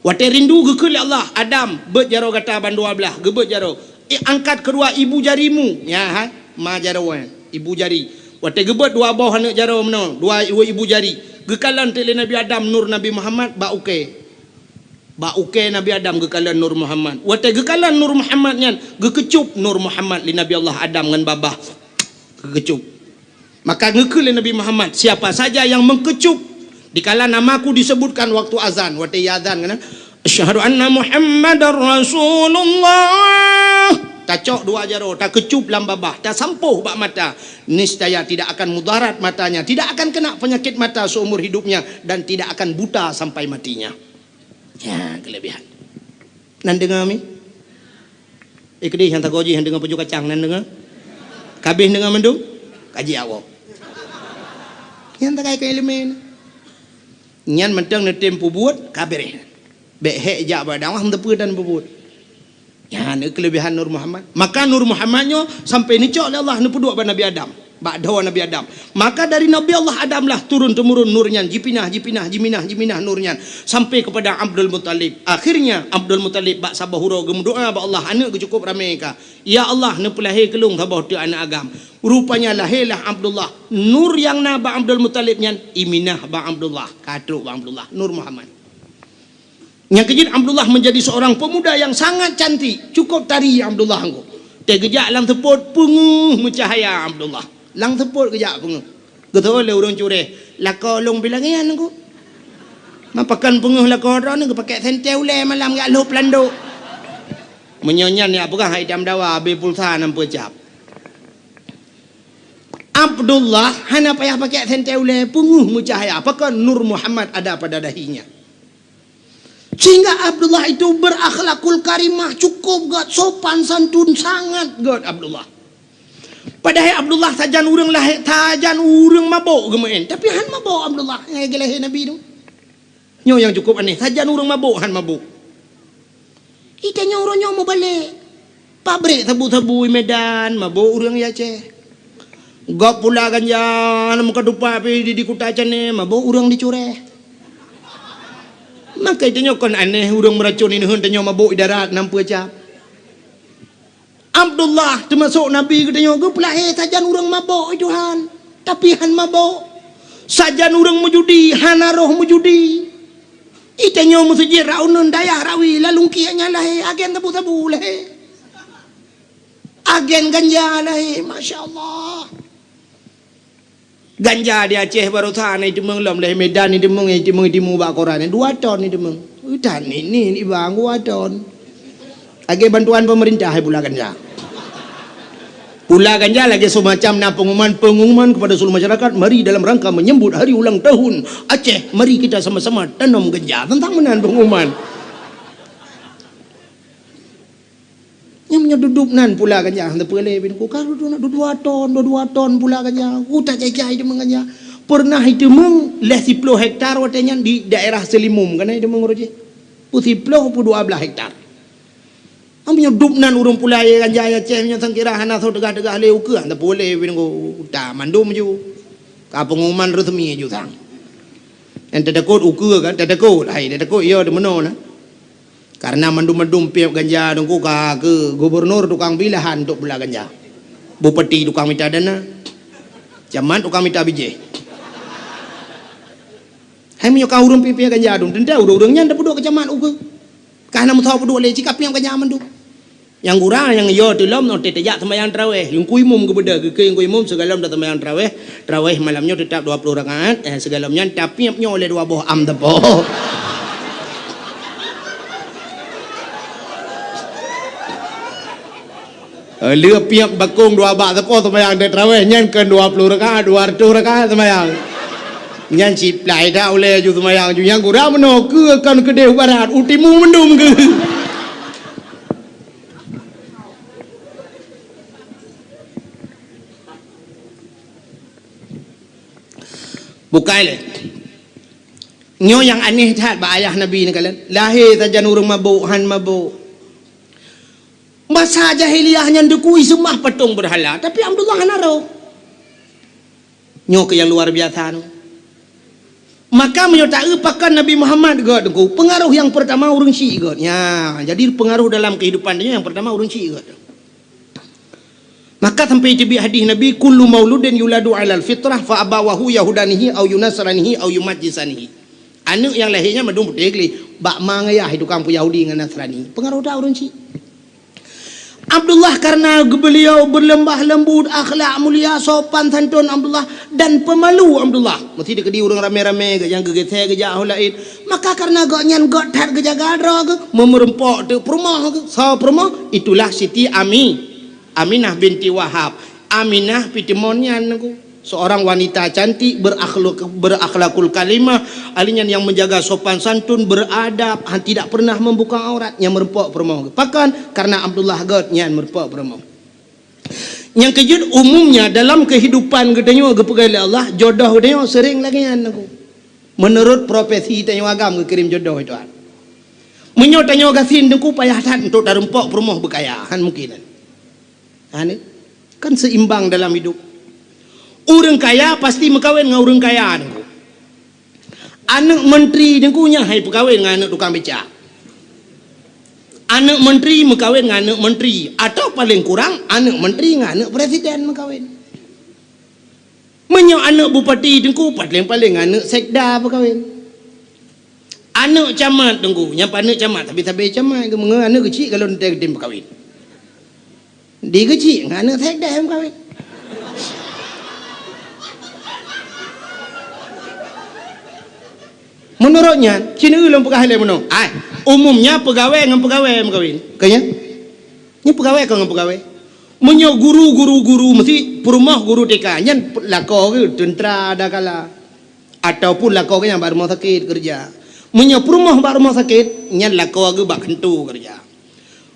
Watée rindu geukheun lé Allah, "Adam, beuet jaroe gata ban dua blaih." Geubeuet jaroe. "Eh, angkat keudua ibu jarimu." Nyan hai, ma jaroe, ibu jari. Watée geubeuet dua boh aneuk jaroe meunoe, dua ibu, ibu jari. Geukalon teuk lé Nabi Adam nur Nabi Muhammad bak ukée. Bak ukée Nabi Adam geukalon nur Muhammad. Watée geukalon nur Muhammad nyan, geukeucup nur Muhammad lé Nabi Allah Adam ngon babah. Geukeucup. Maka geukheun lé Nabi Muhammad, "Siapa saja yang mengkecup dikala namaku disebutkan waktu azan," watée azan kan, "Asyhadu anna Muhammadar Rasulullah." Tacok dua jaroe, takeucup lam babah, tasampôh bak mata. Niscaya tidak akan mudarat matanya, tidak akan kena penyakit mata seumur hidupnya, dan tidak akan buta sampai matinya. Ya, kelebihan. Nan deungoe mi? Eh, keudeh nyang tagoe jih nyang deungoe pujôh kacang nan deungoe. Kabeh deungoe mandum? Kaji awak. Nyang takai keu ileumèe. Nyan mantong neutem peubuet, ka beureh. Bèk hék jak bak dakwah, meuteupeue dan peubuet. Nyan keulebihan Nur Muhammad. Maka Nur Muhammad nyoe sampai neucok lé Allah neupeuduek bak Nabi Adam. Bak dhoe Nabi Adam. Maka dari Nabi Allah Adam lah turun-temurun nur nyan, jipinah, jipinah, jiminah, jiminah nur nyan sampai kepada Abdul Muttalib. Akhirnya Abdul Muttalib bak saboh uroe geumeudoa bak Allah, aneuk geuh cukup ramé ka. Ya Allah, neupeulahé keu lôn saboh teuk aneuk agam. Rupanya lahé lah Abdullah. Nur nyang na bak Abdul Muttalib nyan iminah bak Abdullah, ka trok bak Abdullah, Nur Muhammad. Nyang keujeuet Abdullah menjadi seorang pemuda yang sangat cantik, cukup tari Abdullah engko. Teugeujak lam seupôt peungeuh meucahaya Abdullah. Lam seupôt geujak peungeuh. Geuteupeue lé ureuëng cureh, lakoe lôn bilangian engko. Mapakan peungeuh lakoe droeneuh geupakék sentée ulée malam jak lhôb landok. Meunyoe nyan nyang peugah hai dam dawa abée pulsa nam peucab. Abdullah hana payah pakék sentée ulée, peungeuh meucahaya, pakon Nur Muhammad ada pada dahinya. Sehingga Abdullah itu berakhlakul karimah, cukup gét, sopan santun sangat gét Abdullah. Padahai Abdullah sajan ureuëng lahé, sajan ureuëng mabôk geumeuén, tapi han mabôk Abdullah nyang lahé Nabi tu. Nyoe nyang cukup aneh, sajan ureuëng mabôk han mabôk. Itanyoe uroe nyoe mubalek. Pabrik sabu-sabu i Medan, mabôk ureuëng i Aceh. Gob pula ganja, lam meuka tupat pi di, di kuta Canée, mabôk ureuëng di Cureh. Maka itanyoe kon aneh ureuëng meuracôn ineuen tanyoe mabôk i darat nam peucab. Abdullah teumasok Nabi geutanyoe geupeulahé sajan ureuëng mabôk i Tuhan, tapi han mabôk. Sajan ureuëng meujudi, hana roh meujudi. Itanyoe meuseujid rauneun dayah rawi lalungkiek nyan lahé, agen sabu-sabu lahé. Agen ganja lahé, masya Allah. Ganja di Aceh baroesa na iteumeung lom, lé Medan iteumeung, iteumeung, iteumeung bak koran, dua ton iteumeung. Utan ni, ni, ni bang dua ton. Lagée bantuan pemerintah hai pula ganja. Pula ganja lagée semacam na pengumuman, pengumuman kepada seluruh masyarakat, mari dalam rangka menyambut hari ulang tahun Aceh, mari kita sama-sama tanam ganja. Teuntang meunan pengumuman. Nyang meunyoe dudup nan pula ganja, hana peulé bin ku ka dudu na dua ton, dua ton pula ganja. Utak jai-jai iteumeung ganja. Pernah iteumeung leh siploh hektar watée nyan di daerah Seulimum, kana iteumeung uroe jih. Pu siploh pu dua blaih hektar. Am nyoe dup nan ureuëng pula ye ganja ya ceh nyoe sangkira hana soe teugah-teugah lé ukeue, hana peulé bin ku utak mandum ju. Ka pengumuman resmi ju sang. Nyang teutakot ukeue kan, teutakot. Hai, teutakot, ya, di meunoe na. Karena mandum-mandum piep ganja Teungku ka keu gubernur tukang bri lahan untuk bela ganja. Bupati tukang mita dana. Camat tukang mita bijéh. Hai, meunyoe ka ureuëng piep-piep ganja dum, teuntèe ureuëng-ureuëng nyan tapeuduek keu camat ukeue. Ka hana meusaboh peuduek lé, cit ka piep ganja mandum. Nyang gura nyang yo teulom nyoe teuh teujak seumayang taraweh. Teungku imum geubeudôh, geukheun teungku imum sigohlom taseumayang taraweh. Taraweh malam nyoe teutap dua ploh rakaat, eh, sigohlom nyan tapiep nyoe lé dua boh am teupô. Eh, lheueh piep bakong dua bak teupô seumayang taraweh nyan kon dua ploh rakaat, dua reutôh rakaat seumayang. Nyan siplai that ulèe ju seumayang ju nyang gura meunoe keu kon keudeh barat, u timu mandum keu. Bukai lé. Nyoe nyang aneh that bak ayah Nabi neukalon. Lahé sajan ureuëng mabök, han mabök. Masa jahiliyah nyan Teungku iseumah patong beurhala, tapi Abdullah hana roh. Nyoe keuh nyang luar biasa nyoe. Maka meunyoe taeu pakon Nabi Muhammad gét Teungku, peungaroh nyang peurtama ureuëng syiek gét. Ya, jadi peungaroh dalam keuhidupan tanyoe nyang peurtama ureuëng syiek gét. Maka sampai teubiet hadis Nabi, "Kullu mauludin yuladu 'alal fitrah fa abawahu yahudanihi au yunasranihi au yumajjisanihi." Aneuëk nyang lahé nyan mandum putéh gleh, bak ma ngon yah tukang peu Yahudi ngon Nasrani. Peungaroh that ureuëng syiek. Abdullah karena beliau berlemah lembut, akhlak mulia, sopan santun Abdullah dan pemalu Abdullah. Mesti dikeudi ureuëng ramé-ramé gét nyang geugeusé geujak ho laén. Maka karena gobnyan gét that geujaga droe geuh, meumeurumpok teuk peurumoh geuh, soe peurumoh, itulah Siti Ami, Aminah binti Wahab. Aminah pih timon nyan Teungku. Seorang wanita cantik, berakhlak, berakhlakul karimah, ahli nyan nyang menjaga sopan santun, beradab, han, tidak pernah membuka aurat, nyang meureumpok peurumoh geuh. Pakon? Karena Abdullah gét nyan meureumpok peurumoh. Nyang keujeuet, umumnya dalam kehidupan geutanyoe geupeugah lé Allah, jodoh geutanyoe sering lagée nyan Teungku. Menurut profesi tanyoe agam geukirém jodoh Tuhan. Meunyoe tanyoe gasien Teungku payah that untuk tareumpok peurumoh beukaya, han mungkin. Aneuëk, kan seimbang dalam hidup. Ureuëng kaya pasti meukawen ngon ureuëng kaya Teungku. Aneuëk menteri Teungku nyan hai peukawen ngon aneuëk tukang becak. Aneuëk menteri meukawen ngon aneuëk menteri, atau paling kurang aneuëk menteri ngon aneuëk presiden meukawen. Meunyoe aneuëk bupati Teungku, paling-paling aneuëk sekda peukawen. Aneuëk camat Teungku, nyang aneuëk camat, tapi sabe camat, meunyoe aneuëk keuchik kalau teuntèe geutem peukawen. Di keuchik ngon aneuëk sekda meukawen. Meunurot nyan, cit nyoe lôn peugah lé meunoe. Ai, umumnya peugawée ngon peugawée meukawen. Ka nyan? Nyan peugawée kon ngon peugawée. Meunyoe guru, guru, guru, meusti peurumoh guru T K, nyan lakoe geuh teuntra ada kala. Ataupun lakoe geuh nyan bak rumoh sakét keureuja. Meunyoe peurumoh bak rumoh sakét, nyan lakoe geuh bak kantô keureuja.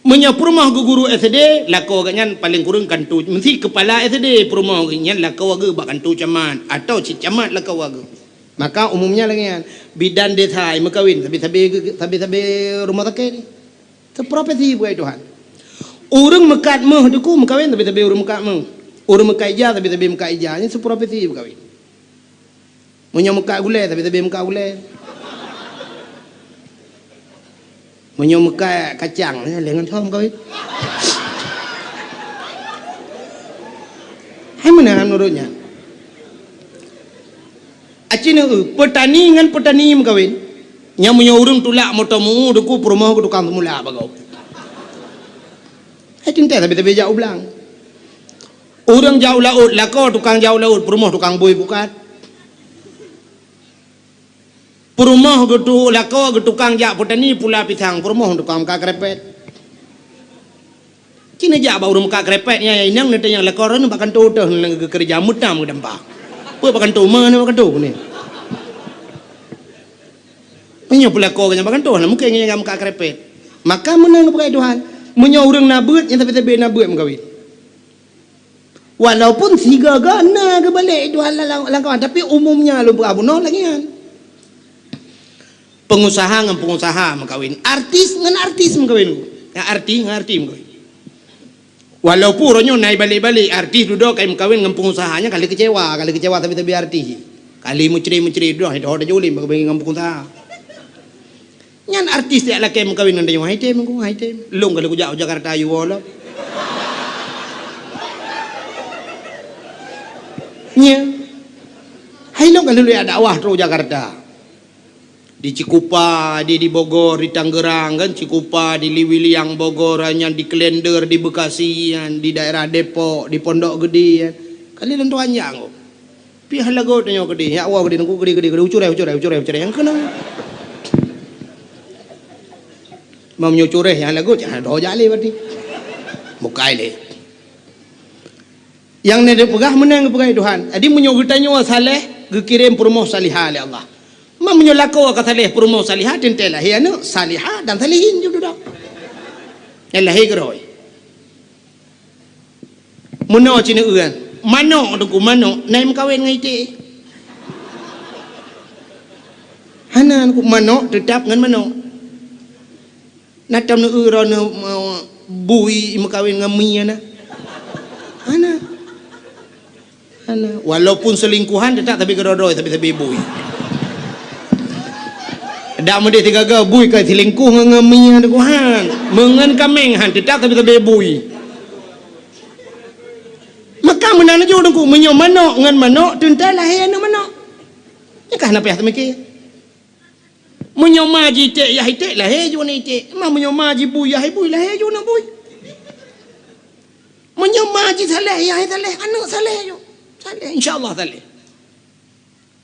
Meunyoe peurumoh geuh guru S D, lakoe geuh nyan paleng kureueng kantô, meusti keupala S D peurumoh geuh nyan lakoe geuh bak kantô camat, atawa cit camat lakoe geuh. Maka umumnya lagée nyan, bidan desa meukawen sabe-sabe geuh, sabe-sabe rumoh sakét. Teuprofesi bukai Tuhan. Ureuëng meukat méuh Teungku meukawen sabe-sabe ureuëng meukat méuh. Ureuëng meukat ija sabe-sabe meukat ija. Nyan teuprofesi meukawen. Meunyoe meukat gulée, sabe-sabe meukat gulée. Meunyoe meukat kacang, eh, lé ngon thom kawin. Hai meunan meunurot nyan. Aci neu, peutani ngon peutani meukawen. Nyang meunyoe ureuëng tulak moto meu Teungku peurumoh keu tukang seumula bagoe. Hai teuntée sabe-sabe jak u blang. Ureuëng jak u laôt, lakoe tukang jak u laôt, peurumoh tukang bui pukat. Peurumoh geutu-, lakoe geuh tukang jak peutani pula pisang, peurumoh tukang meukat keureupat. Ci neujak bak ureuëng meukat keureupat nyan, inong neutanyong lakoe droeneuh bak kantô teuh, neuneuk geukeureuja meutam geudampa. Peue bak kantô, ma neuh bak kantô ni. Meunyoe peulakoe geuh nyan bak kantô, hana mungken nyan meukat keureupat. Maka meunan geupeugah Tuhan, meunyoe ureuëng na beuet, nyan sabe-sabe na beuet meukawen. Walaupun sigoe-goe na geubalek Tuhan lam, lam kawan, tapi umumnya lôn peugah bunoe lagée nyan. Pengusaha ngon pengusaha meukawen, artis ngon artis meukawen, ngon artis ngon artis meukawen. Walaupun uroe nyoe na ibalek-balek artis dudoe ka imeukawen ngon peungusaha, nyan ka lheueh keucewa, ka lheueh keucewa sabe-sabe artis. Ka lheueh meucre-meucre dudoe, hai toh tajak ulèe bak keukawen ngon peungusaha. Nyan artis tajak lakèe meukawen ngon tanyoe, hai tem ku, hai tem. Lôn ka lheueh kujak u Jakarta yue woe lom. Nyan. Hai lôn ka lheueh jak dakwah trok u Jakarta. Di Cikupa, di, di Bogor, di Tangerang kan, Cikupa, di Liwiliang, Bogor, nyan di Klender, di Bekasi, nyan di daerah Depok, di Pondok Gede, kan. Kali lôn tuan nyang. Pih lagot nyoe keudeh, ya Allah keudeh, nunggu keudeh, keudeh, keudeh, ucureh, ucureh, ucureh, ucureh, nyang keunan. Meunyoe cureh nyang lagot, jangan doh jak lé berarti. Bukai lé. Nyang na dipeugah meunan geupeugah Tuhan. Jadi meunyoe geutanyoe saleh, geukirém peurumoh salihah lé Allah. Ma meunyoe lakoe ka saleh peurumoh salihah, teuntèe lahé aneuk salihah dan salihin ju dudoe. Nyang lahé keudroe. Meunoe cit neueu, manok teungku, manok na imeukawen ngon iték. Hana teungku, manok teutap ngon manok. Na tom neueu droeneuh, eh, bui imeukawen ngon mie na? Hana. Hana. Walaupun selingkuhan teutap tapi keudroe-droe tapi, tapi bui. Dak meudeh sigaga bui ka selingkuh ngon, ngon mie teungku han. Meungon kaméng han teutap tapi, tapi bui. Maka meunan laju teungku, meunyoe manok ngon manok teuntèe lahé aneuk manok. Nyan ka hana payah teumiké. Meunyoe ma jiték yah iték, lahé ju aneuk iték. Ma meunyoe ma jibui yah ibui, lahé ju aneuk bui. Meunyoe ma jisaleh yah isaleh, aneuk saleh ju. Saleh, insya Allah saleh.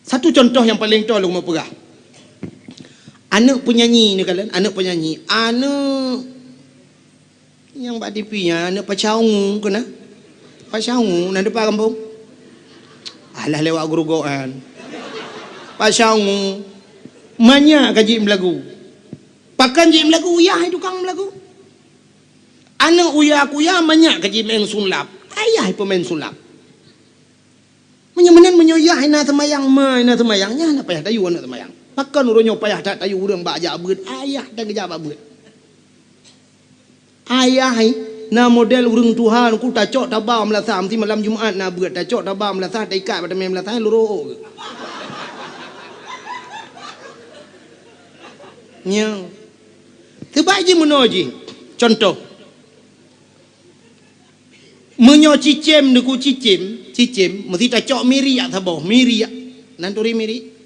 Satu contoh nyang paleng toe lôn meupeugah. Aneuk peunyanyi ni kalon, aneuk peunyanyi. Aneuk Nyang bak T V nyan, aneuk Pasha Ungu keunan. Pasha Ungu, na dipat gampông? Alah lewat Geurugok nyan. Pasha Ungu. Manyak ka jeuet meulagu. Pakon jeuet meulagu? Yah tukang meulagu. Aneuk uya kuya manyak ka jimeu'en sulap. Ayah peumain sulap. Meunyoe meunan, meunyoe yah na seumayang, ma na seumayang, nyan na payah tayue aneuk seumayang. Pakon uroe nyoe payah that tayue ureueng bak jak beuet, ayah that geujak bak beuet. Ayah hai, na model ureueng tuha ku tacok taba meulasah, meusti malam Jumat na beuet, tacok taba meulasah, taikat bak tameng meulasah, lurok. Nyan. Teubai jih meunoe jih. Contoh. Meunyoe cicém, neuku cicém, cicém, meusti tacok miriak saboh, miriak. Na neuturi miriak?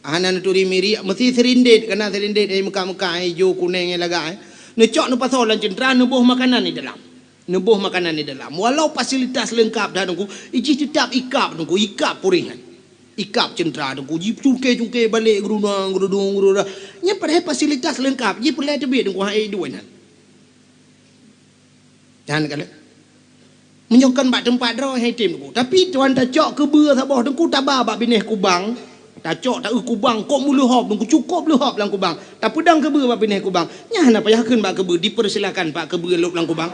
Hana neuturi miriak, meusti sirindét, kana sirindét, eh, meuka-meuka, eh, ijo, kuneng, eh, lagak, eh. Neucok neupasoe lam ceuntra, neuboh makanan di dalam. Neuboh makanan di dalam. Walau fasilitas leungkap dah, teungku, ijih teutap ikab, teungku, ikab puréh nyan. Ikab ceuntra, teungku, jicungke-cungke balek, geurudong, geurudong, geurudong. Nyan padahai fasilitas leungkap, jih peureulèe teubiet, teungku, hai duek nyan. Nyan kalon. Meunyoe kon bak teumpat droe hai tem teungku. Tapi tuan tacok keubeue saboh teungku taba bak binéh kubang. Tacok taeu kubang kok meuleuhop teungku, cukôp leuhop lam kubang. Tapeudong keubeue bak binéh kubang. Nyan hana payah kheun bak keubeue, dipersilakan bak keubeue lôb lam kubang.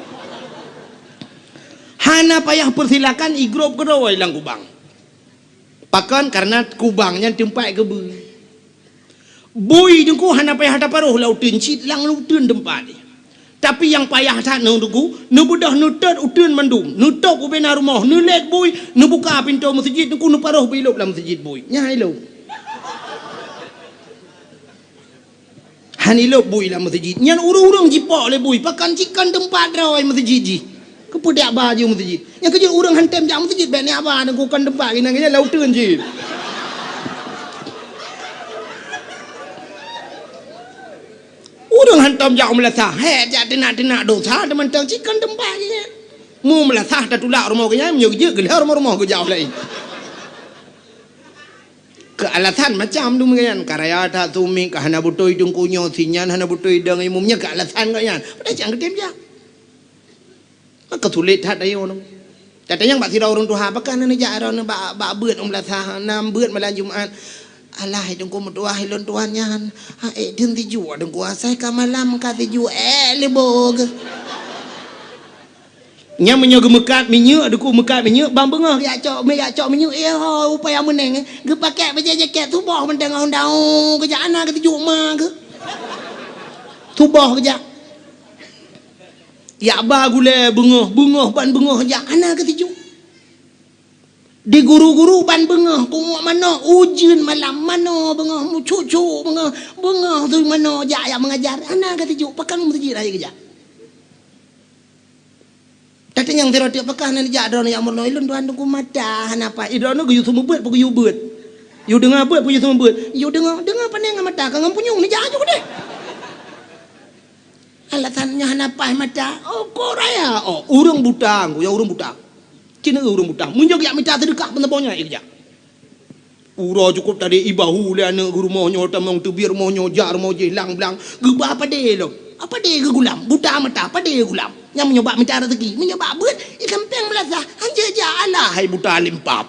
Hana payah persilakan igrôp keudroe lam kubang. Pakon? Karena kubang nyan teumpat keubeue. Bui teungku hana payah taparoh lam uteuen, cit lam uteuen teumpat jih. Tapi nyang payah that nyoe teungku, neubeudôh neutot uteuen mandum, neutôp ubena rumoh, neulét bui, neubuka pintoe meuseujid teungku, neuparoh bui lôb lam meuseujid bui. Nyan hai lôn. Han ilôb bui lam meuseujid. Nyan ureueng-ureueng jipok lé bui, pakon cit kon teumpat droe meuseujid jih. Keupeue jak ba jih meuseujid? Nyang keujeuet ureueng han tem jak meuseujid, bèk neujak ba teungku, kon teumpat keunan, keunan lam uteuen jih. Ureueng hantom jak u meulasah, hék jak teunak-teunak dosa, teumantong cit kon teumpat jih. Mu meulasah tatulak rumoh geuh nyan, meunyoe jeuet geulheueh rumoh-rumoh geuh jak laén. Keu alasan macam tu meunan, ka raya that sumiet, ka hana beutôi teungku nyoe, si nyan hana beutôi dong imum nyan, keu alasan gobnyan. Padahai cit han geutem jak. Maka sulet that ayue nyoe. Tatanyong bak sidroe ureueng tuha, "Pakon hana neujak droeneuh bak, bak beuet u meulasah, na beuet malam Jumat?" "Alah, hai teungku meutuah, ilôn tuan nyan. Ha, ék deuh sijuek teungku, asai ka malam ka sijuek, ék lé boh geuh." Nyan meunyoe geumeukat minyeuk, teungku meukat minyeuk, bang beungoh geujak cok, geujak cok minyeuk, eh, ho, upaya meuneng, eh. Geupakèk bajèe jakét, suboh mantong ngon daun, geujak hana geutuju ma geuh. Suboh geujak. Jak ba gulée beungoh, beungoh ban beungoh jak, hana geutuju. Di guru-guru ban beungoh, pungoh manoe, ujeuen malam manoe beungoh, meucok-cok beungoh, beungoh tu manoe jak, jak meungajar, hana geutuju, pakon meuseujid hana geujak. Tatanyong sidroe teuk, pakon hana jak droeneuh jak meurunoe, ilôn tuan teungku mata hana paih, droeneuh geuyue seumeubeuet peu geuyue beuet. Yue deungoe beuet peu yue seumeubeuet. Yue deungoe, deungoe pane ngon mata, ka ngon punyueng neujak aju deh. Alasan nyoe hana paih mata. Oh, kok raya. Oh, ureuëng buta, ngku ya ureuëng buta. Cina ureuëng buta. Meunyoe jak mita seudeukah pun saboh nyan, eh, jak. Uroe cukup tadi ibahu lé aneuëk geurumoh nyoe tamong teubiet rumoh nyoe jak rumoh jih lang blang. Geuba padé lom. Apa dé geugulam? Buta mata, padé geugulam. Nyang meunyoe bak mita rezeki, meunyoe bak beuet, i gampeng beulasah. Hanjeuet jak alah hai buta limpab.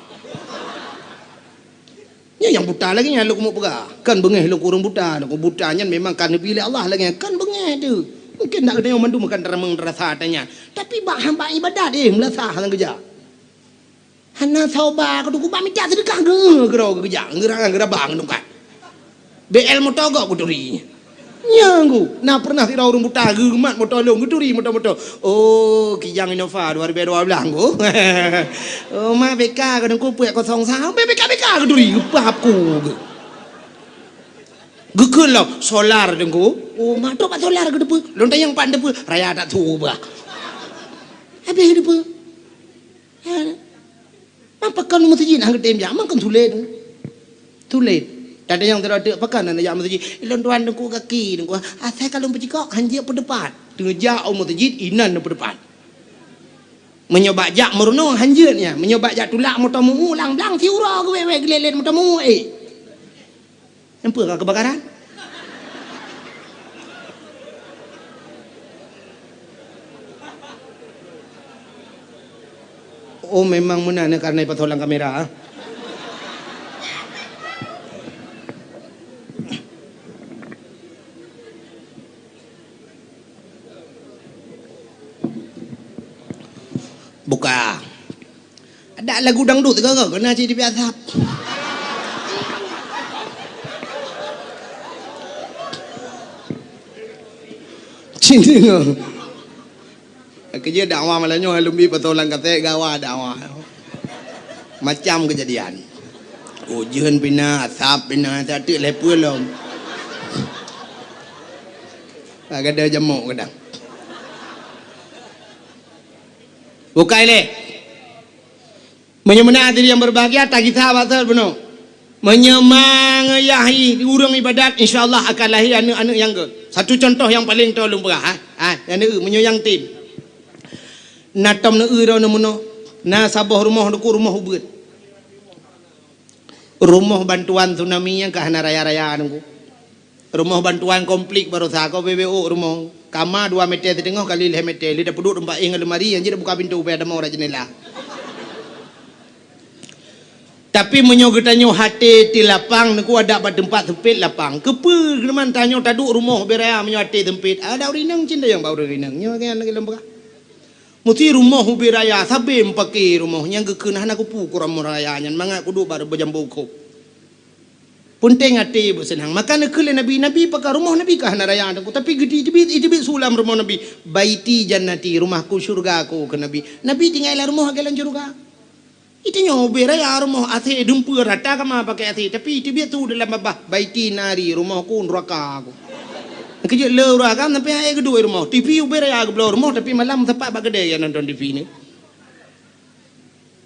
Nyan nyang buta lagée nyan lôn keumeung peugah. Kan beungéh lôn keu ureuëng buta, lôn keu buta nyan memang ka neubi lé Allah lagée nyan. Kan beungéh teuh. Mungkin nak geutanyoe mandum kan tarameng rasa tanya. Tapi bak hamba ibadat, eh, meulasah sang geujak. Hana soba keu tuku bak mita seudeukah geu-, geuro geujak, geura-, geuraba ngon tungkat. B L moto gok geuturi. Nyan ngku, na pernah sidroe ureuëng buta geumat moto lôn, geuturi moto-moto. Oh, Kijang Innova dua ribu dua belas ngku. Oh, ma B K ka teungku peuet kosong sa, B K, B K geuturi, geupah ku geu. Geukheun lom, solar teungku. Oh, ma trok bak solar geuteupeue. Lôn tanyong pat teupeu, raya tak su bah. Habéh teupeu. Ha. Pakon meuseujid hana geutem jak, makon sulet. Sulet. Tatanyong sidroe teuk, pakon hana jak meuseujid? Ilôn tuan teungku gaki, teungku. Asai ka lôn peucikok, hanjeuet peudeupat. Teujak u meuseujid, inan peudepat. Meunyoe bak jak meurunoe, hanjeuet nyan. Meunyoe bak jak tulak moto meu-u, lang blang siuroe geuwék-wék geulét-lét moto meu-u, eh. Nyang peue ka keubakaran? Oh, memang meunan ya, karena ipasoe lam kamera, ah. Buka. Ada lagu dangdut ke, ke? Kena cit dibiasa. Cint deungoe. Keujeuet dakwah malam nyoe, lôn bi pasoe lam kaset gawa dakwah. Macam keujadian. Ujeuen pih na, asap pih na, sateuk lhèe peue lom. Ka gadôh jamok kadang. Bukai lé. Meunyoe meunan hadirin yang berbahagia, tagisa bak sot bunoe. Meunyoe mangeuyah ureueng ibadat, insya Allah akan lahé aneuk-aneuk nyang gét. Satu contoh nyang paleng toe lôn peugah, ha? Ha, aneuk, meunyoe nyang tem. Na tom neueu droeneuh meunoe, na saboh rumoh teungku, rumoh ubeut. Rumoh bantuan tsunami nyang ka hana raya-raya teungku. Rumoh bantuan konflik baroesa ko B B O rumoh. Kama dua meter siteungoh kali lhèe meter, lheueh tapeuduek teumpat éh ngon lemari, nyang jeuet buka pintoe, ubé ada mau ura jeundela. Tapi meunyoe geutanyoe até ti lapang, teungku, adak bak teumpat seumpét lapang. Keupeue geuman tanyoe taduek rumoh ubé raya meunyoe até seumpét? Ada ureueng inong cit nyang bak ureueng inong. Nyoe kan lagèe lôn peugah. Musti rumoh ubé raya, sabé meupaké rumoh nyang geukheun hana kupu keu rumoh raya nyan, mangat kuduek bak beujambo kop. Peunteng até beuseunang. Maka neukheun lé Nabi, Nabi pakat rumoh Nabi ka hana raya teungku, tapi geuteubiet, iteubiet su lam rumoh Nabi, "Baiti jannati, rumahku syurgaku," kheun Nabi. Nabi tinggai lam rumoh lagèe lam syurga. Itanyoe ubé raya rumoh, asé dumpeue rata kama pakai asé, tapi iteubiet su dalam babah, "Baiti nari, rumohku neuraka ku." Keujeuet le ureueng agam sampai hai geuduek rumoh. T V ubé raya geubloe rumoh, tapi malam sapat bak keudè ya nonton T V ni.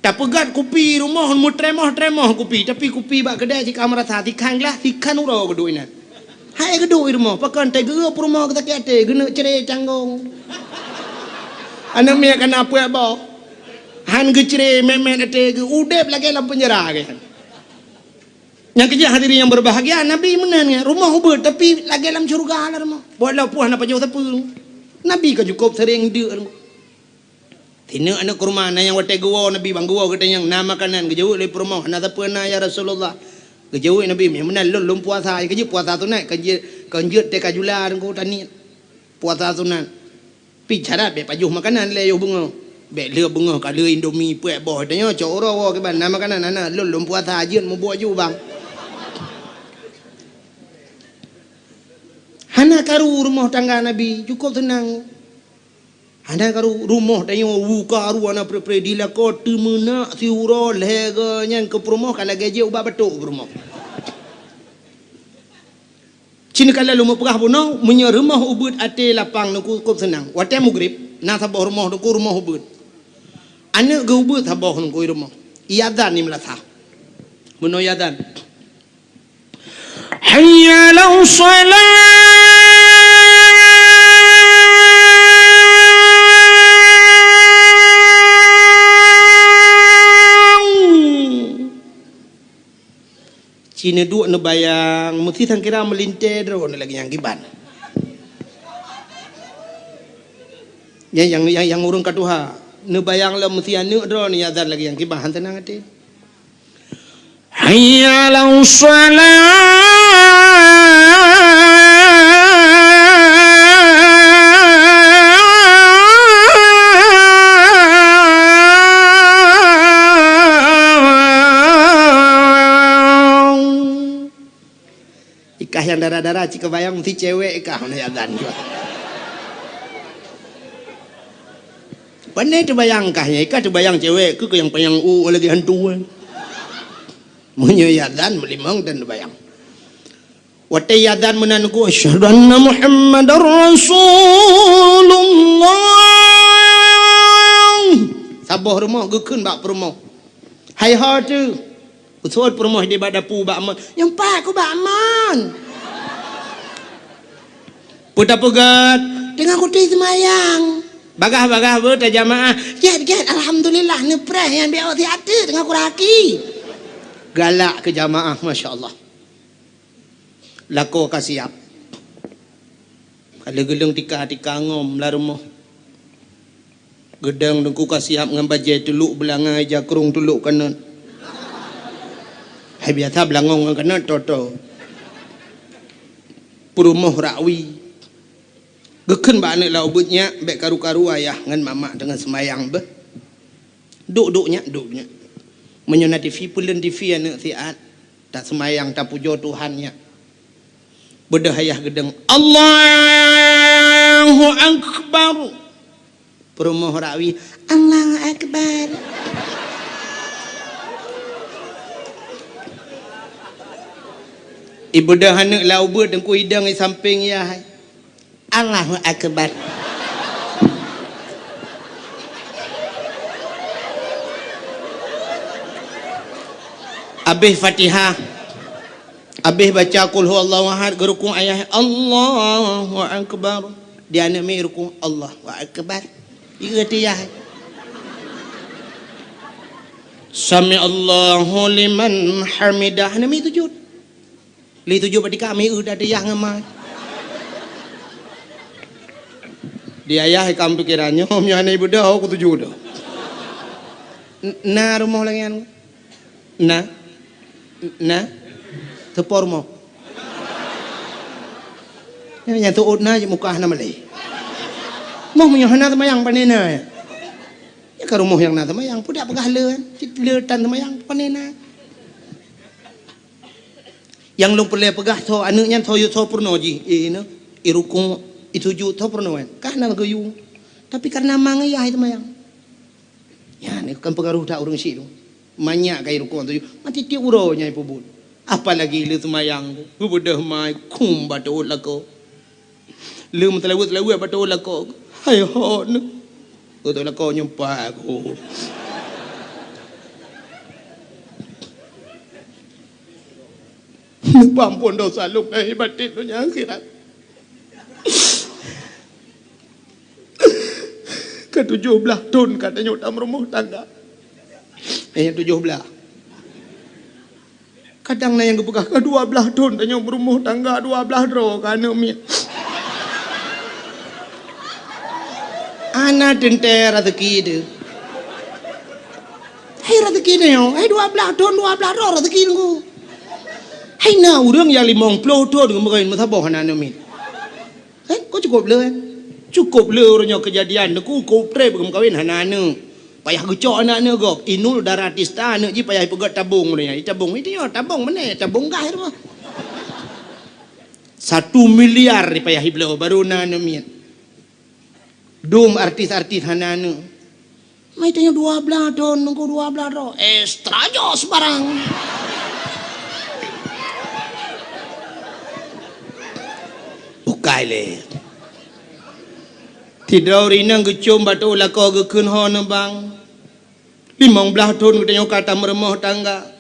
Tapeugöt kupi rumoh, meutremoh-tremoh kupi, tapi kupi bak keudè cit ka meurasa, sikhan glah, sikhan uroe geuduek inan. Hai geuduek i rumoh, pakon teuh geu peurumoh geusakét até, geuneuk cre canggong. Aneuk miet ka na peuet boh. Han geucre mèt-mèt até geu, udép lagèe lam peunjara geuh. Nyang keujeuet hadirin yang berbahagia, Nabi meunan nyan, rumoh ubeut, tapi lagèe lam syeuruga lah rumoh. Walaupun hana pajoh sapeue. Nabi ka cukôp sering deuk rumoh. Sineuk aneuk kurma, na nyang watèe geuwoe Nabi, "Bang, geuwoe gata nyang na makanan." Geujaweueb lé peurumoh, "Hana sapeue na, ya Rasulullah." Geujaweueb Nabi, "Meunyoe meunan lôn, lôn puasa." Geujeuet puasa sunat, kan jeuet, kan jeuet teuka jula teungku taniet. Puasa sunat. Pi syarat bèk pajoh makanan lé yoh beungoh. Bèk lheueh beungoh ka lheueh Indomie peuet boh, tanyoe cok uroe woe kiban, "Na makanan?" "Hana." "Lôn, lôn puasa, jeuet mubuet ju, Bang." Hana karu rumoh tangga Nabi, cukôp seunang. Hana karu rumoh tanyoe u karu hana pre-pre, di lakoe teumeunak siuroe lhèe goe nyan keu peurumoh ka lagèe jeuet ubat batuk peurumoh. Cit ka lheueh lôn peugah bunoe, meunyoe rumoh ubeuet até lapang Teungku kôb seunang. Watèe mugrib, na saboh rumoh Teungku rumoh ubeuet. Aneuk geuh ubeuet saboh Teungku i rumoh. I azan di meulasah. Bunoe i azan. Hayya 'alas shalah. Ci neuduek neubayang, meusti sangkira meulintèe droeneuh lagèe nyang kiban. Nyang, nyang, nyang, nyang ureueng ka tuha, neubayang lom meusti aneuk droeneuh nyang azan lagèe nyang kiban, han seunang até. Hayya 'alas shalah. Ikah nyang dara-dara cit kabayang meusti cewek ikah hana azan jua. Pandai teubayang kah nyan, ikah teubayang cewek keu nyang panyang u lagèe hantu. Meunyoe i azan meulimong dan teubayang. Watèe i azan meunan ku, "Asyhadu anna Muhammadar Rasulullah." Saboh rumoh geukheun bak peurumoh. Hai ho teuh. Usôt peurumoh di bak dapu bak mon. Nyang pat ku bak mon. Peue tapeugöt? Teungoh kuturi seumayang. Bagah-bagah beuh tajamaah. Gèt-gèt, alhamdulillah, neupreh nyang biôh siat teuk teungoh kuraki. Galak keu jamaah, masya Allah. Lakoe ka siap. Ka lheueh geuleueng tika-tika ngom lam rumoh. Geudong Teungku ka siap ngon bajèe teulok beulangai, jakrong teulok kanot. Hai biasa beulangong ngon kanot, toto. Peurumoh rakwi. Geukheun bak aneuk lam ubeuet, "Nyak, bèk karu-karu ayah ngon mamak teungoh seumayang beuh. Duek-duek nyak, duek nyak. Meunyoe na TV, peuleuen TV aneuk siat. Taseumayang, tapujoe Tuhan nyak." Beudôh ayah geudong, "Allahu Akbar." Peurumoh rakwi, "Allahu Akbar." Ibeudôh aneuk lam ubeuet, Teungku, idong i sampéng yah. "Allahu Akbar." Abéh Fatihah, abéh baca Qul huwallahu ahad, geurukuk ayah, "Allahu Akbar." Di aneuk miet rukuk, "Allahu Akbar." Ieu ateuh yah. "Sami'allahu liman hamidah." Aneuk miet sujud. Lé tujoh bak tika, mieu dah tayah ngon ma. Di ayah ikam pikiran nyoe, meunyoe hana ibeudôh, ku tujoh dah. N-, na rumoh lagèe nyan? Na? N-, na? Teupo rumoh. Nyang, nyang teuôt na, muka hana malèe. Moh meunyoe hana teumayang, pane na. Nyan ka rumoh nyang na teumayang, peue dak peugah le, cit le tan teumayang, pane na. Nyang lôn peureulèe peugah, tho aneuk nyan tho, tho peurunoe jih, eh, na, i rukuk, i sujud, tho peurunoe kan. Ka na geuyue. Tapi kareuna ma ngon yah teumayang. Nyan kan peukaroh that ureueng syiek tu. Manyak ka i rukuk sujud, mati tiep uroe nyan ipeubuet. Apalagi le seumayang, geubeudôh ma, khum bak teuôt lakoe. Le meuteulaweuet-teulaweuet bak teuôt lakoe. Hai hot neuh. Teuôt lakoe nyoe pat ku. Neupeuamphon desya lôn lahé batén donya akhirat. Ka tujoh blaih thon ka tanyoe tameurumoh tangga. Eh, tujoh blaih. Kadang na nyang geupeugah, "Ka dua blaih thon tanyoe meurumoh tangga, dua blaih droe ka aneuk miet." Hana teuntèe raseuki teuh. Hai raseuki tanyoe, hai dua blaih thon, dua blaih droe raseuki teungku. Hai na ureueng nyang limong ploh thon geumeukawen meusaboh hana aneuk miet. Kan? Kok cukôp le, kan? Cukôp le uroe nyoe keujadian, Teungku, cukôp trép geumeukawen hana aneuk. Payah geucok aneuk-aneuk gob. Inul Daratista aneuk jih payah ipeugöt tabong uroe nyan. Tabong, itu nyoe, tabong meunan, tabong gah itu mah. Satu miliar payah ibloe, baru na aneuk miet. Dum artis-artis hana aneuk. Mai tanyoe dua blaih thon, nunggu dua blaih thon. Extra jos barang. Bukai lé. Sidroe ureueng inong geucom bak teuh lakoe geukheun ho neubang. Limong blaih thon geutanyoe ka tameurumoh tangga.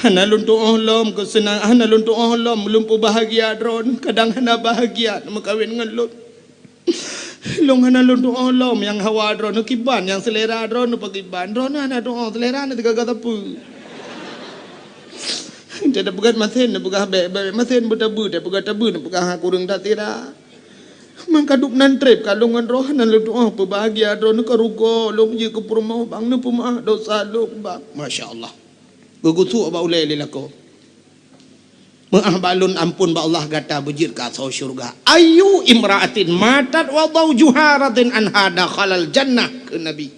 Hana lôn tuoh lom keuseunang, hana lôn tuoh lom lôn peubahgia droen, kadang hana bahgia neumeukawen ngon lôn. Lôn hana lôn tuoh lom nyang hawa droen, neukiban nyang seulera droen, neupeukiban. Droen hana tuoh seulera, na teugaga sapeue. Teupeugah masen, neupeugah bèk, bèk masen beutabeue, teupeugah tabeue, neupeugah kureueng that sira. Mangka dub nan treb ka lôn ngon droe hana lôn tuoh peubahgia droe, neukarugo lôn jeuet keu peurumoh bang, neupeumeu'ah dosa lôn bang. Masya Allah. Geugusuk bak ulèe lé lakoe. Meu'ah bak lôn, ampôn bak Allah, gata beujeuet keu asoe syeuruga. Ayyu imra'atin matat wa zawjuha radin anha dakhalal jannah, kheun Nabi.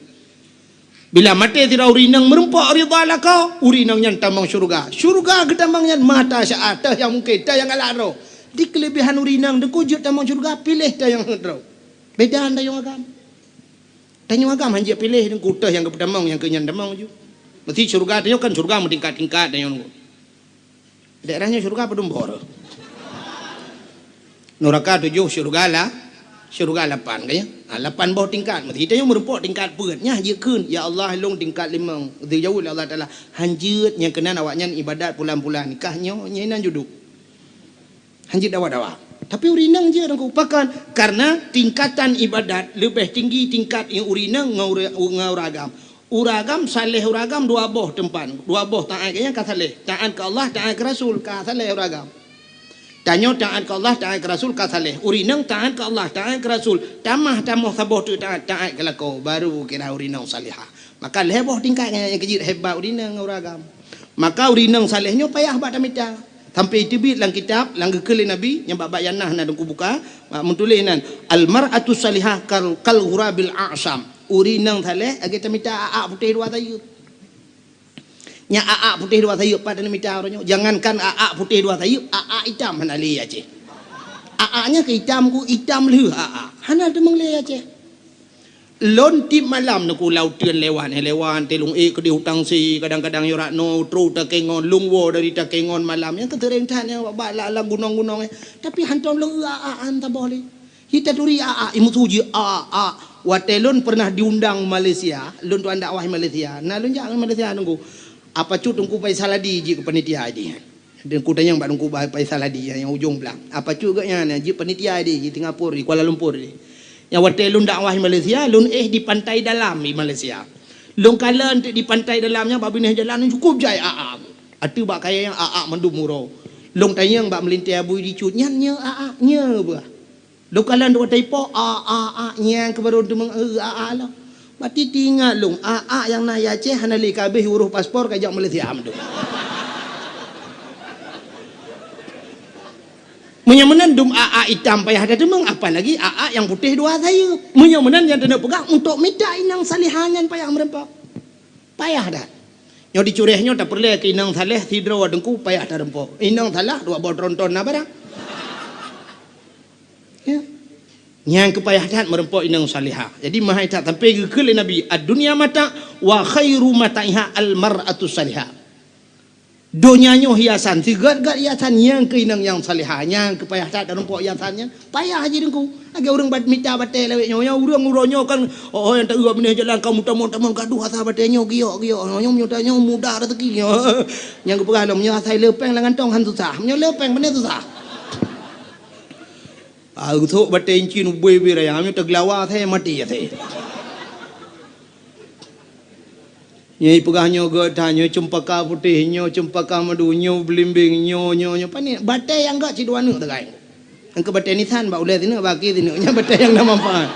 Bila maté sidroe ureueng inong meureumpok ridha lakoe, ureueng inong nyan tamong syeuruga. Syeuruga geutamong nyan mata syaat, teuh nyang mungken, teuh nyang galak droe. Di keuleubehan ureueng inong, deungon jeuet tamong syeuruga, piléh teuh nyang heuet droe. Beda tanyoe agam. Tanyoe agam han jeuet piléh deungon teuh nyang geupeutamong, nyang keu nyan tamong ju. Meusti syeuruga tanyoe kan syeuruga meutingkat-tingkat tanyoe. Daerah nyoe syeuruga padum boh? Nuraka tujoh, syeuruga la-, syeuruga lapan, kan ya? Ha, lapan boh tingkat. Meusti tanyoe meureumpok tingkat peuet. Nyan jeuet kheun, "Ya Allah, lôn tingkat limong." Geujaweueb lé Allah Taala, "Han jeuet, nyang keunan awaknyan ibadat pulan-pulan. Kah nyoe, nyan inan juduk." Han jeuet dawa-dawa. Tapi ureueng inong jeuet deungon pakon, karena tingkatan ibadat leubeh tinggi tingkat ureueng inong ngon ureueng, ngon ureueng agam. Ureueng agam saleh, ureueng agam dua boh teumpat, dua boh taát, nyang ka saleh. Taát keu Allah, taát keu Rasul, ka saleh ureueng agam. Tanyoe taát keu Allah, taát keu Rasul, ka saleh. Ureueng inong taát keu Allah, taát keu Rasul, tamah tamoh saboh teuk taát, taát keu lakoe, baru kira ureueng inong salihah. Maka lhèe boh tingkat nyang keujeuet hebat ureueng inong ngon ureueng agam. Maka ureueng inong saleh nyoe payah bak tamita. Sampai teubiet lam kitab, lam geukheun lé Nabi, nyang bak-bak nyang na, na dengku buka, meutuléh nan, "Al mar'atu salihah kal, kal ghurabil a'sam." Ureueng inong saleh lagèe tamita a'ak putéh dua sayeup. Nyan a'ak putéh dua sayeup pat tamita uroe nyoe. Jangankan a'ak putéh dua sayeup, a'ak itam hana lé Aceh. A'ak nyan keu itam ku itam lheueh a'ak. Hana teumong lé Aceh. Lôn tiep malam neuk u laôt teun lewat, eh, lewat, teuh lôn ék keudéh u Tangsi, kadang-kadang yoh rot noe, trôk Takengon, lôn woe dari Takengon malam, nyang keuteuréng that nyang bak lam, lam gunong-gunong, eh. Tapi hantom lôn eu a'ak an saboh lé. Hita turi a'ak, imeusu jih a'ak. Watèe lôn pernah diundang Malaysia, lôn tuan dakwah Malaysia. Na lôn jak Malaysia teungku. Apa cut teungku Faisal Hadi jih keu panitia jih. Teungku tanyong bak Teungku Ba-, Faisal Hadi nyang ujong blang. Apa cut geuh nyan, jeuet panitia di, di Singapura, di Kuala Lumpur di. Nyang watèe lôn dakwah di Malaysia, lôn éh di Pantai Dalam di Malaysia. Lôn kalon teuk di Pantai Dalam nyan bak binéh jalan cukup jai a'ak. Ateueh bak kayèe nyan a'ak mandum uroe. Lôn tanyong bak meulinté abu di cut nyan, nyoe a'ak, nyoe bah. Lôn kalon dua taipo, a, a, a, nyang keubaru teumong, e, a, a, lom. Bak titi ingat lôn, a, a, nyang na i Aceh hana lé ka abéh urôh paspor ka jak Malaysia mandum. Meunyoe meunan dum a, a, itam payah tateumeung, apalagi a, a, nyang putéh dua sayeup. Meunyoe meunan nyang taneuk peugah, untuk mita inong salihah nyan payah meureumpok. Payah that. Nyoe di Cureh nyoe tapeureulèe keu inong saleh sidroe teungku payah tareumpok. Inong salah dua boh tronton na barang. Ya. Nyang keu payah that meureumpok inong salihah. Jadi, meuhai that sampai geukheun lé Nabi, "Ad-dunya mata' wa khairu mata'iha al-mar'atus salihah." Donya nyoe hiasan, sigét-gét hiasan nyang keu inong nyang salihah, nyang keu payah that tareumpok hiasan nyan. Payah jih teungku. Lagèe ureueng bat-, mita batèe lawét nyoe, nyoe ureueng uroe nyoe kan, oh, nyang taeu binéh jalan ka meutamong-tamong gadoh asa batèe nyoe giok-giok. Nyoe, nyoe meutamong mudah rezeki nyoe. Nyang geupeugah lom, nyoe asai le pèng lam kantong han susah. Nyoe le pèng beuna susah. Ah, usok batèe incin ubé-ubé raya, nyoe teugeulawa asai maté asai. Nyoe peugah nyoe gèt that, nyoe ceumpaka putéh, nyoe ceumpaka madu, nyoe beulimbeng, nyoe, nyoe, nyoe. Pané batèe nyang gèt sidua neuk teugai. Nyang keu batèe nisan bak ulèe sineuk, bak akhé sineuk. Nyan batèe nyang na manfaat.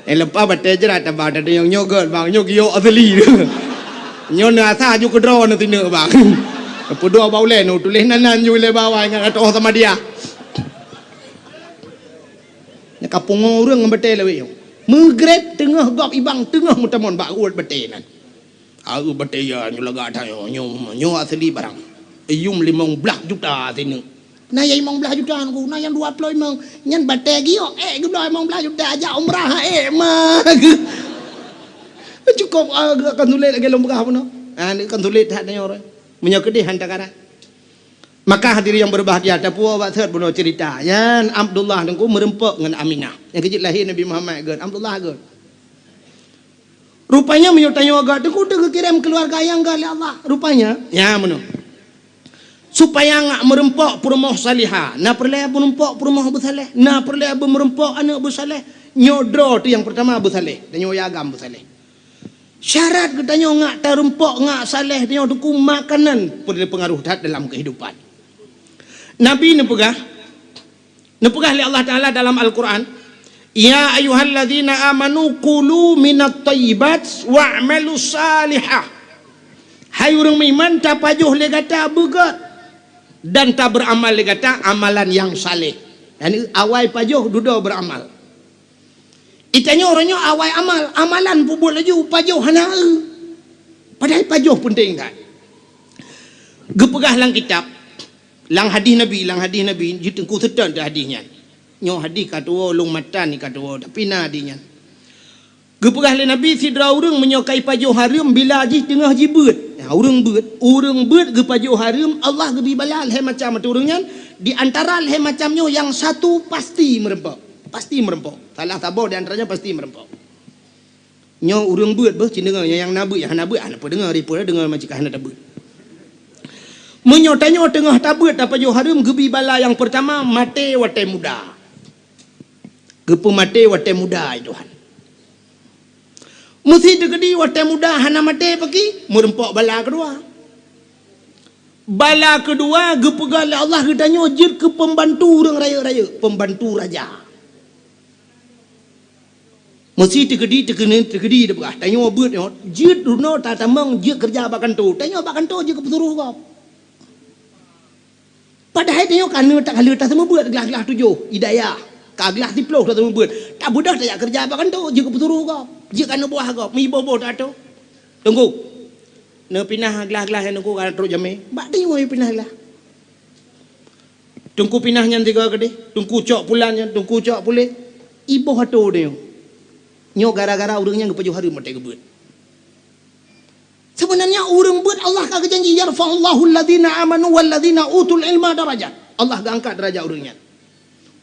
Eh, leupah batèe jrat tabah, tada nyang nyoe gèt, bang, nyoe giok asli. Nyoe na asa aju keudroe na sineuk, bang. Peuduek bak ulèe nu tuléh nan, nan ju lé bawah nyan atoh sama dia. Nyan ka pungo ureueng ngon batèe lawét nyoe. Meugreb teungoh gob ibang teungoh meutamong bak uet batèe nyan. Aeu batèe ya nyoe lagak that nyoe, nyoe, nyoe asli barang. Iyum limong blaih juta sineuk. Na nyang limong blaih juta Teungku, na nyang dua ploh limong. Nyan batée giok, ék geubloe limong blaih juta, jak umrah, ék ma. Cukôp, ah, kon sulet lagée lôn peugah bunoe. Ah, ni kon sulet that tanyoe. Meunyoe keudeh han takarat. Maka hadirin yang berbahagia, tapuwoe bak sot bunoe cerita. Nyan Abdullah Teungku meureumpok ngon Aminah. Nyang keu jeuet lahé Nabi Muhammad göt, Abdullah göt. Rupanya meunyoe tanyoe göt, Teungku teuh geukirém keuluwarga nyang göt lé Allah. Rupanya, nya meunoe. Supaya ngak meureumpok peurumoh salihah, na peureulée meureumpok peurumoh beusaléh, na peureulée beumeureumpok aneuëk beusaléh. Nyoe droe teuh nyang peurtama beusaléh, tanyoe ya agam beusaléh. Syarat geutanyoe ngak tareumpok, ngak saléh, tanyoe Teungku makanan peureulée peungaruh that dalam keuhidupan. Nabi neupeugah, neupeugah lé Allah Taala dalam Al-Quran, "Ya ayyuhalladzina amanu kulu minat thayyibat wa'malu salihah." Hai ureuëng meuiman, tapajoh lé gata beugöt dan tabeuamal lé gata amalan nyang saléh. Dan awai pajoh dudoe beuramal. Itanyoe uroe nyoe awai amal, amalan peubuet laju, pajoh hana eu. Padahai pajoh peunteng that. Geupeugah lam kitab, lam hadih Nabi, lam hadih Nabi, jiteungku seutôt hadih nyan. Nyoe hadih ka tuwoe, lôn matan ka tuwoe, tapi na hadih nyan. Geupeugah lé Nabi, sidroe ureuëng meunyoe ka ipajoh hareuem bila jih teungoh jibeuet. Ya, ureuëng beuet, ureuëng beuet geupajoh hareuem, Allah geubri bala lhée macam ateueh ureuëng nyan, di antara lhée macam nyoe nyang satu pasti meureumpok. Pasti meureumpok. Salah saboh di antaranya pasti meureumpok. Nyoe ureuëng beuet beuh, ci deungoe nyang na beuet, nyang hana beuet, hana peudeungoe, ripeue deungoe macam hana tabeuet. Meunyoe tanyoe teungoh tabeuet tapajoh hareuem, geubri bala nyang peurtama maté watée muda. Geupeumaté watée muda, ai Tuhan. Meusi teukeudi watée muda hana maté paki, meureumpok bala keudua. Bala keudua geupeugah lé Allah geutanyoe jeuet keu peumbantu ureuëng rayeuk-rayeuk, peumbantu raja. Meusi teukeudi, teukeudi, teukeudi teupeugah, tanyoe beuet nyoe, jeuet runoe tatamong jeuet keureuja bak kantô, tanyoe bak kantô jeuet keu peusuroh gob. Padahai tanyoe ka neuk takaleuh taseumeubeuet glah-glah tujoh, hidayah. Ka glah siploh taseumeubeuet. Tabeudôh tajak keureuja bak kantô, jeuet keu peusuroh gob, jeuet keu aneuk buah gob, meuiboh-boh tato. Teungku, neupinah glah-glah nyang Teungku ka trok jamé. Bak tanyoe pinah glah. Teungku pinah nyan tiga keudeh, Teungku cok pulan nyan, Teungku cok puléh. Iboh atô tanyoe. Nyoe gara-gara ureuëng nyan geupajoh hareuem watée geubeuet. Sebenarnya ureuëng beuet Allah ka geujanji, "Yarfa'ullahu alladzina amanu walladzina utul ilma darajat." Allah geuangkat derajat ureuëng nyan.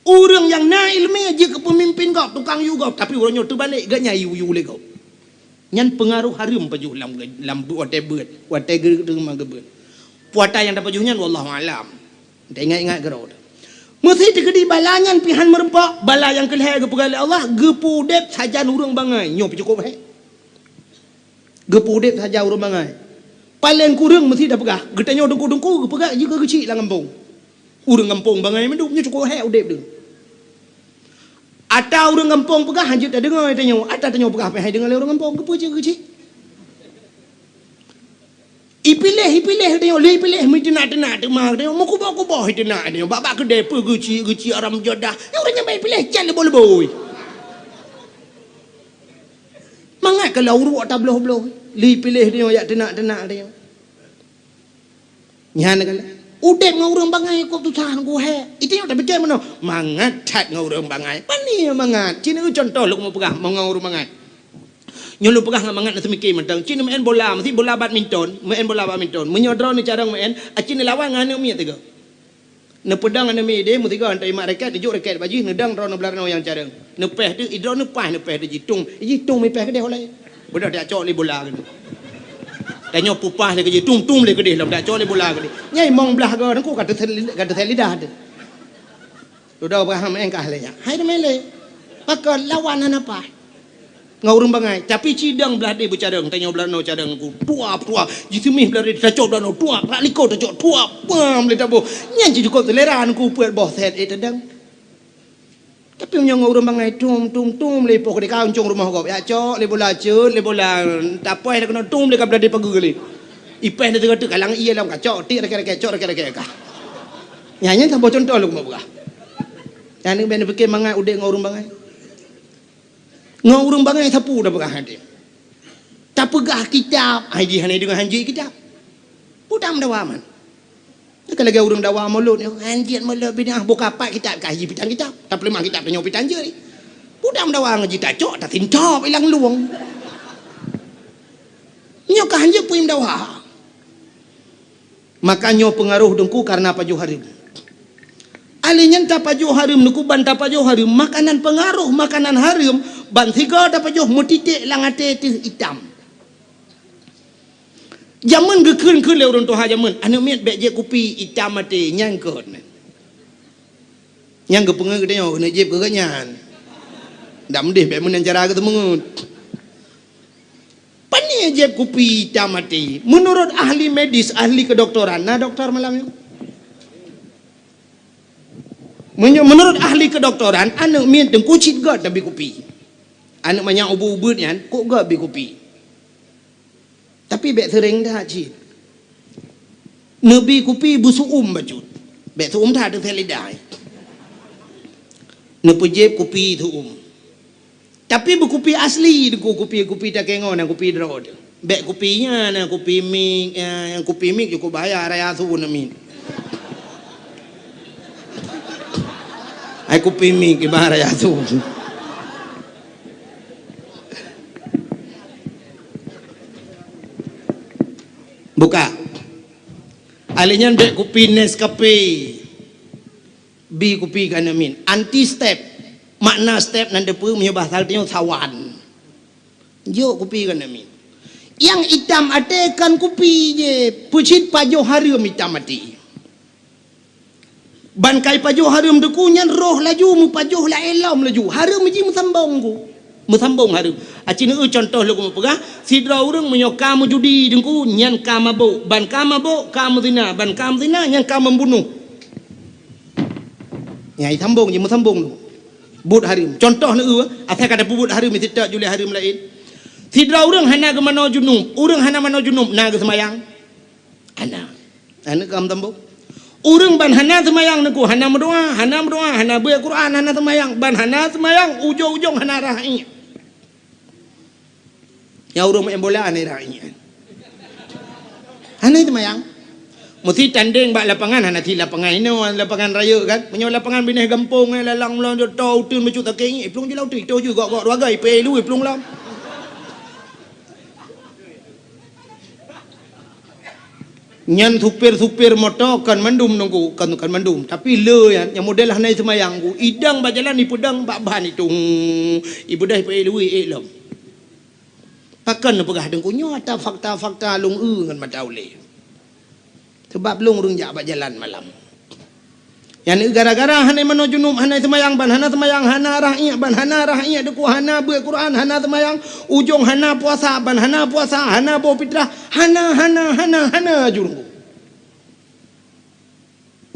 Ureuëng nyang na iéleumé jeuet keu peumimpin gob, tukang yue gob, tapi uroe nyoe teubalek, geuh nyan yue-yue lé gob. Nyan peungaroh hareuem pajoh lam, lam watée beuet, watée geuteuma geubeuet. Puata nyang tapajoh nyan wallahu alam. Taingat-ingat keudroe. Meusi teukeudi bala nyan pih han meureumpok, bala nyang keu lhée geupeugah lé Allah, geupeu udeb sajan ureuëng bangai, nyoe pih cukôp hék. Geupeu udeb sajan ureuëng bangai. Paleng kureueng meusi tapeugah, geutanyoe teungku-teungku geupeugah jih keu geuchik lam gampông. Ureuëng gampông bangai mandum, nyoe cukôp hék udeb deuh. Ata ureuëng gampông peugah han jeuet tadeungoe tanyoe, ata tanyoe peugah pih han deungoe lé ureuëng gampông, keupeue cit geuchik. Ipiléh, ipiléh tanyoe, lé ipiléh meuteunak-teunak teuma tanyoe, meukuboh-kuboh iteunak tanyoe, bak-bak keudée peue geuchik-geuchik haram jadah. Nyoe ureuëng nyang bak ipiléh cit leuboi-leuboi. Mangat ka lam uruek tabloh-bloh, lé ipiléh tanyoe jak teunak-teunak tanyoe. Nyan kan udeb ngon ureuëng bangai kok susah ngon hék. Itanyoe tapike meunoe, mangat that ngon ureuëng bangai. Pane mangat. Ci neu contoh lôn meupeugah ngon ureuëng bangai. Nyoe lôn peugah ngon mangat na seumike mantong. Ci neu meu'en bola, meusi bola badminton, meu'en bola badminton. Meunyoe droeneuh carông meu'en, aci neu lawan ngon aneuk miet tiga. Neupeudong aneuk miet ideh, meusigoe antara imat raket, neujok raket bak jih, neudong droeneuh blah droeneuh nyang carông. Neupéh teuh, idroeneuh paih neupéh teuh jitong. Jitong mipéh keudeh ulée. Beudôh tajak cok lé bola keudeh. Tanyoe pupah lé keudeh, tum-tum lé keudeh lom tajak cok lé bola keudeh. Nyai mong blah goe teungku ka teusel-, ka teusel lidah teuh. Dudoe peugah meu'en kah lé nyan. Hai teumé lé. Pakon lawan hana paih. Ngon ureuëng bangai. Tapi cidong blah deh beucarông, tanyoe blah noe carông ku. Tuap, tuap. Jiseumih blah deh tacok blah noe. Tuap, rak likot tacok. Tuap. Pam lé taboh. Nyan cit cukôp seulera ku peuet boh set eh tadong. Tapi meunyoe ngon ureuëng bangai tum, tum, tum lé poh keudeh ka uncong rumoh gob. Jak cok lé bola cut, lé bola tapoh dah keunoe tum lé ka blah deh pageue lé. Ipéh dah teuka teuk kalang ié lom ka cok tik raket-raket cok raket-raket ka. Nyan nyan saboh contoh lôn peugah. Nyan ni ben pike mangat udeb ngon ureuëng bangai. Ngon ureuëng bangai sapeue tapeugah hadeh. Tapeugah kitab, ai jih hana deungoe hanjeuet kitab. Peue tam dawa man. Ka lagée ureuëng dawa mulod nyoe, "Anjit mulod bidah, buka pat kitab kaji pitan kitab, tapeuleumah kitab tanyoe pitan jeuet." Budak meudawa ngaji tacok, tasintop ilang luwong. Nyoe ka hanjeuet pui meudawa. Maka nyoe peungaroh deungku karena pajoh hareuem. Alé nyan tapajoh hareuem deungku ban tapajoh hareuem, makanan peungaroh makanan hareuem ban sigoe tapajoh meutiték lam até teuh itam. Jameun geukheun-kheun lé ureuëng tuha jameun, aneuëk miet bék jieb kupi itam até nyang keuhot nyan. Nyang geupeungeut geutanyoe keuneuk jieb keu geuhnyan. Dak meudeh bék meunan cara geuteumeungeut. Pane jieb kupi itam até? Meunurot ahli medis, ahli kedokteran, na doktor malam nyoe? Meunyo-, meunurot ahli kedokteran, aneuëk miet teungku cit göt tabi kupi. Aneuëk manyak ubeuet-ubeuet nyan kok göt bi kupi. Tapi bék seuréng that cit. Neubi kupi beusuum bacut. Bék suum that teuh lidah. Neupeujieb kupi suum. Tapi beukupi asli deungku, kupi-kupi takengon dan kupi droe teuh. Bék kupi nyan na kupi mik, eh, nyang kupi mik cukup bahaya raya su na mik. Hai kupi mik ibarat raya su. Buka. Alé nyan bék kupi Nescafe. Bi kupi keuneuk miet. Anti step. Makna step nan teupeue meunyoe bahasa tanyoe sawan. Jok kupi keuneuk miet. Nyang itam até kon kupi jih, peucit pajoh hareuem itam até. Ban kai pajoh hareuem deungku nyan roh laju meupajoh laén lom laju. Hareuem jih meusambong ku. Meusambong hareuem. Aci neueu contoh lôn keupeugah, sidroe ureuëng meunyoe ka meujudi deungku nyan ka mabök, ban ka mabök ka meuzina, ban ka meuzina nyan ka membunuh. Nyang sambong jih meusambong tu. Buet hareuem. Contoh neueu, asai ka tapeubuet hareuem, meusitak julai hareuem laén. Sidroe ureuëng hana geumanoe junub, ureuëng hana manoe junub na geuseumayang? Hana. Hana ka meusambong. Ureuëng ban hana seumayang neukô, hana meudoa, hana meudoa, hana beuet Quran, hana seumayang, ban hana seumayang ujong-ujong hana rhah iék. Nyang ureuëng main bola hana rhah iék. Hana teumayang. Meusti tandeng bak lapangan, hana sit lapangan inoe, lapangan rayeuk kan. Meunyoe lapangan binéh gampông, eh, lalang lom, to uteuen bacut sakét iék, iplueng ju lam uteuen, itoh ju gok-gok dua gay, ipeu lu, iplueng lom. Nyan supir-supir moto kan mandum nunggu, kan, kan mandum. Tapi le nyan, nyang model hana seumayang ku, idang bak jalan ipeudang bak ban itu. Hmm, ibeudeh pe lui ék lom. Pakon neupeugah deungku nyoe ata fakta-fakta lôn eu ngon mata ulée. Sebab lôn ureuëng jak bak jalan malam. Nyan gara-gara hana manoe junub, hana seumayang, ban hana seumayang, hana rhah iék, ban hana rhah iék deukô, hana beuet Quran, hana seumayang, ujong hana puasa, ban hana puasa, hana boh fitrah, hana, hana, hana, hana jurung.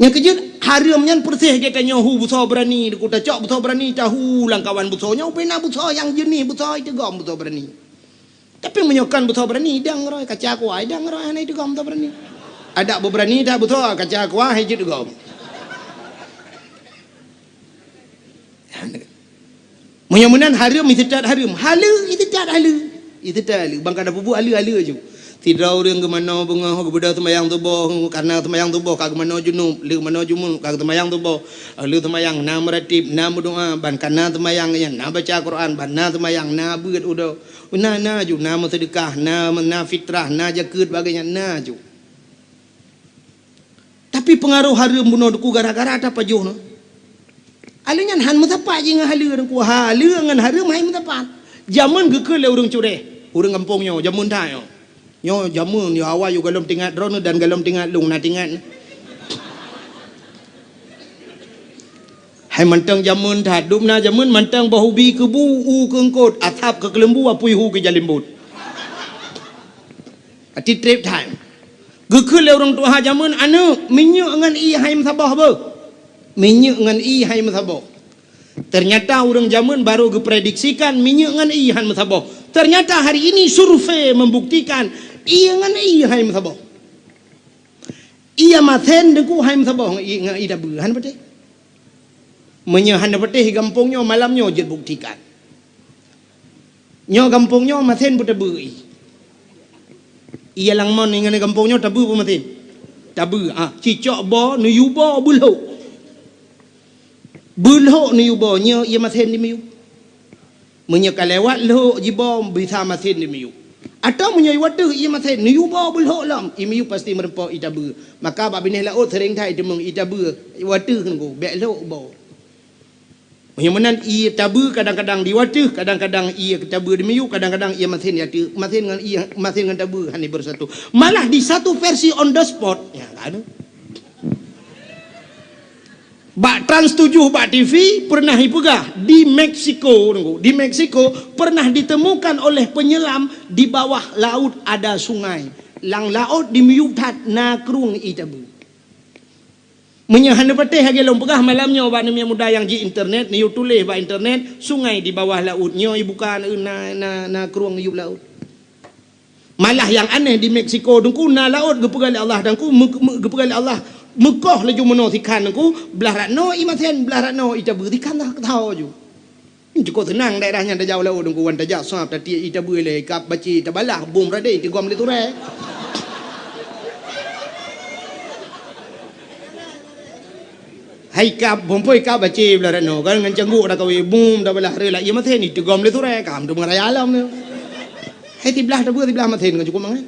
Nyang keujeuet, hareuem nyan peureséh geutanyoe hu beusoe beurani, deukô tacok beusoe beurani, tahu lam kawan beusoe nyoe, ubena beusoe nyang jeunih beusoe, iteugom beusoe beurani. Tapi meunyoe kon beusoe beurani, idang roe, kaca kuah, idang roe, hana iteugom beusoe beurani. Adak beubeurani that beusoe, kaca kuah, hai jeuet teugom. Meunyoe meunan hareuem, iteutat hareuem. Haleue, iteutat haleue. Iteutat haleue. Ban ka tapeubuet haleue-haleue ju. Sidroe ureuëng geumanoe beungoh, geubeudôh seumayang suboh, karena seumayang suboh ka geumanoe junub, le manoe junub ka seumayang suboh. Le seumayang na meuratib, na meudoa, ban kana seumayang nyan na baca Quran, ban na seumayang, na beuet udo. Na, na ju, na meuseudeukah, na, na fitrah, na jakeuet, bagainya na ju. Tapi peungaroh hareuem bunoe deukô gara-gara tapajoh nyoe. Haleue nyan han meusapat jih ngon haleue deukô. Haleue ngon hareuem hai meusapat. Jameun geukheun lé ureuëng curéh, ureuëng gampông nyoe, jameun that nyoe. Nyoe jameun nyoe awai yôh golom teuingat droeneuh dan golom teuingat lôn na teuingat. Hai mantong jameun that, dum na jameun mantong boh ubi keubu u keu eungkôt, asab keu keuleumbu apui hu keu jalimbot. Ati treb that. Geukheun lé ureuëng tuha jameun, "Aneuëk, minyeuk ngon ié hai meusaboh beuh. Minyeuk ngon ié hai meusaboh." Ternyata ureuëng jameun baru geuprediksikan minyeuk ngon ié han meusaboh. Ternyata hari ini survei membuktikan ié ngon ié hai meusaboh. Ié masen deukô hai meusaboh ngon ié, ngon ié tabeue, han patéh. Meunyoe hana patéh gampông nyoe, malam nyoe jeuet buktikan. Nyoe gampông nyoe masen peue tabeue ié. Ié lam mon ngon gampông nyoe tabeue peue masen. Tabeue, ah, cicok boh, neuyue boh beulhok. Beulhok neuyue boh, nyoe ie masen dimiyueb. Meunyoe ka lewat lhok jiboh, bisa masen dimiyueb. Atawa meunyoe ie wateuh ie masen, neuyue boh beulhok lom, ie miyueb pasti meureumpok ie tabeue. Maka bak binéh laôt seuréng that iteumeung ie tabeue, ie wateuh ngon bèk lhok boh. Meunyoe meunan ie tabeue kadang-kadang di wateuh, kadang-kadang ie tabeue dimiyueb, kadang-kadang ie masen di ateueh, masen ngon ie, masen ngon tabeue hana beusatu. Malah di satu versi on the spot, ya, kan? Bak Trans tujuh bak T V pernah ipeugah, di Meksiko, di Meksiko pernah ditemukan oleh penyelam di bawah laut ada sungai. Lam laôt dimiyueb that na krueng ie tabeue. Meunyoe hana patéh lagèe lôn peugah malam nyoe bak aneuk muda nyang ji internet, neuyue tuléh bak internet, sungai di bawah laut, nyoe ibuka na, na, na krueng yueb laôt. Malah nyang aneh di Meksiko, Teungku, na laôt geupeugah lé Allah, Teungku, meu-, meu-, geupeugah lé Allah, meukoh laju meunoe sikhan, Teungku, blah rat noe ie masen, blah rat noe ie tabeue, sikhan tho ju. Cukôp seunang daerah nyan tajak u laôt, Teungku, wan tajak sab, tatiek ie tabeue lé, kab bacé tabalah, bom radé, tigom lé turée. Hai kab, bom poi kab bacé blah rat noe, kan ngon cangguk dak kawé, bom tabalah, reulah ie masen, tigom lé turée, kam tu meuraya alam tu. Hai siblah tabeue, siblah masen, kan cukôp mangat.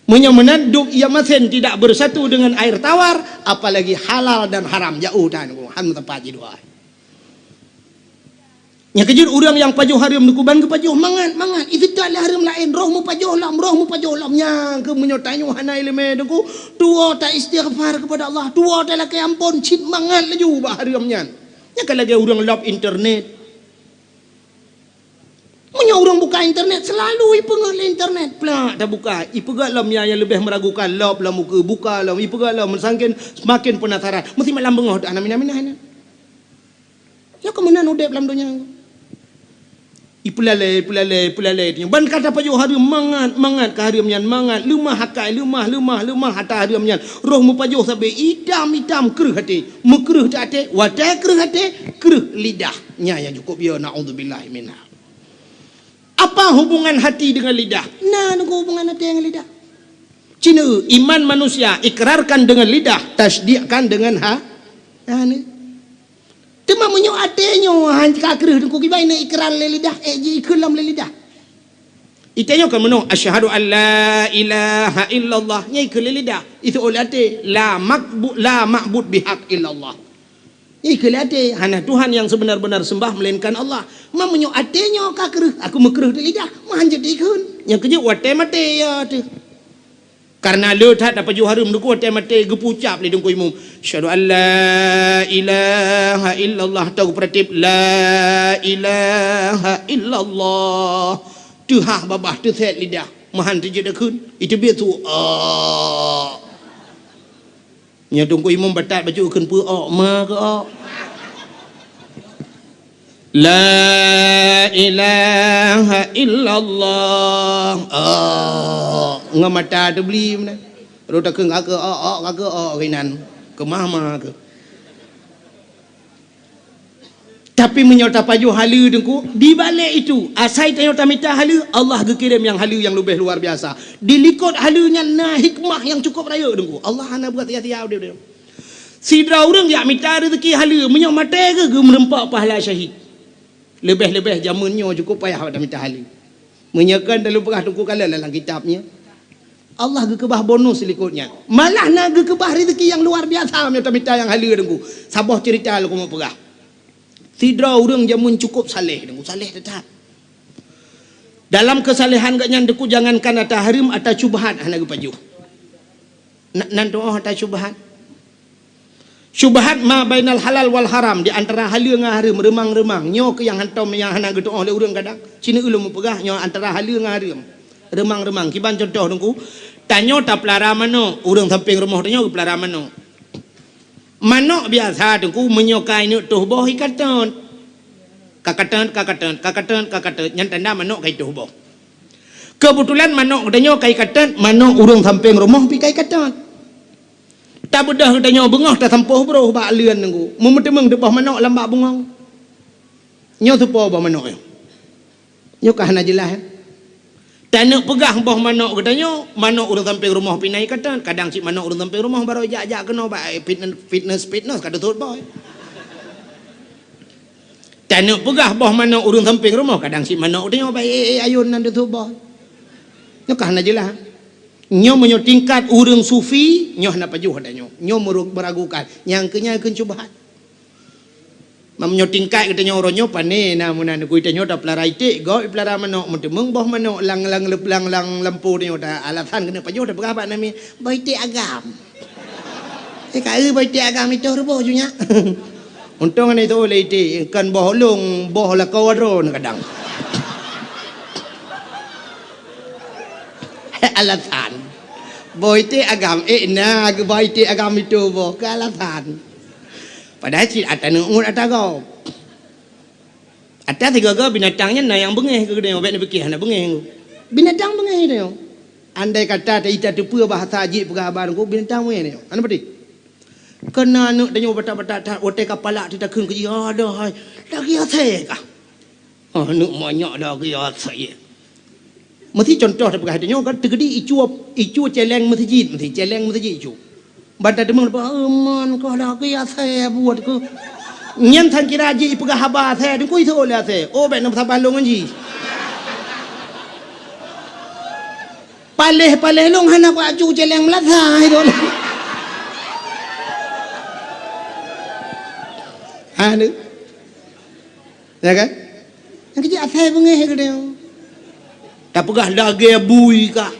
Meunyoe meunan, dum ie masen tidak bersatu dengan air tawar, apalagi halal dan haram, jauh tan, han meuteumpat jidua. Nyang keujeuet ureuëng nyang pajoh hareuem, Teungku, ban geupajoh mangat-mangat. Iseutôt lé hareuem laén, roh meupajoh lom, roh meupajoh lom. Nyang keuh meunyoe tanyoe hana iéleumé, Teungku, tuwoe ta-istighfar keupada Allah, tuwoe talakée amphon, cit mangat laju bak hareuem nyan. Nyan ka lagée ureuëng lob internet. Meunyoe ureuëng buka internet, seulalu ipeungeut lé internet. Plak tabuka, ipeugah lom nyang, nyang leubeh meuragukan, lob lom ukeue, buka lom, ipeugah lom, meusangken semakin penasaran. Meusi malam beungoh teuh hana minah-minah nyan. Nyoe keuh meunan udeb lam donya. Ipeulalée, ipeulalée, ipeulalée. Ban ka tapajoh hareuem mangat, mangat ka hareuem nyan, mangat. Leumah akai, leumah, leumah, leumah ata hareuem nyan. Roh meupajoh sabe itam-itam kreueh até. Meukreueh teuh até, watée kreueh até, kreueh lidah. Nyan nyang cukôp yo, naudzubillah minha. Apa hubungan hati dengan lidah? Na, Teungku, hubungan hati dengan lidah. Cina, iman manusia ikrarkan dengan lidah, tasdikkan dengan ha-, hana. Teuma meunyoe até nyoe han ka kreueh, Teungku, kiban na ikrar lé lidah, ék ji ikheun lom lé lidah. Ita nyoe kan meunoe, "Asyhadu an la ilaha illallah." Nyan ikheun lé lidah. Itu oleh até, "La makbu-, la ma'bud bihaq illallah." Nyan ikheun lé até, "Hana Tuhan nyang seubeuna-beuna seumbah meulainkan Allah." Ma meunyoe até nyoe ka kreueh, aku meukreueh di lidah, ma han jeuet ikheun. Nyang keujeuet watée maté, ya teuh. Kareuna le that tapajoh hareuem, Teungku, watée maté geupeucap lé Teungku Imum, "Asyhadu an la ilaha illallah," atau geupeuratéb, "La ilaha illallah." Teuhah babah, teusét lidah, ma han teujeuet takheun, iteubiet su, "Aa." Nyoe Teungku Imum batat bacut kheun peue, ôk ma keu ôk. La ilaha illallah. Ôk. Ngon mata teubli meunan. Rot takheun ka keu ôk, ôk ka keu ôk keunan. Keumah ma keu. Tapi meunyoe tapajoh haleue Teungku, di balek itu, asai tanyoe tamita haleue, Allah geukirém nyang haleue nyang leubeh luar biasa. Di likot haleue nyan na hikmah nyang cukôp rayeuk Teungku. Allah hana buat sia-sia udeb-udeb. Sidroe ureuëng jak mita reuzeki haleue, meunyoe maté geuh geumeureumpok pahala syahid. Leubeh-leubeh jameun nyoe cukôp payah bak tamita haleue. Meunyoe kon talu peugah Teungku kalon lam kitab nyan. Allah geukeubah bonus likot nyan. Malah na geukeubah rezeki nyang luar biasa meunyoe tamita nyang haleue Teungku. Saboh ceurita lôn keuneuk peugah. Sidroe ureuëng jameun cukôp saleh Teungku, saleh teutab. Dalam keusalehan gobnyan Teungku jangankan ata hareuem, ata syubhat hana geupajoh. Na-, nan tuoh ata syubhat. Syubhat ma bainal halal wal haram, di antara haleue ngon hareuem, reumang-reumang. Nyoe keuh nyang hantom nyang hana geutuoh lé ureuëng kadang. Cina ulôn meupeugah nyoe antara haleue ngon hareuem. Reumang-reumang. Kiban cuntoh Teungku, tanyoe tapeulara manok, ureuëng sampéng rumoh tanyoe geupeulara manok. Manok biasa Teungku meunyoe ka ineuk toh boh ikatot. Kakatot, kakatot, kakatot, kakatot. Nyan tanda manok ka itoh boh. Keubeutulan manok geutanyoe ka ikatot, manok ureuëng sampéng rumoh pih ka ikatot. Tabeudôh geutanyoe beungoh tasampôh broh bak leuen Teungku. Meuteumèe teuboh manok lam bak bungong. Nyoe soe po boh manok nyoe? Nyoe ka hana jeulaih, eh? Taneuk peugah boh manok geutanyoe, manok ureuëng sampéng rumoh pih na ikatan, kadang cit manok ureuëng sampéng rumoh barô jak-jak keunoe bak, eh, fitnes-, fitnes-fitnes ka teutot boh. Taneuk peugah boh manok ureuëng sampéng rumoh, kadang cit manok geutanyoe bak, eh, eh, ayôn nan teutot boh. Nyoe ka hana jeulaih. Nyoe meunyoe tingkat ureuëng sufi, nyoe hana pajoh geutanyoe. Nyoe meru-, meragukan. Nyang keu nyan kheun syubhat. Meunyoe tingkat geutanyoe uroe nyoe pane na meunan, geutanyoe tapeulara iték, gob ipeulara manok, meuteumeung boh manok lam, lam, lam, lam lampôh tanyoe, ta alasan keuneuk pajoh tapeugah bak namiet, "Boh iték agam." Eh, ka eu boh iték agam itu ruboh ju nyak. Untông hana itu lé iték, kon boh lông, boh lakoe droe kadang. Alasan. Boh iték agam, eh, na geuboh iték agam itu boh, keu alasan. Padahai cit ata neuôt ata gob. Ata sigoe-goe binatang nyan na nyang beungéh keu geutanyoe, bék neupike hana beungéh. Binatang beungéh tanyoe. Andai kata ta-, ita teupeue bahasa jih peugah haba ngon binatang beungéh tanyoe. Hana pati. Keu na aneuëk tanyoe batat-batat that, watée ka palak teutakheun keu jih, "Aduh hai, lagée asée kah?" Aneuëk manyok lagée asée. Meusi contoh tapeugah tanyoe kan, teukeudi icu, icu céléng meuseujid, meusi céléng meuseujid icu. Ban tateumeung, "Aman kah lagée asée buet keuh." Nyan sang kira jih ipeugah haba asée, teungku iseuôt lé asée. Oh, bék na meusaban lôn ngon jih. Paléh-paléh lôn hana kuacu céléng meulasa itu. Ha, tu. Ya kan? Nyang keuh jih asai beungéh geutanyoe. Tapeugah lagée bui kah.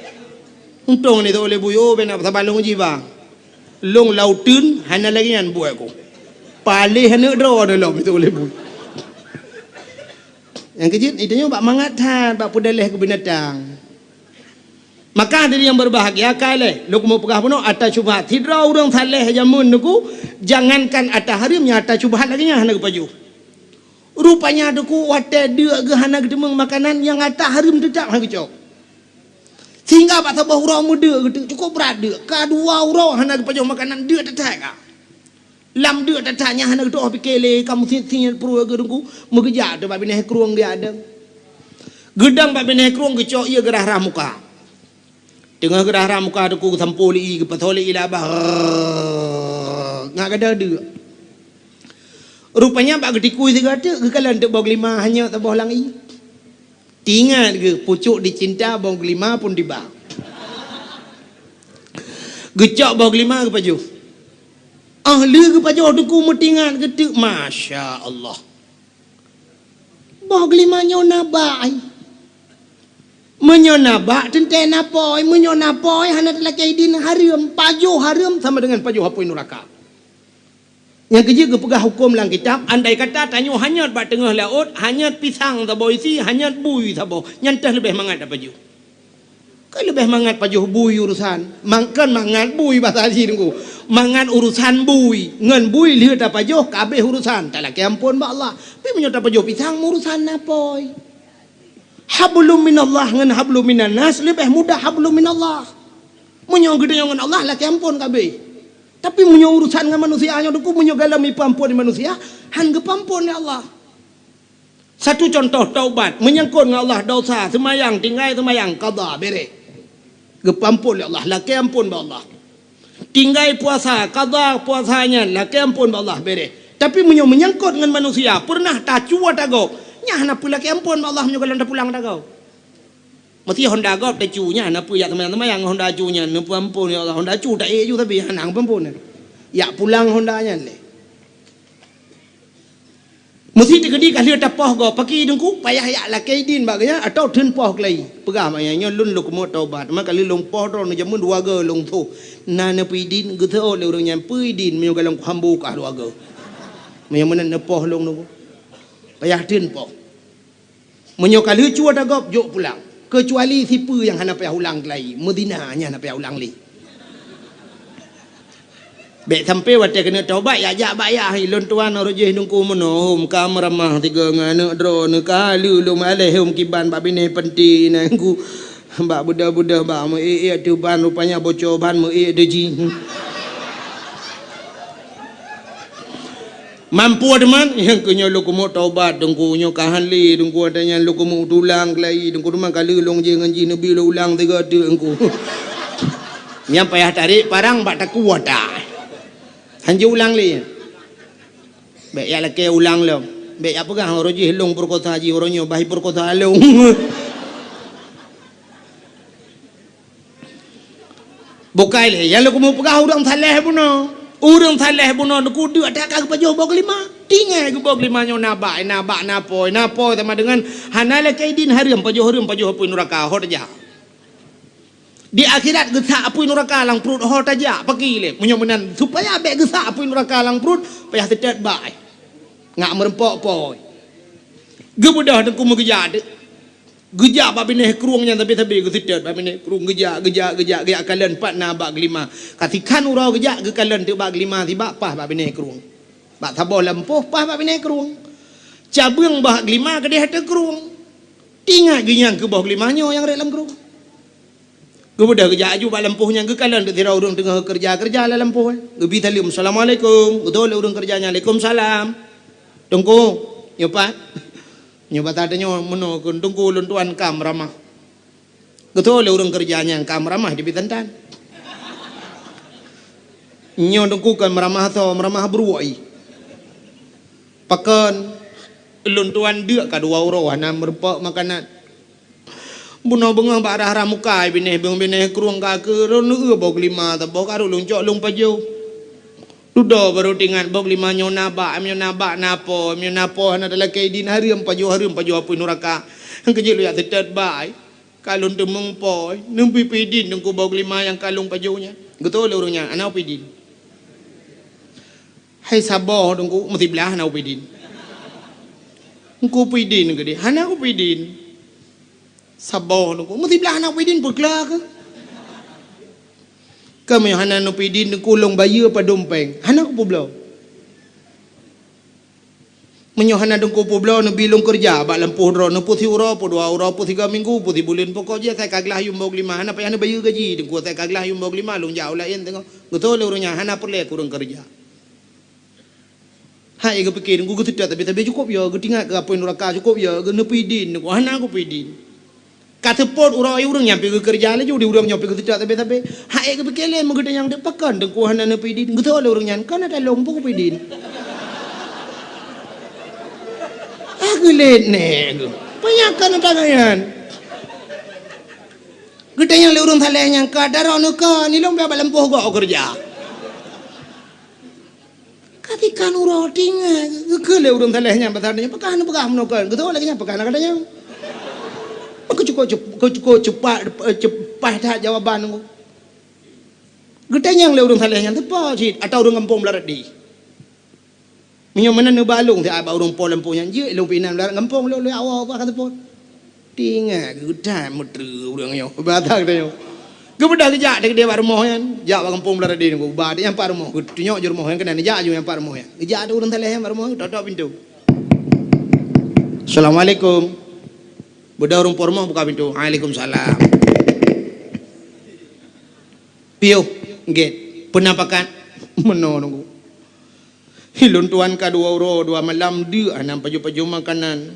Untông ni teuôt lé bui, oh, bék na saban lôn jih bang. Lôn lauteun hana lagée nyan buet ku. Paléh aneuk droe lom teuôt lé bui. Nyang keuh jih, itu nyoe bak mangat that, bak peudaleh keu binatang. Maka hadirin yang berbahagia, ka lheueh lôn keumeung peugah bunoe ata syubhat. Sidroe ureuëng saleh jameun nyoe, jangankan ata hareuem, nyang ata syubhat lagée nyan hana geupajoh. Rupanya teungku watée deuk geuh hana geuteumeung makanan, nyang ata hareuem teutap hana geucok. Sehingga bak saboh uroe meudeuk geuteuk, cukup brat deuk. Ka dua uroe hana geupajoh makanan, deuk that-that ka. Lam deuk that-that nyan hana geutoh pike lé, ka meusit-sit pruet geuh teungku, meugeujak teuk bak binéh krueng geujak dong. Geudong bak binéh krueng geucok ié geurah-rah muka. Teungoh geurah-rah muka teungku geusampoe lé ié, geupasoe lé ié lam babah. Rrrr, ngat gadôh deuk. Rupanya bak geutikui sigoe teuk geukalon teuk boh geulima hanyot saboh lam ié. Teuingat geuh pucuk dicinta boh geulima pun tiba. Geucok boh geulima geupajoh. Ah, lheueh geupajoh teungku meuteuingat geuh teuk, masya Allah. Boh geulima nyoe na bak ai. Meunyoe na bak teuntée na apôi, meunyoe na apôi hana teulakée idin hareuem, pajoh hareuem sama dengan pajoh apôi nuraka. Nyang keuh jih geupeugah huköm lam kitab, andai kata tanyoe hanyot bak teungoh laôt, hanyot pisang saboh isi, hanyot bui saboh, nyan teuh leubeh mangat tapajoh. Kan leubeh mangat pajoh bui urusan. Mang-, kan mangat bui basa jih teungku. Mangat urusan bui. Ngon bui lheueh tapajoh, ka abéh urusan. Talakée amphon bak Allah. Tapi meunyoe tapajoh pisang, urusan na apôi. Hablum minallah ngon hablum minannas leubeh mudah hablum minallah. Meunyoe geutanyoe ngon Allah, lakée amphon ka abéh. Tapi meunyoe urusan ngon manusia nyoe teungku, meunyoe gohlom ipeuamphon lé manusia, han geupeuamphon lé Allah. Satu contoh taubat, menyangkut ngon Allah, dosa, seumayang, tinggai seumayang, qadha, bereh. Geupeuamphon lé Allah, lakée amphon bak Allah. Tinggai puasa, qadha puasa nyan, lakée amphon bak Allah, bereh. Tapi meunyoe menyangkut ngon manusia, peureunah tacu ata gob, nyan hana peue lakée amphon bak Allah meunyoe gohlom tapulang ata gob. Meusti honda gob tacu nyan, hana peue jak seumayang-seumayang honda cu nyan, neupeuamphon, ya Allah, honda cu taék ju tapi hana geupeuamphon. Jak pulang honda nyan lé. Meusti teukeudi ka lheueh tapoh gob, pakri teungku, payah jak lakée idin bak geuhnyan atawa theun poh keulai. Peugah bak geuhnyan, "Nyoe lôn lôn keumeung taubat, maka lheueh lôn poh droeneuh jameun dua goe lôn soh. Na neupeu idin, geuseuôt lé ureuëng nyan, peue idin meunyoe gohlom kuhambo kah dua goe. Meunyoe meunan neupoh lôn teungku." Payah theun poh. Meunyoe ka lheueh cu ata gob, jok pulang. Keucuali sipeue nyang hana payah ulang keulai, meuzina nyan hana payah ulang lé. Bék sampoe watée keuneuk taubat, jak-jak bak yah, "Lôn tuan, uroe jih teungku meunoe hom ka meuramah sigoe ngon aneuk droeneuh, ka lheueh lôn aleh hom kiban bak binéh panti nangku, bak beudôh-beudôh bak meu-ék-ék ateueh ban, rupanya bocor ban meu-ék ateueh jih." Mampu teuma, nyang keu nyoe lôn keumeung taubat, Teungku, nyoe ka han lé, Teungku, watèe nyan lôn keumeung tulang keulayi, Teungku, teuma ka lheueh lôn jih ngon jih neubi lôn ulang tiga teuk, Teungku. Nyang payah tarek parang bak takue ata. Han jiulang lé. Bèk jak lakèe ulang lom. Bèk jak peugah uroe jih lôn peurekosa jih, uroe nyoe bah jipeureukosa lôn. Bukai lé, nyang lôn keumeung peugah ureueng saleh bunoe. Ureueng saleh bunoe Teungku deuk that ka geupajoh boh geulima. Tinggai geuboh geulima nyoe na bak, na bak, na pôi, na pôi sama dengan hana lakèe idin, hareuem pajoh, hareuem pajoh apui nuraka, ho tajak. Di akhirat geusak apui nuraka lam pruet ho tajak, pakri lé. Meunyoe meunan, supaya bèk geusak apui nuraka lam pruet, payah seutôt bak. Ngat meureumpok pôi. Geubeudôh Teungku meugeujak teuk. Geujak bak binéh krueng nyan sabe-sabe geuseutôt bak binéh krueng, geujak, geujak, geujak, geujak kalon pat na bak geulima. Ka sikhan uroe geujak geukalon teuk bak geulima sibak paih bak binéh krueng. Bak saboh lampôh paih bak binéh krueng. Cabeueng bak geulima keudéh ateueh krueng. Ingat geuh nyang keu boh geulima nyoe nyang rhot lam krueng. Geubeudôh geujak aju bak lampôh nyan geukalon teuk sidroe ureueng teungoh keureuja-keureuja lam lampôh. Geubi saleuem, "Assalamualaikum." Geutôh lé ureueng keureuja nyan, "Waalaikumsalam." "Teungku, nyoe pat?" "Nyoe pat." "Tanyoe meunoe kheun Teungku, lôn tuan ka meuramah." Geutôh lé ureueng keureuja nyan, "Ka meuramah di bitantan. Nyoe Teungku kon meuramah asoe, meuramah bruek." "Pakon?" "Lôn tuan deuk ka dua uroe hana meureumpok makanan. Bunoe beungoh bak rhah-rhah muka binéh, binéh krueng ka keu lôn eu boh geulima saboh ka rhot lôn cok lôn pajoh. Dudoe barô teuingat boh geulima nyoe na bak, nyoe na bak na pôi, nyoe na pôi hana talakèe idin, hareuem pajoh, hareuem pajoh apui nuraka. Nyang keujeuet lôn jak seutôt bak, ka lôn teumeung pôi, neubi peue idin Teungku boh geulima nyang ka lôn pajoh nyan." Geutôh lé ureueng nyan, "Hana peue idin." "Hai saboh Teungku, meusiblah hana peue idin." "Teungku peue idin keudéh?" "Hana peue idin." "Saboh Teungku, meusiblah hana peue idin, peukla keuh." "Ka meunyoe hana neupeue idin Teungku, lôn bayeue padum péng, hana kupeubloe." "Meunyoe hana Teungku peubloe, neubi lôn keureuja bak lampôh droeneuh, peue siuroe, peue dua uroe, peue sigoe minggu, peue sibuleuen, pokok jih asai ka glah yuem boh geulima, hana payah neubayeue gaji Teungku, asai ka glah yuem boh geulima lôn jak u laén teungoh." Geutôh lé ureueng nyan, "Hana peureulèe keu ureueng keureuja. Hai geupiké Teungku, geuseutôt sabe-sabe cukôp yo, geuteuingat keu apui nuraka cukôp yo, geuneupeu idin Teungku, hana kupeue idin." Ka seupôt uroe ureueng nyan pi geukeureuja laju, di ureueng nyoe pi geuseutôt sabe-sabe. Hai geupiké lé meugeutanyong teuk, "Pakon Teungku hana neupeu idin?" Geutôh lé ureueng nyan, "Kon ata lôn peue kupeue idin." Ah, geulet nèk geuh. Peue nyang kon ata nyan? Geutanyong lé ureueng saleh nyan, "Ka daroe neuka, nilong bak lampôh gok keureuja." Ka tikhan uroe tinggai, geukheun lé ureueng saleh nyan pasal nyan, "Pakon neupeugah meunoe kon?" Geutôh lagèe nyan, "Pakon na gata nyan?" Keucukôp cep-, keucukôp cepat, cepat that jawaban. Geutanyong lé ureueng saleh nyan, "Teupeue cit, ata ureueng gampông Meularat di?" Meunyoe meunan neuba lôn siat bak ureueng po lampôh nyan, jeuet lôn pih inan Meularat gampông lôn, lôn awak ka teupeue. Tinggai geutanyoe meutreue ureueng nyoe. Bata geutanyoe. Geubeudôh geujak deh bak rumoh nyan, jak bak gampông Meularat di nyoe, ba nyan pat rumoh, geutunyok ju rumoh nyan keunan, jak ju nyan pat rumoh nyan. Geujak deh ureueng saleh nyan bak rumoh, tok-tok pintoe. "Assalamualaikum." Beudôh ureueng po rumoh buka pintoe. "Waalaikumsalam." "Piôh gét, peue na pakat?" "Meunoe Teungku. Hi lôn tuan ka dua uroe dua malam deuk hana pajoh-pajoh makanan.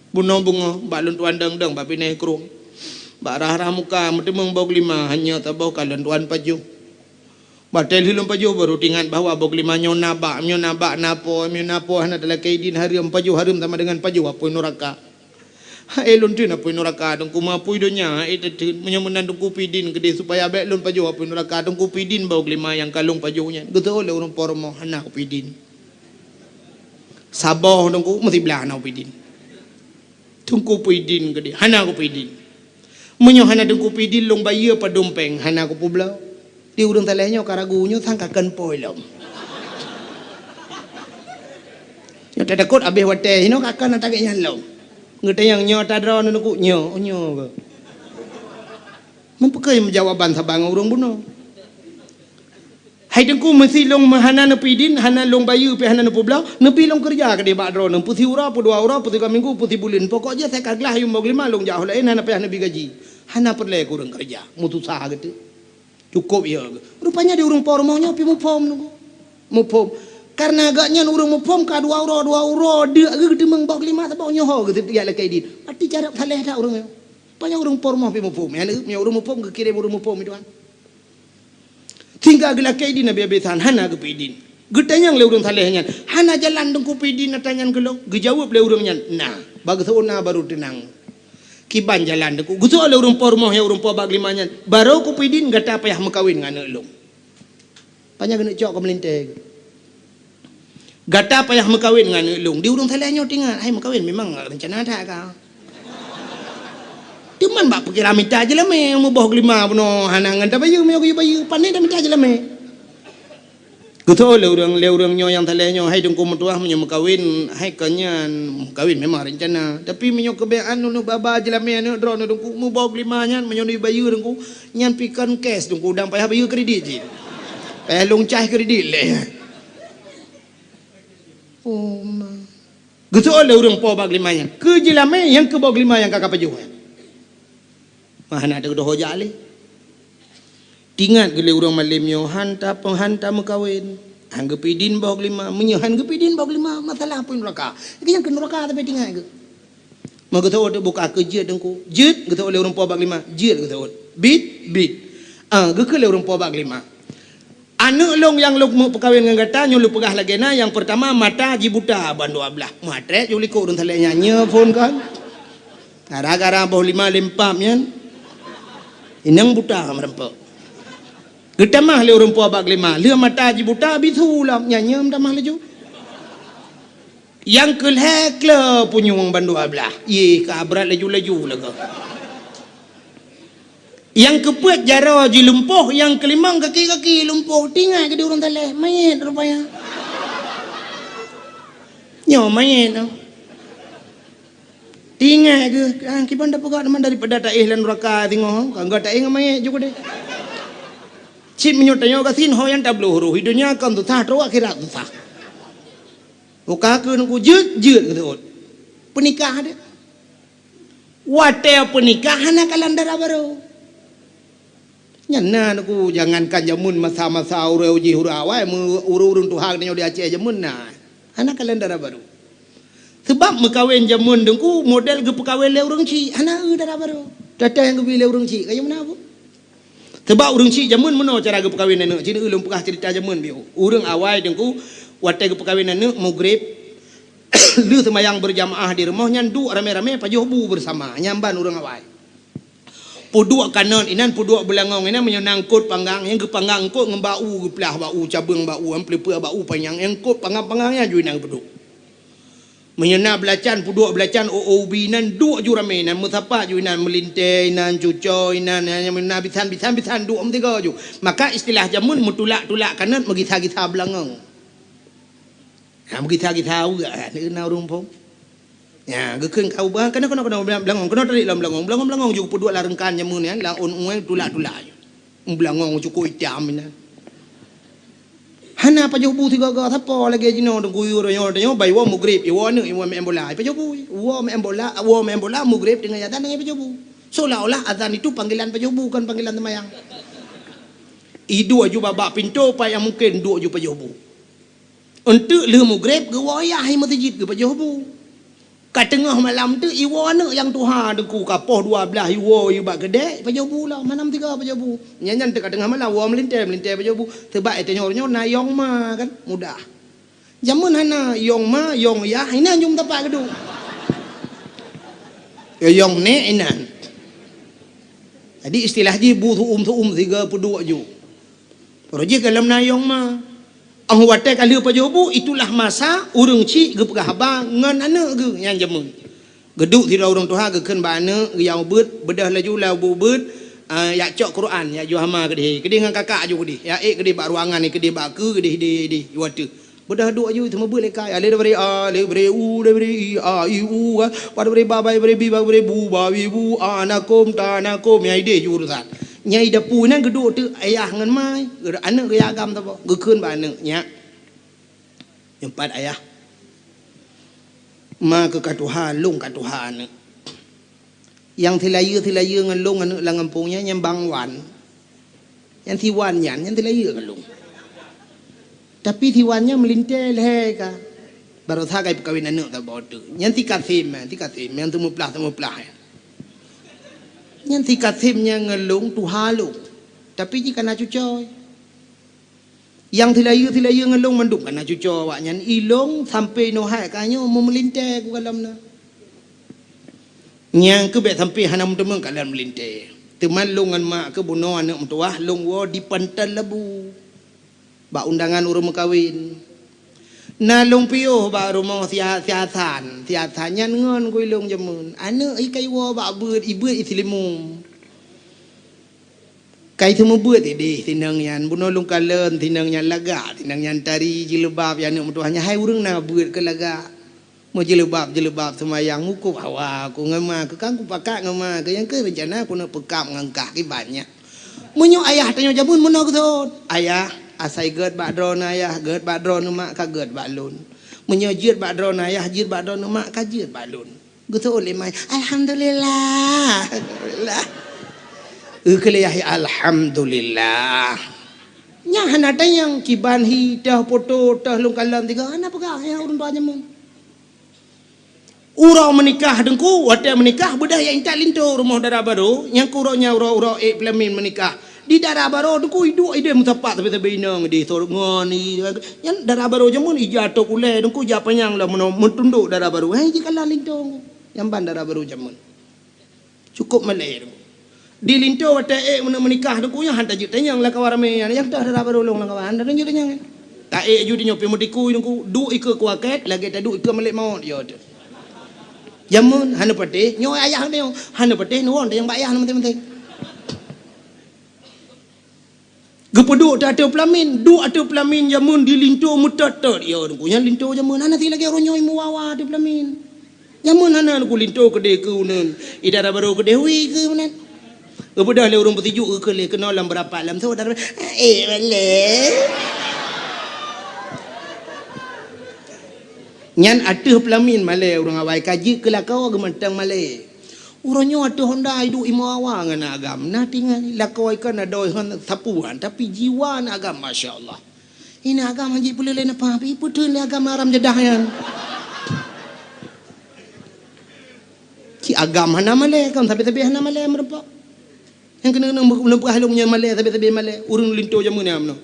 Bunoe beungoh bak lôn tuan dong-dong bak binéh krueng. Bak rhah-rhah muka meuteumeung boh geulima, hanya saboh ka lôn tuan pajoh. Watèe lheueh lôn pajoh baru teuingat bahwa boh geulima nyoe na bak, nyoe na bak na po, nyoe na po hana talakèe idin, hareuem pajoh, hareuem sama dengan pajoh apui nuraka. Hai lôn teun apui nuraka Teungku, meuapui donya hai teuteun. Meunyoe meunan Teungku peue idin keudeh supaya bèk lôn pajoh apui nuraka Teungku, peue idin boh geulima nyang ka lôn pajoh nyan." Geutôh lé ureueng po rumoh, "Hana kupeue idin." "Saboh Teungku, meusiblah hana kupeue idin." "Teungku peue idin keudeh?" "Hana kupeue idin." "Meunyoe hana Teungku peue idin, lôn bayeue padum péng, hana kupeubloe." Di ureueng saleh nyoe ka ragu, nyoe sang ka kon po lom. Nyoe tatakot abéh watèe, hinoe ka kon ata gét nyan lom. Geutanyong, "Nyoe ata droeneuh Teungku?" "Nyoe, nyoe." Meupeukeue jawaban saban ngon ureueng bunoe. "Hai Teungku, meusé lôn hana neupeu idin, hana lôn bayeue pih hana neupeubloe, neubi lôn keureuja keudeh bak droeneuh, peue siuroe, peue dua uroe, peue sigoe minggu, peue sibuleuen. Pokok jih asai ka glah yuem boh geulima lôn jak u laén, hana payah neubi gaji." Hana peureulèe keu ureueng keureuja, meususah geutanyoe. Cukôp yo geuh. Rupanya di ureueng po rumoh nyoe pih muphom Teungku. Muphom. Kareuna gobnyan ureuëng muphom ka dua uroe, dua uroe deuk geuteumèe boh keulima saboh nyoe ho geuteutiek lakée idin. Pati carab saleh that ureuëng nyoe. Panyang ureuëng po rumoh pi muphom. Nyan ureuëng muphom geukirém ureuëng muphom itu kan. Sehingga geulakée idin habéh-habésan, hana geupeuidin. Geutanyong lé ureuëng saleh nyan, "Hana jalan Teungku peuidin ata nyan keu lôn?" Geujaweueb lé ureuëng nyan, "Na, bak geuseuôn na barô teunang." Kiban jalan Teungku. Geusoe lé ureuëng po rumoh nyang ureuëng po bak keulima nyan, "Barô kupeuidin gata payah meukawen ngon aneuëk lôn." Panyang keuneuk cok keu meulintée. Gata payah meukawen ngon aneuëk lôn. Di ureuëng saleh nyoe teuingat, hai meukawen memang rencana that ka. Teuma bak pikiran mita jeulamé, muboh keulima bunoe hana ngon tabayeue, meunyoe geuyue bayeue, pane tamita jeulamé. Geusoe lé ureuëng, lé ureuëng nyoe nyang saleh nyoe, hai Teungku meutuah meunyoe meukawen, hai kon nyan meukawen memang rencana. Tapi meunyoe keubeunaran neuneuk ba-ba jeulamé aneuëk droeneuh Teungku, muboh keulima nyan meunyoe neubayeue Teungku, nyan pi kon cash Teungku, dan payah bayeue kredit jih. Payah lôn cah kredit lé. Oh ma. Geusoe lé ureuëng po bak keulima nyan. Keu jeulamé nyang keu boh keulima nyang ka kapajoh nyan. Mah hana teudoh jak lé. Teuingat geuh lé ureuëng malém nyoe han ta-, han tameukawen. Han geupeuidin boh keulima. Meunyoe han geupeuidin boh keulima, masalah peue neuraka. Nyang keu neuraka tapi teuingat geuh. Meugeuseuôt buka keu jeuet Teungku. Jeuet geusoe lé ureuëng po bak keulima. Jeuet geusoe. Bit, bit. Ah, geukheun lé ureuëng po bak keulima. Aneuëk lôn nyang lôn meupeukawen ngon gata nyoe lôn peugah lagée na, nyang peurtama mata jibuta bandua blaih. Meuatrek ju likot ureuëng saleh nyan nyoe phon kan. Gara-gara boh lima lempam nyan. Inong buta meureumpok. Geutamah lé ureuëng po bak lima, lheueh mata jibuta bisu lom nyan nyoe tamah laju. Nyang keu lhée kle punyueng bandua blaih. Yeh ka brat laju-laju lagée. Nyang keupeuet jaroe jilumpoh, nyang keulimong kaki-kaki lumpoh. Teuingat geuh di ureuëng saleh, manyét rupanya. Nyoe manyét nyoe. Teuingat geuh, ah, kiban tapeugah teuma daripada taéh lam neuraka singoh, ka gata éh ngon manyét ju keudeh. Cit meunyoe tanyoe gasien ho nyang tabloe roh, di donya kon susah, troh akhirat susah. Muka keu nungku jeuet, jeuet geuseut. Peunikah deh. Watée peunikah hana kalon dara barô. Nyan na Teungku, jangankan jameun masa-masa ureuëng uji hura awai, meu-, ureuëng-ureuëng tuha geutanyoe di Aceh jameun na. Hana kalon dara barô. Sabab meukawen jameun Teungku, model geupeukawen lé ureuëng chik, hana eu dara barô. Teuh-teuh nyang geubi lé ureuëng chik, kayém na bu. Sabab ureuëng chik jameun meunoe cara geupeukawen aneuëk, cit eu lôn peugah ceurita jameun biôh. Ureuëng awai Teungku, watée geupeukawen aneuëk, mugreb, lheueh seumayang beurjamaah di rumoh nyan duek ramé-ramé pajoh bu beusama, nyan ban ureuëng awai. Peuduek kanot inan, peuduek beulangong inan, meunyoe na eungkot panggang, nyang geupanggang eungkot ngon bak u, geuplah bak u, cabeueng bak u, nyang peuleupeue bak u panyang, nyang eungkot panggang-panggang nyan ju inan geupeuduek. Meunyoe na beulacan, peuduek beulacan, o-o ubi inan, duek ju ramé inan, meusapat ju inan, meulintée inan, cucoe inan, nyang na bisan-bisan, bisan duek meusigoe ju. Maka istilah jameun meutulak-tulak kanot, meugisa-gisa beulangong. Ha, meugisa-gisa uak, ha, na ureuëng phon. Ya, geukheun ka ubah, keunoe, keunoe, keunoe, beulangong, keunoe tarik lam beulangong. Beulangong, beulangong ju peuduek lam reungkan jameun nyan, lam ôn ueng tulak-tulak ju. Beulangong cukôp itam inan. Hana pajoh bu sigoe-goe, sapo lagée jinoe Teungku, yue tanyoe, tanyoe, bai woe mugreb, iwoe aneuëk, iwoe meu'en bola, pajoh bu. Woe meu'en bola, woe meu'en bola, mugreb teungoh azan, teungoh pajoh bu. Seolah-olah azan itu panggilan pajoh bu, kon panggilan seumayang. Iduek ju bak-bak pintoe, pat nyang mungken duek ju pajoh bu. Eunteuk lheueh mugreb geuwoe yah i meuseujid geupajoh bu. Ka teungoh malam teuk iwoe aneuëk nyang tuha Teungku ka poh dua blaih iwoe i bak keudée pajoh bu lom, hana meusigoe pajoh bu. Nyan, nyan teuk ka teungoh malam woe meulintée, meulintée pajoh bu. Sabab i tanyoe nyoe na yong ma kan, mudah. Jameun hana yong ma, yong yah, inan ju meusapat geuduek. Ya, yong nék inan. Jadi istilah jih bu su'um-su'um sigoe peuduek ju. Roh jih gohlom na yong ma. Óh watée ka lheueh pajoh bu, itulah masa ureuëng chik geupeugah haba ngon aneuëk geuh nyang jameun. Geuduek sidroe ureuëng tuha geukheun bak aneuëk, geuyang ubeuet, beudôh laju lam ubeuet, ah, jak cok Quran, jak jok hama keudeh. Keudeh ngon kakak aju keudeh. Jak ék keudeh bak ruangan, keudeh bak keue, keudeh, keudeh, keudeh, watée. Beudôh duek aju, teuma beuet lé kai. Alif, ba, ri, a, alif, ba, ri, u, alif, ba, ri, i, a, i, u, ka. Ba, ba, ri, ba, ba, ba, ri, bi, ba, ba, ri, bu, ba, bi, bu, a, na, kum, ta, na, kum. Nyang ideh ju urusan. Nyang i dapu nyan geuduek teuk ayah ngon ma, aneuëk geuyue agam saboh. Geukheun bak aneuëk, "Nyak, nyoe pat ayah. Ma keuh ka tuha, lôn ka tuha aneuëk. Nyang silayeue-silayeue ngon lôn aneuëk lam gampông nyan, nyan Bang Wan. Nyang si Wan nyan, nyan silayeue ngon lôn. Tapi si Wan nyan meulintèe lhèe ka. Baroesa ka ipeukawen aneuk saboh teuk. Nyan si Kasim, si Kasim nyang seumeuplah-seumeuplah nyan. Nyan si Kasim nyan ngon lôn tuha lôn. Tapi jih ka na cucoe. Nyang silayeue-silayeue ngon lôn mandum ka na cucoe awaknyan. Ilôn sampoe nyoe hai ka nyoe meumeulintèe kukalon na. Nyang keuh bèk sampoe hana meuteumèe kalon meulintèe. Teuma lôn ngon mak keuh bunoe aneuk meutuwah lôn woe di Pantai Labu. Bak undangan ureueng meukawen. Na lôn piôh bak rumoh si Ha-, si Hasan. Si Hasan nyan ngon keu ilôn jameun. Aneuk i ka iwoe bak beuet, ibeuet i Seulimeum. Ka i seumeubeuet idéh si inong nyan. Bunoe lôn kalon si inong nyan lagak, si inong nyan tari jilbab, ya aneuk meutuwah nyan hai ureueng na beuet keu lagak. Meujilbab-jilbab seumayang, mukub hawa keu ngon ma keuh, kan kupakat ngon ma keuh, nyang keuh reuncana keuneuk peukab ngon kah kiban nyan. Meunyoe ayah tanyoe jameun meunoe geuseuôt, "Ayah, asai gèt bak droeneuh ayah, gèt bak droeneuh mak, ka gèt bak lôn. Meunyoe jeuet bak droeneuh ayah, jeuet bak droeneuh mak, ka jeuet bak lôn." Geuseuôt lé ma, "Alhamdulillah." Alhamdulillah. Eu keu lé yah, "Alhamdulillah." Nyan hana tanyong kiban hi, toh poto, toh lôn kalon tiga, hana peugah nyang ureueng tuha jameun. Uroe meunikah teungku, watèe meunikah beudah jak intat linto rumoh dara barô, nyang keu uroe nyan uroe-uroe ék peulamin meunikah. Di dara barô teungku iduek idéh meusapat sabe-sabe inong idéh sot ngon i, nyan dara barô jameun ija tok ulèe teungku ija panyang lom meuno meutundok dara barô. Hai jikalon linto nyang ban dara barô jameun. Cukôp malèe teungku. Di linto watèe ék meunikah teungku nyan han tajeuet tanyong lam kawan ramè nyan, nyang toh dara barô lôn lam kawan, han tajeuet tanyong. Ta ék ju di nyoe pih meutikui teungku, duek ikeue kuakèt lagèe taduek ikeue malèk mawöt yo teuh. Jameun hana patéh, nyoe ayah nyoe hana patéh neuwon tanyong bak ayah na maté-maté. Geupeuduek ateueh peulamin, duek ateueh peulamin jameun di linto meutot-tot. Ya, teungku, nyan linto jameun hana silagèe uroe nyoe meuwawa ateueh peulamin. Jameun hana teungku linto keudéh keu uneun, i dara barô keudéh wi keu uneun. Geubeudôh lé ureueng peusijuek geukheun lé keunoe lam beurapat lam sot dara, eh, malèe. Nyan ateueh peulamin malèe ureueng awai ka jeuet keu lakoe geumantong malèe. Uroe nyoe ateueh honda iduek i meuwawa ngon na agam, na tinggai lakoe ka na doi hon sapuan, tapi jiwa na agam masya Allah. Ina agam han jipeuleueh lé neupah, ipeuteun lé agam haram jadah nyan. Ci agam hana malèe, agam sabe-sabe hana malèe meurumpok. Nyang keuneuk-keuneuk meunyoe malèe sabe-sabe malèe, ureueng linto jameun nyan meunoe.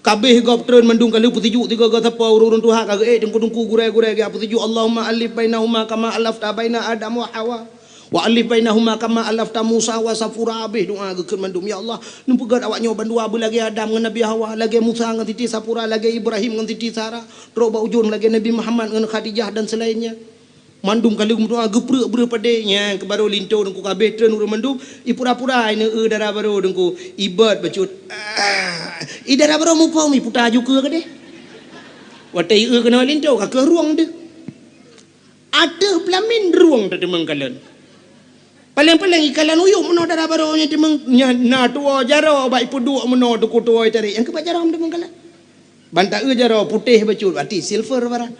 Kabéh gob treun mandum ka lheueh peusijuek tiga-tiga sapo ureueng-ureueng tuha ka geuék teungku-teungku gurèe-gurèe geuék peusijuek, Allahumma alif bainahuma kama alafta baina Adam wa Hawa. Wa alif bainahuma kama alafta Musa wa Safura, abéh doa geukheun mandum, "Ya Allah, neupeugöt awak nyoe bandua beulagèe Adam ngon Nabi Hawa, lagèe Musa ngon Siti Safura, lagèe Ibrahim ngon Siti Sara, trok bak ujông lagèe Nabi Muhammad ngon Khadijah dan selainnya." Mandum ka lheueh meudoa geupreuek breueh padé, nyan keuh barô linto teungku kabéh treun ureueng mandum, ipura-pura ineuk eu dara barô teungku, ibot bacut. Ah, i dara barô muphom iputa ju keue keudéh. Watèe ieu keunoe linto ka keuh rueng deuh. Ateueh peulamin rueng tateumeung kalon. Paleng-paleng ikalon uyueb meunoe dara barô nyan teumeung, nyan na tuwoe jaroe bak ipeuduek meunoe teungku tuwoe itarek. Nyang keuh bak jaroe teumeung kalon. Ban taeu jaroe putéh bacut, até silver barang.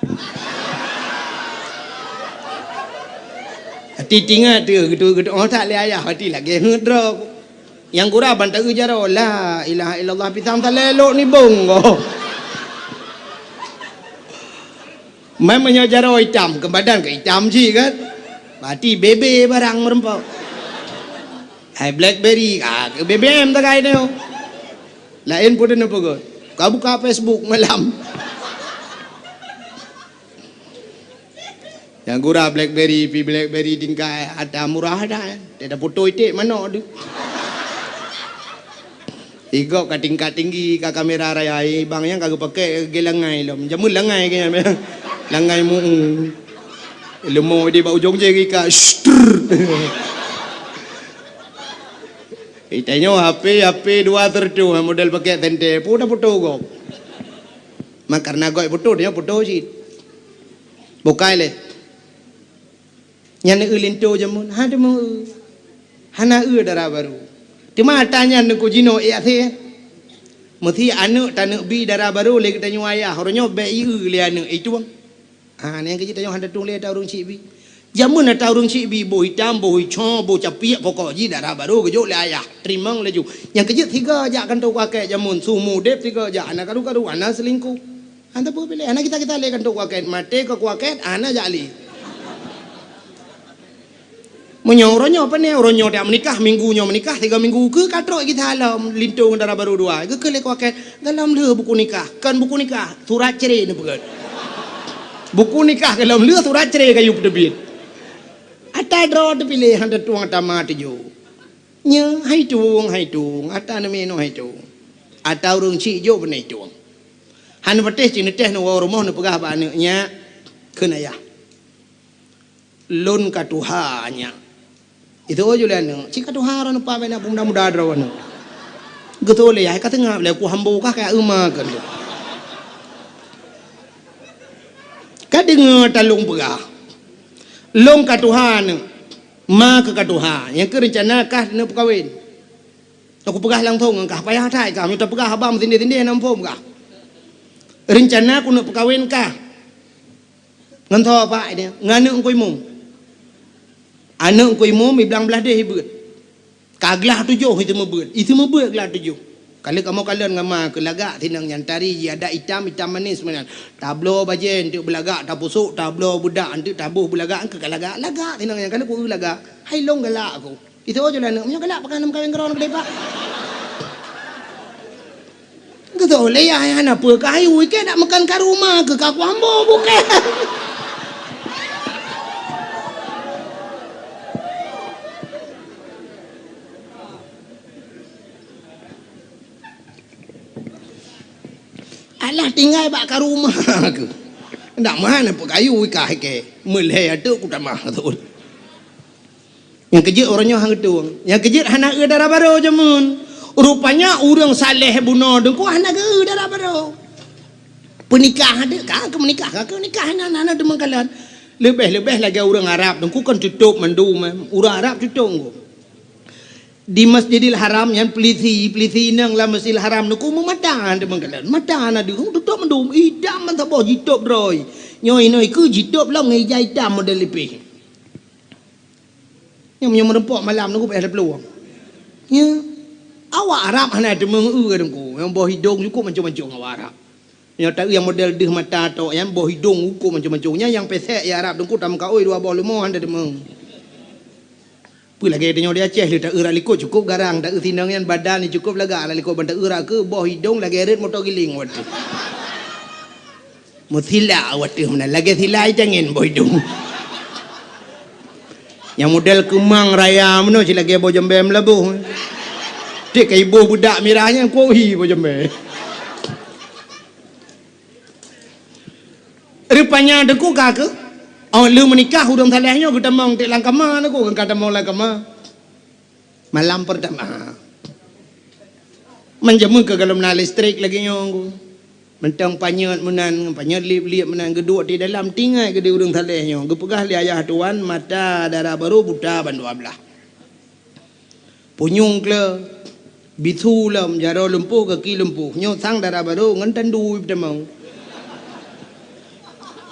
Até tingat teuh geutu-geutu oh that lé ayah, até lagèe heuet droe. Nyang gura ban taeu jaroe, la ilaha illallah, pisang talé lok nibong goh. Meunyoe jaroe itam, keu badan ka itam cit kan. Berarti bebe barang meureumpok. Hai Blackberry, ah, keu B B M tagai nyoe. Laén peue neupeugah. Ka buka Facebook malam. Nyang gura Blackberry, pi Blackberry tingkai ata murah dah. Dia dah foto iték manok tu. Igop ka tingkat tinggi ka kamera raya, eh, bang nyang ka geupakè lagèe langai lom. Jameun langai keu nyan. Langai mu. Leumo di bak ujong jari ka. Shtr. Itanyoe H P, H P dua seratuh model pakè senter. Pun dah foto gop. Mak karena gop foto, dia foto cit. Bukai lé. Nyan eu linto jameun, ha teumeung eu. Hana eu dara barô. Teuma ata nyan neukujinoe ék asé. Meusi aneuk taneuk bi dara barô lé geutanyoe ayah, uroe nyoe bèk ieu lé aneuk, itueng. Ha, nyang keu jih tanyoe hana tueng lé ata ureueng cit bi. Jameun ata ureueng cit bi, boh itam, boh ico, boh capiek, pokok jih dara barô geujok lé ayah. Teurimong laju. Nyang keu jeuet sigoe jak kantô kuakèe jameun, su mudép sigoe jak, hana karu-karu, hana seulingkuh. Hana peue piléh. Hana kita-kita lé kan tu kuakét. Maté keu kuakét, hana jak lé. Meunyoe uroe nyoe pane, uroe nyoe dak meunikah, minggu nyoe meunikah, tiga minggu keu ka trok kita lom lintong dara barô dua. Geukheun lé kuakét, golom lheueh buku nikah. Kon buku nikah, surat cerai neupeugét. Buku nikah golom lheueh, surat cerai ka yue peuteubiet. Ata droe teupiléh, hana tueng ata ma tujoh. Nyoe hai tueng, hai tueng, ata neuminoe hai tueng. Ata ureueng chik jok beunai tueng. Hana patéh cit neutéh neuwoe rumoh neupeugah bak aneuk, "Nyak," kheun ayah, "lôn ka tuha, nyak." Itu jih lé aneuk, "Cit ka tuha droe neupa bak na muda-muda droe aneuk." Geutôi lé yah, "Ka teungab lé ku hambo kah ka euma," kheun lé. Ka deungoe talôn peugah, "Lôn ka tuha aneuk." Ma keu ka tuha, nyang keu reuncana kah neupeukawen. Aku peugah langsong ngon kah, payah that kah, meunyoe tapeugah haba meusindeh-sindeh na muphom kah. Reuncana ku neupeukawen kah. Ngon soe pak nyan? Ngon aneuk Teungku Imum. Aneuk Teungku Imum i blang blaih deh i beuet. Ka glah tujoh i teumeubeut. I teumeubeut glah tujoh. Ka lheueh kamoe kalon ngon ma keu lagak sinong nyan, tari jih adat itam, itam manis meunan. Tabloe bajée eunteuk beulagak, tapusok, tabloe beudak eunteuk taboh beulagak, keu ka lagak, lagak sinong nyan, ka lheueh ku eu lagak. Hai lôn galak aku. Itu jih lé aneuk, meunyoe galak pakon neumeukawen keudroe keudeh pak. Geutôi lé yah, hana peue keu ayu, ikei dak meukan ka ruma keu ka kuambo bukée. Alah tinggai bak ka ruma keu. Ndak meuhan peukayu ikah ikei. Meulhée ateueh ku tamah beutôi. Nyang keujeuet uroe nyoe han geutueng. Nyang keujeuet hana eu dara barô jameun. Rupanya ureueng saleh bunoe Teungku hana geu dara barô. Peunikah adak ka keu meunikah, ka keu nikah hana, hana, hana deungon kalon. Leubeh-leubeh lagée ureueng Arab Teungku kan tutôp mandum, eh. Ureueng Arab tutôp Teungku. Di Masjidil Haram nyan peulisi, peulisi inong lam Masjidil Haram Teungku meumata deungon kalon. Mata na deuh tutôp mandum, idam ban saboh jitôp droe. Nyoe inoe keu jitôp lom ngon ija itam model lipeh. Nyan meunyoe meureumpok malam Teungku payah taplueng. Ya. Awak Arab hana teumeung eu Teungku. Nyang boh idong cukôp mancong-mancong awak Arab. Nyoe ta-, nyang model deuh mata tok nyan boh idong cukôp mancong-mancong. Nyan nyang pesek ya Arab Teungku tameukaôi dua boh leumo hana teumeung. Peue lagée tanyoe di Aceh lé ta-eu rak likot cukôp garang, ta-eu sinong nyan badan cukôp lagak rak likot ban ta-eu rak keu boh idong lagée rot moto giling watée. Meusilak watée meunan lagée silai cangén boh idong. Nyang model keumang raya meunoe cit lagée boh jambée meulaboh. Tiek ka iboh beudak mirah nyan kuohi boh jambée. Rupanya Teungku ka keuh, oh lheueh meunikah ureueng saleh nyoe geutamong tiek lam kama Teungku, ka tamong lam kama. Malam pertama. Manjameun keu galom na listrik lagée nyoe Teungku. Mantong panyöt meunan, panyöt liep-liep meunan geuduek di dalam tinggai geude ureueng saleh nyoe. Geupeugah lé ayah tuan mata dara barô buta ban dua blaih. Punyueng kle, bisu lom, jaroe lumpuh, gaki lumpuh. Nyoe sang dara barô ngon tandu peutamong.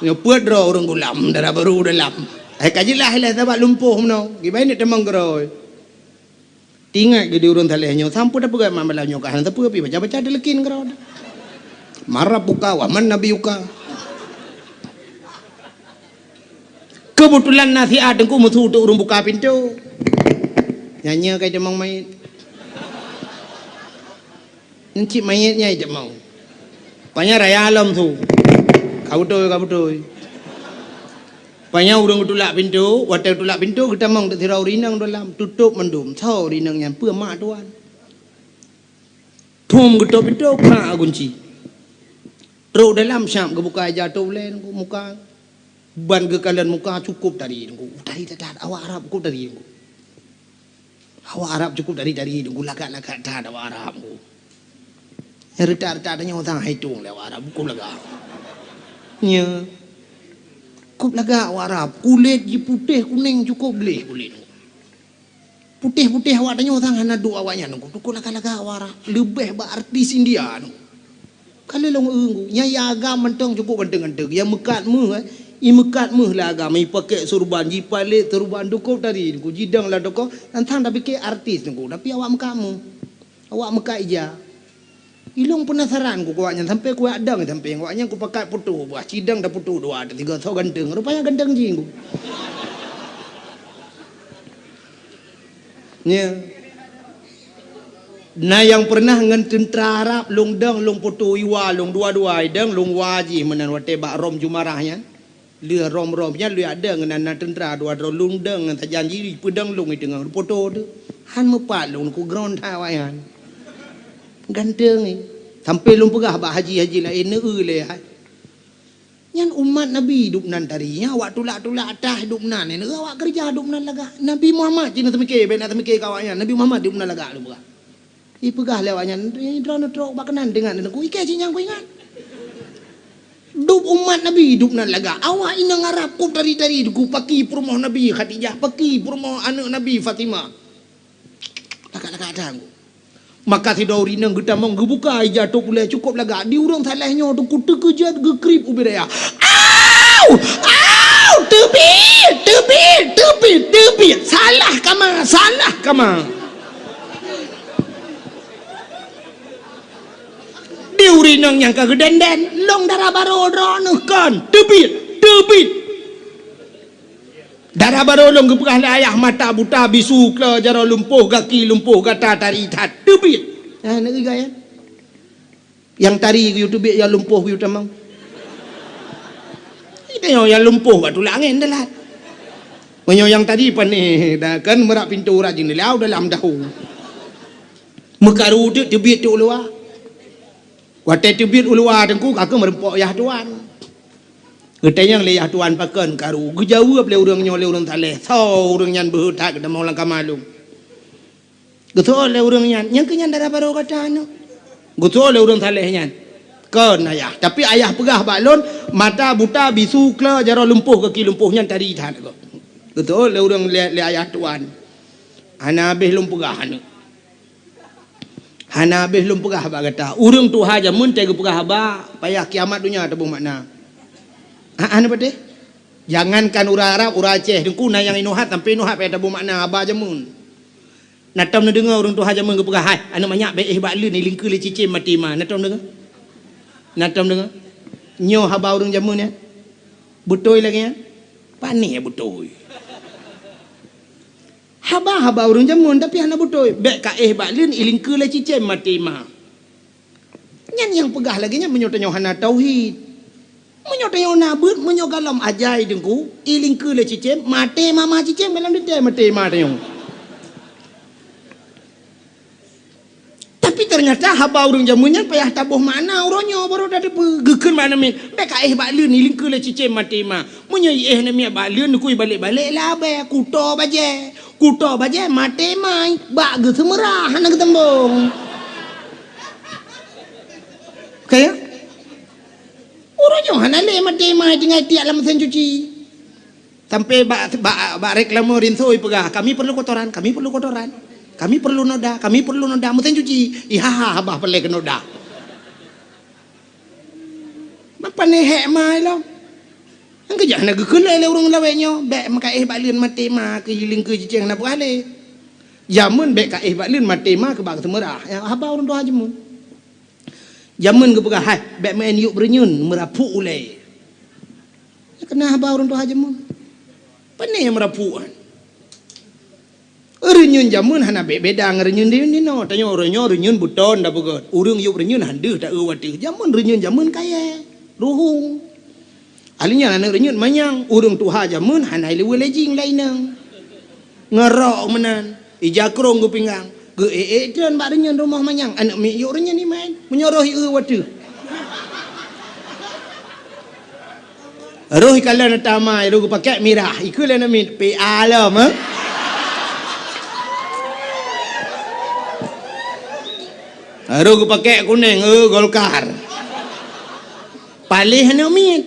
Nyoe peuet droe ureueng gulam dara barô dalam. Hai ka jeulaih lé sabab lumpuh meunoe. Kiban neuk tamong keudroe. Tingat geude ureueng saleh nyoe, sampue tapeugah malam nyoe ka hana sapeue pi baca-baca dileukin keudroe. Marabbuka wa man nabiyuka. Keubeutulan na siat Teungku meusu teuk ureueng buka pintoe. Nyan nyoe ka itamong manyét. Nyan cit manyét nyan itamong. Panya raya lom su. Ka beutôi, ka beutôi. Panya ureueng geutulak pintoe, watée geutulak pintoe geutamong teuk sidroe ureueng inong dalam, tutôp mandum. Soe ureueng inong nyan? Peue mak tuan. Phom geutôp pintoe, krak gunci. Trok dalam siap geubuka ija tôb lé Teungku muka. Ban geukalon muka cukôp tari Teungku. Tari that-that awak Arab cukôp tari Teungku. Awak Arab cukôp tari-tari Teungku, lagak-lagak that awak Arab Teungku. Nyang reutak-reutak tanyoe sang hai tueng lé awak Arab cukôp lagak. Nya. Cukôp lagak awak Arab, kulét jih putéh kunéng cukôp gleh kulét. Putéh-putéh awak tanyoe sang hana duek awaknyan, cukôp lagak-lagak awak Arab. Leubeh bak artis India tu. Ka lheueh lôn eu, nyan ya agam mantong cukôp ganteng-ganteng. Ya meukat méuh, eh. I meukat méuh lé agam, i pakèk surban, jipalét surban, cukôp tari, Teungku, jidong lam toko, nyan sang tapike artis, Teungku. Tapi awak meukat méuh. Awak meukat ija. Ilong peunasaran ku keu awaknyan, sampai kuyak dang sampai awaknyan kupakat putôh, bah cidang taputôh dua, tiga, soe ganteng. Rupanya ganteng jih ku. Nya. Na nyang pernah ngon teuntra Arab, lôn dang, lôn putôh iwa, lôn dua-dua idang, lôn wa jih meunan watée bak Rom Jumarah nyan. Lheueh Rom-Rom nyan lheueh ada ngon na teuntra dua droe lôn dang ngon sajan jih peudang lôn i teungoh putôh tu. Han meupat lôn ku ground that awaknyan. Ganteng ni. Sampai lôn peugah bak haji-haji laén, "Neu-eu lé hai. Nyan umat Nabi dubnan tari, nyan awak tulak-tulak atah dubnan, neu-eu awak keureuja dubnan lagak. Nabi Muhammad cit na teumike, bèk na teumike keu awaknyan. Nabi Muhammad dubnan lagak," lôn peugah. Ipeugah lé awaknyan, "Eh, droeneuh trok bak keunan teuingat, Teungku. Ikei cit nyang kuingat. Dub umat Nabi, dub nan lagak. Awak inong Arab ku tari-tari, ku paki peurumoh Nabi Khadijah, paki peurumoh aneuk Nabi Fatimah." Lagak-lagak that, Teungku. Maka sidroe ureueng inong geutamong geubuka ija tôp ulèe cukôp lagak. Di ureueng saleh nyoe, Teungku, teukeujot geukrip ubit dayah. "Au! Au! Teubiet! Teubiet! Teubiet! Teubiet! Salah kama! Salah kama!" Di ureueng inong nyang ka geudenden, lôn dara barô droeneuh kon, teubiet, teubiet. Dara barô lôn geupeugah lé ayah mata buta, bisu, klo jaroe lumpoh, gaki lumpoh, gata tari that, teubiet. Ah, neu-eu gaya. Nyang tari geuyue teubiet, nyang lumpoh geuyue tamong. Itu nyang, nyang lumpoh bak tulak angén dalat. Meunyoe nyang tari panéh, dah kan meurah pintoe urat jeuneulah dalam dahu. Meukaru teuk teubiet teuk u luwa. Watèe teubiet u luwa Teungku, ka keuh meureumpok yah tuan. Geutanyong lé yah tuan pakon karu, geujaweueb lé ureueng nyoe lé ureueng saleh, "Soe ureueng nyan beuhe that geutamong lam kama lôn?" Geuseuôt lé ureueng nyan, "Nyang keuh nyan dara barô gata nyoe." Geuseuôt lé ureueng saleh nyan, "Kon ayah, tapi ayah peugah bak lôn, mata buta, bisu, klo jaroe lumpoh, gaki lumpoh, nyan tari that." Geuseuôt lé ureueng lé, lé ayah tuan. Hana habéh lôn peugah aneuk. Hana habéh lôn peugah bak gata. Ureueng tuha jameun teuh geupeugah haba, payah kiamat donya taboh makna. Ha, hana patéh? Jangankan ureueng Arab, ureueng Aceh, Teungku, na nyang inoe hat sampoe inoe hat payah taboh makna haba jameun. Na tom neudeungoe ureueng tuha jameun geupeugah, "Hai, aneuk manyak, bèk éh bak leuen, ilingkeue lé cicém maté ma." Na tom deungoe? Na tom deungoe? Nyoe haba ureueng jameun nyan? Beutôi lagèe nyan? Panéh beutôi. Haba-haba ureueng jameun, tapi hana beutôi. "Bèk ka éh bak leuen, ilingkeue lé cicém maté ma." Nyan nyang peugah lagèe nyan meunyoe tanyoe hana tauhid. Meunyoe tanyoe na beuet, meunyoe galom ajai Teungku, ilingkeue lé cicém, maté ma, ma cicém dalam teuntèe maté ma tanyoe. Tapi ternyata haba ureueng jameun nyan payah taboh makna uroe nyoe baru tateupeue. Geukheun bak aneuk miet, "Bèk ka éh bak leuen, ilingkeue lé cicém maté ma." Meunyoe iéh aneuk miet bak leuen, Teungku, ibalek-balek labèe, kuto bajèe. Kuto bajèe maté ma, bak geuseumeurah hana geuteumbong. Ka ya? Uroe nyoe hana lé maté ma tinggai tiek lam mesin cuci. Sampai bak, bak, bak reklame rinso ipeugah, "Kami perlu kotoran, kami perlu kotoran. Kami perlu noda, kami perlu noda." Mesin cuci, ihaha haba peureulèe keu noda. Mapa neuhek ma ilong? Nyang keujak hana geukheun lé ureueng lawét nyoe, "Bèk meukaéh bak leuen maté ma keu ilingkeue cicém hana peugah lé." Jameun bèk kaéh bak leuen maté ma keu bak seumeurah. Ya, haba ureueng tuha jameun. Jameun geupeugah, "Hai, bèk meu'en yup reunyeun meurapuk ulèe." Keunan haba ureueng tuha jameun. Pané meurapuk nyan? Reunyeun jameun hana bèk beda ngon reunyeun di, di noe. Tanyoe uroe nyoe reunyeun beuton da beugöt. Ureueng yup reunyeun han deuh taeu watèe. Jameun reunyeun jameun kayèe, ruhueng. Alinyan aneuk reunyeun manyang, ureueng tuha jameun hana ilèe lejing lainang. Ngeurok meunan, ija krông geupinggang. Geuék-ék treun bak reunyeun rumoh manyang, aneuk miet yup reunyeun imaén. Meunyoe roh ieu watèe. Roh ikalon tamai, roh geupakék mirah, ikheun lé aneuk miet, "P A lom, eh?" Roh geupakék kunéng, "Eh, Golkar." Paléh aneuk miet.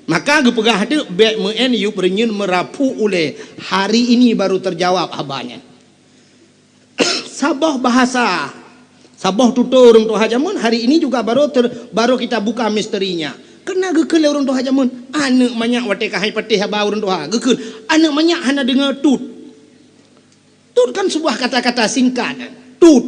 Maka geupeugah teuk, "Bèk meu'en yup reunyeun meurapuk ulèe." Hari ini baru terjawab haba nyan. Saboh bahasa, saboh tutoe ureueng tuha jameun hari ini juga baru ter-, baru kita buka misterinya. Keunan geukheun lé ureueng tuha jameun, aneuk manyak watèe ka hai patéh haba ureueng tuha, geukheun, aneuk manyak hana deungö tut. Tut kan sebuah kata-kata singkatan. Tut.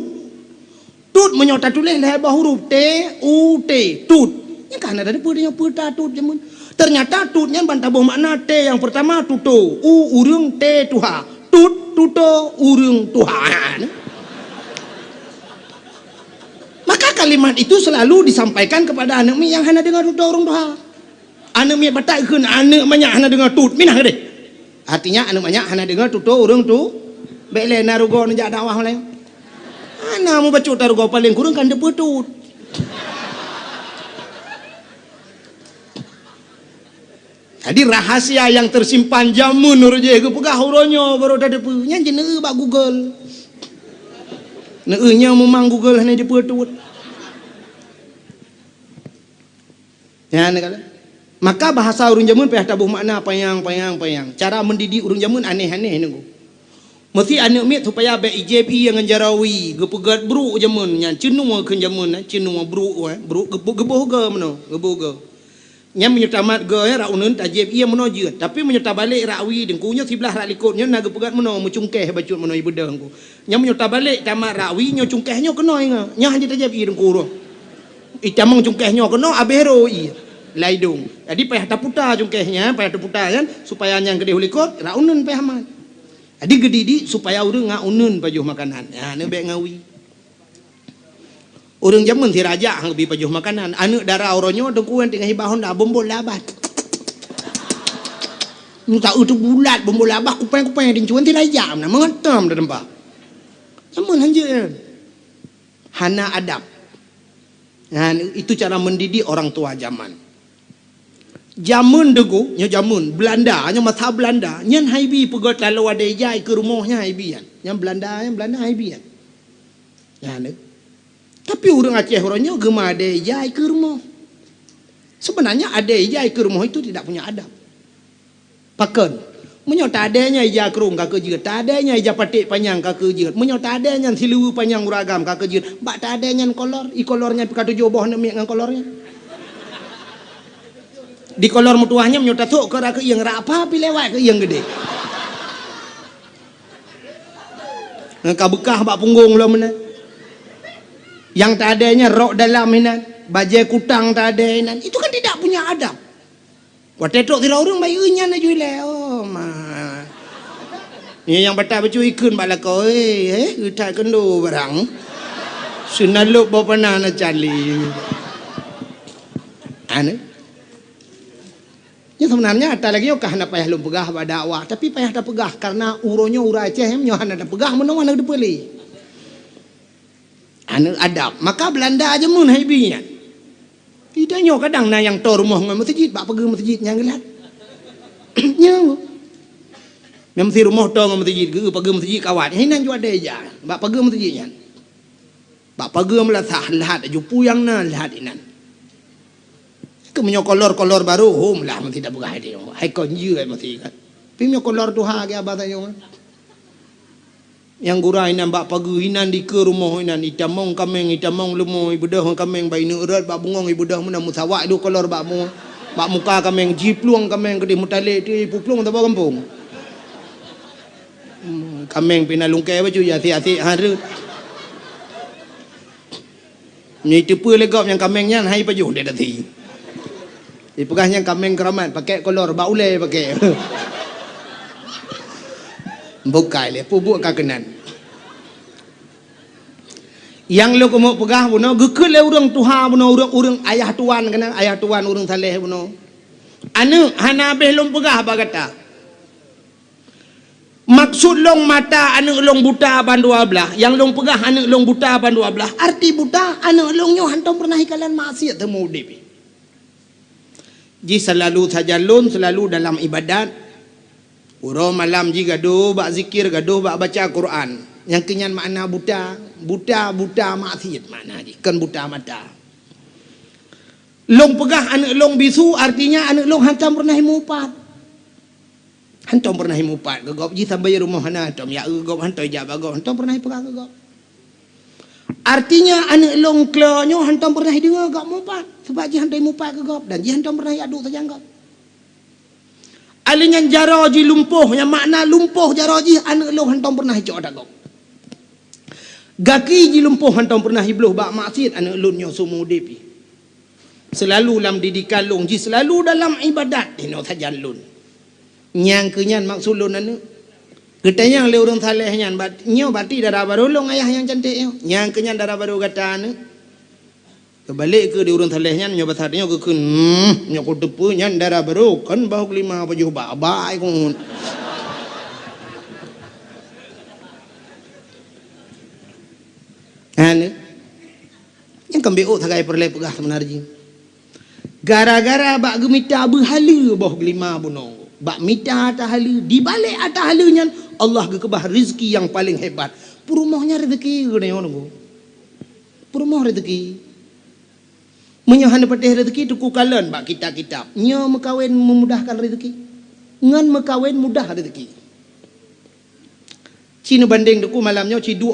Tut meunyoe tatuléh lhée boh huruf, T, U, T, tut. Nyan ka hana tateupeue tanyoe peue ta tut jameun. Teunyata tut nyan ban taboh makna, T nyang peurtama tuto, U ureuëng, T tuha. Tut, tuto, ureuëng, tuha. Maka kalimat itu selalu disampaikan kepada aneuëk miet nyang hana deungoe tuto ureuëng tuha. Aneuëk miet batat kheun aneuëk manyak hana deungoe tut, minah keudeh. Artinya aneuëk manyak hana deungoe tuto ureuëng tu, bék lé na rugoe neujak dakwah laén. Hana mubacut tarugoe, paléng kureueng kan teupeue tut. Jadi rahasia nyang teusimpan jameun ureuëng jih geupeugah uroe nyoe baru tateupeue. Nyan jeuet neueu bak Google. Neueu nyoe memang Google hana jeuet tut. Nyan kan. Maka bahasa ureuëng jameun payah taboh makna panyang, panyang, panyang. Cara mendidik ureuëng jameun aneh-aneh nunggu. Meusti aneuëk miet supaya bék ijép ie ngon jaroe wie, geupeugét brok jameun nyan, ceunue kheun jameun, eh, ceunue brok, eh, brok geuboh, geuboh goe meunoe, geuboh goe. Nyan meunyoe tamat goe, eh, rak uneuen tajép ie meunoe jeuet. Tapi meunyoe tabalek rak wie deungku nyoe siblah rak likot nyoe na geupeugét meunoe, meucungkéh bacut meunoe ibeudôh deungku. Nyan meunyoe tabalek tamat rak wie nyoe cungkéh nyoe keunoe ingat. Nyan hana tajép ie deungku roh. Itamong cungkéh nyoe keunoe abéh roh ie. Laidong. Jadi payah taputa cungkéh nyan, payah taputa nyan supaya nyan keudeh u likot, rak uneuen payah mat. Jadi geudidik supaya ureuëng ngat uneuen pajoh makanan. Ya, neubek ngawi. Ureuëng jameun sirajak hang bi pajoh makanan. Aneuëk dara uroe nyoe teungku nyang teungoh hibah honda bombol labah. Muta itu bulat bombol labah kupeng-kupeng di cuan sirajak na mengetam dah tempat. Jameun hanjeuet nyan. Hana adab. Nah, itu cara mendidik orang tua zaman. Jameun deungoe, nyoe jameun Belanda, nyoe masa Belanda, nyan haibi peugét lalu ada ija ikeue rumoh nyan haibi nyan. Nyan Belanda, nyan Belanda haibi nyan. Nyan. Tapi ureuëng Aceh uroe nyoe geuma ada ija ikeue rumoh. Sebenarnya ada ija ikeue rumoh itu tidak punya adab. Pakon? Meunyoe tadée nyan ija krong ka keujeuet, tadée nyan ija paték panyang ka keujeuet, meunyoe tadée nyan siluweue panyang uragam ka keujeuet, bak tadée nyan kolor, i kolor nyan pih ka tujoh boh aneuk miet ngon kolor nyan. Di kolor meutuwah nyan meunyoe tasok keu rak keuieng, rak apa pih lewat keuieng geudeh. Ngon ka beukah bak punggong lom meunan. Nyang tadée nyan rok dalam inan, bajée kutang tadée inan. Itu kan tidak punya adab. Watée trok sidroe ureuëng bayeue nyan laju ilée, oh ma. Nyan nyang batat bacut ikheun bak lakoe, eh, eh, geutat keundo barang. Seunalop boh panah na cali. Anu. Nyan sebenarnya ata lagée nyoe ka hana payah lôn peugah bak dakwah, tapi payah tapeugah karena uroe nyoe ureuëng Aceh nyoe hana tapeugah meunoe hana teupeue lé. Aneuëk adab. Maka Belanda jameun hai bi nyan. Di tanyoe kadang na nyang toe rumoh ngon meuseujid, bak pageue meuseujid nyang geulat. Nyoe. Nyang meusi rumoh toe ngon meuseujid, geu pageue meuseujid kawat. Hinan jua deh ija, bak pageue meuseujid nyan. Bak pageue meulasah, lhat aju puyang na, lhat inan. Keu meunyoe kolor-kolor barô, hom lah meusi tapeugah hai tanyoe. Hai kon jeuet meusi kan. Tapi meunyoe kolor tuha ge abah tanyoe. Nyang gura inan bak pageue inan dikeue rumoh inan, itamong kaméng, itamong leumo, ibeudôh kaméng, bak ineuk rot, bak bungong ibeudôh meunan, meusawak dua kolor bak mu-, bak muka kaméng, jiplueng kaméng keudeh meutalek teuh, ipuplueng saboh gampông. Hmm, kaméng pih na lungkée bacut, ya asek-asek ha rot. Nyoe iteupeue lé gob nyang kaméng nyan hai pajoh dek dasi. Ipeugah nyang kaméng keuramat, pakèk kolor, bak ulée pakèk. Bukai lé, peubuet ka keunan. Nyang lôn keumeuk peugah bunoe, geukheun lé ureuëng tuha bunoe, ureuëng, ureuëng ayah tuan keunan, ayah tuan ureuëng saleh bunoe. Aneuëk, hana habéh lôn peugah bak gata. Maksud lôn mata aneuëk lôn buta bandua blaih, nyang lôn peugah aneuëk lôn buta bandua blaih, arti buta aneuëk lôn nyoe hantom peureunah ikalon maksiet teuma udeb. Jih selalu sajan lôn selalu dalam ibadat. Uroe malam jih gadoh bak zikir, gadoh bak baca Quran. Nyang keu nyan makna buta, buta, buta maksiet makna jih, kon buta mata. Lôn peugah aneuëk lôn bisu, artinya aneuëk lôn hantom peureunah imupat. Hantom peureunah imupat keu gob, jih sampai rumoh hana hantom, ya, eu, gob hantom ijak bak gob, hantom peureunah ipeugah keu gob. Artinya aneuëk lôn klo nyoe hantom peureunah ideungoe gob mupat, sebab jih hantom imupat keu gob dan jih hantom peureunah iadu sajan gob. Alèh nyan jaroe jih lumpoh, nyang makna lumpoh jaroe jih aneuëk lôn hantom peureunah icok ata gob. Gaki jilumpoh hantom peureunah jibloh bak maksiat aneuk lôn nyoe seumeu udeb jih. Seulalu lam didikan lôn jih, seulalu dalam ibadat inoe sajan lôn. Nyang keu nyan maksud lôn aneuk. Geutanyong lé ureuëng saleh nyan, "Bat-, nyoe bati dara barô lôn ayah nyang cantik nyoe? Nyang keu nyan dara barô gata aneuk?" Keubalek keu di ureuëng saleh nyan, nyoe basa nyoe geukheun, "Hmm, nyoe kuteupeue nyan dara barô, kon bahu keulima pajoh bak-bak ai keuut." Aneuk. Nyang keumbeuet sagai peureulée peugah seumeunar jih. Gara-gara bak geumita beuhaleue boh geulima bunoe, bak mita ata haleue, dibalek ata haleue nyan Allah geukeubah rezeki nyang paleng hebat. Peurumoh nyan rezeki geuneuk nunggu. Peurumoh rezeki. Meunyoe hana patéh rezeki, teungku kalon bak kitab-kitab. Nyoe meukawen memudahkan rezeki. Ngon meukawen mudah rezeki. Ci neubandeng teungku malam nyoe ci dua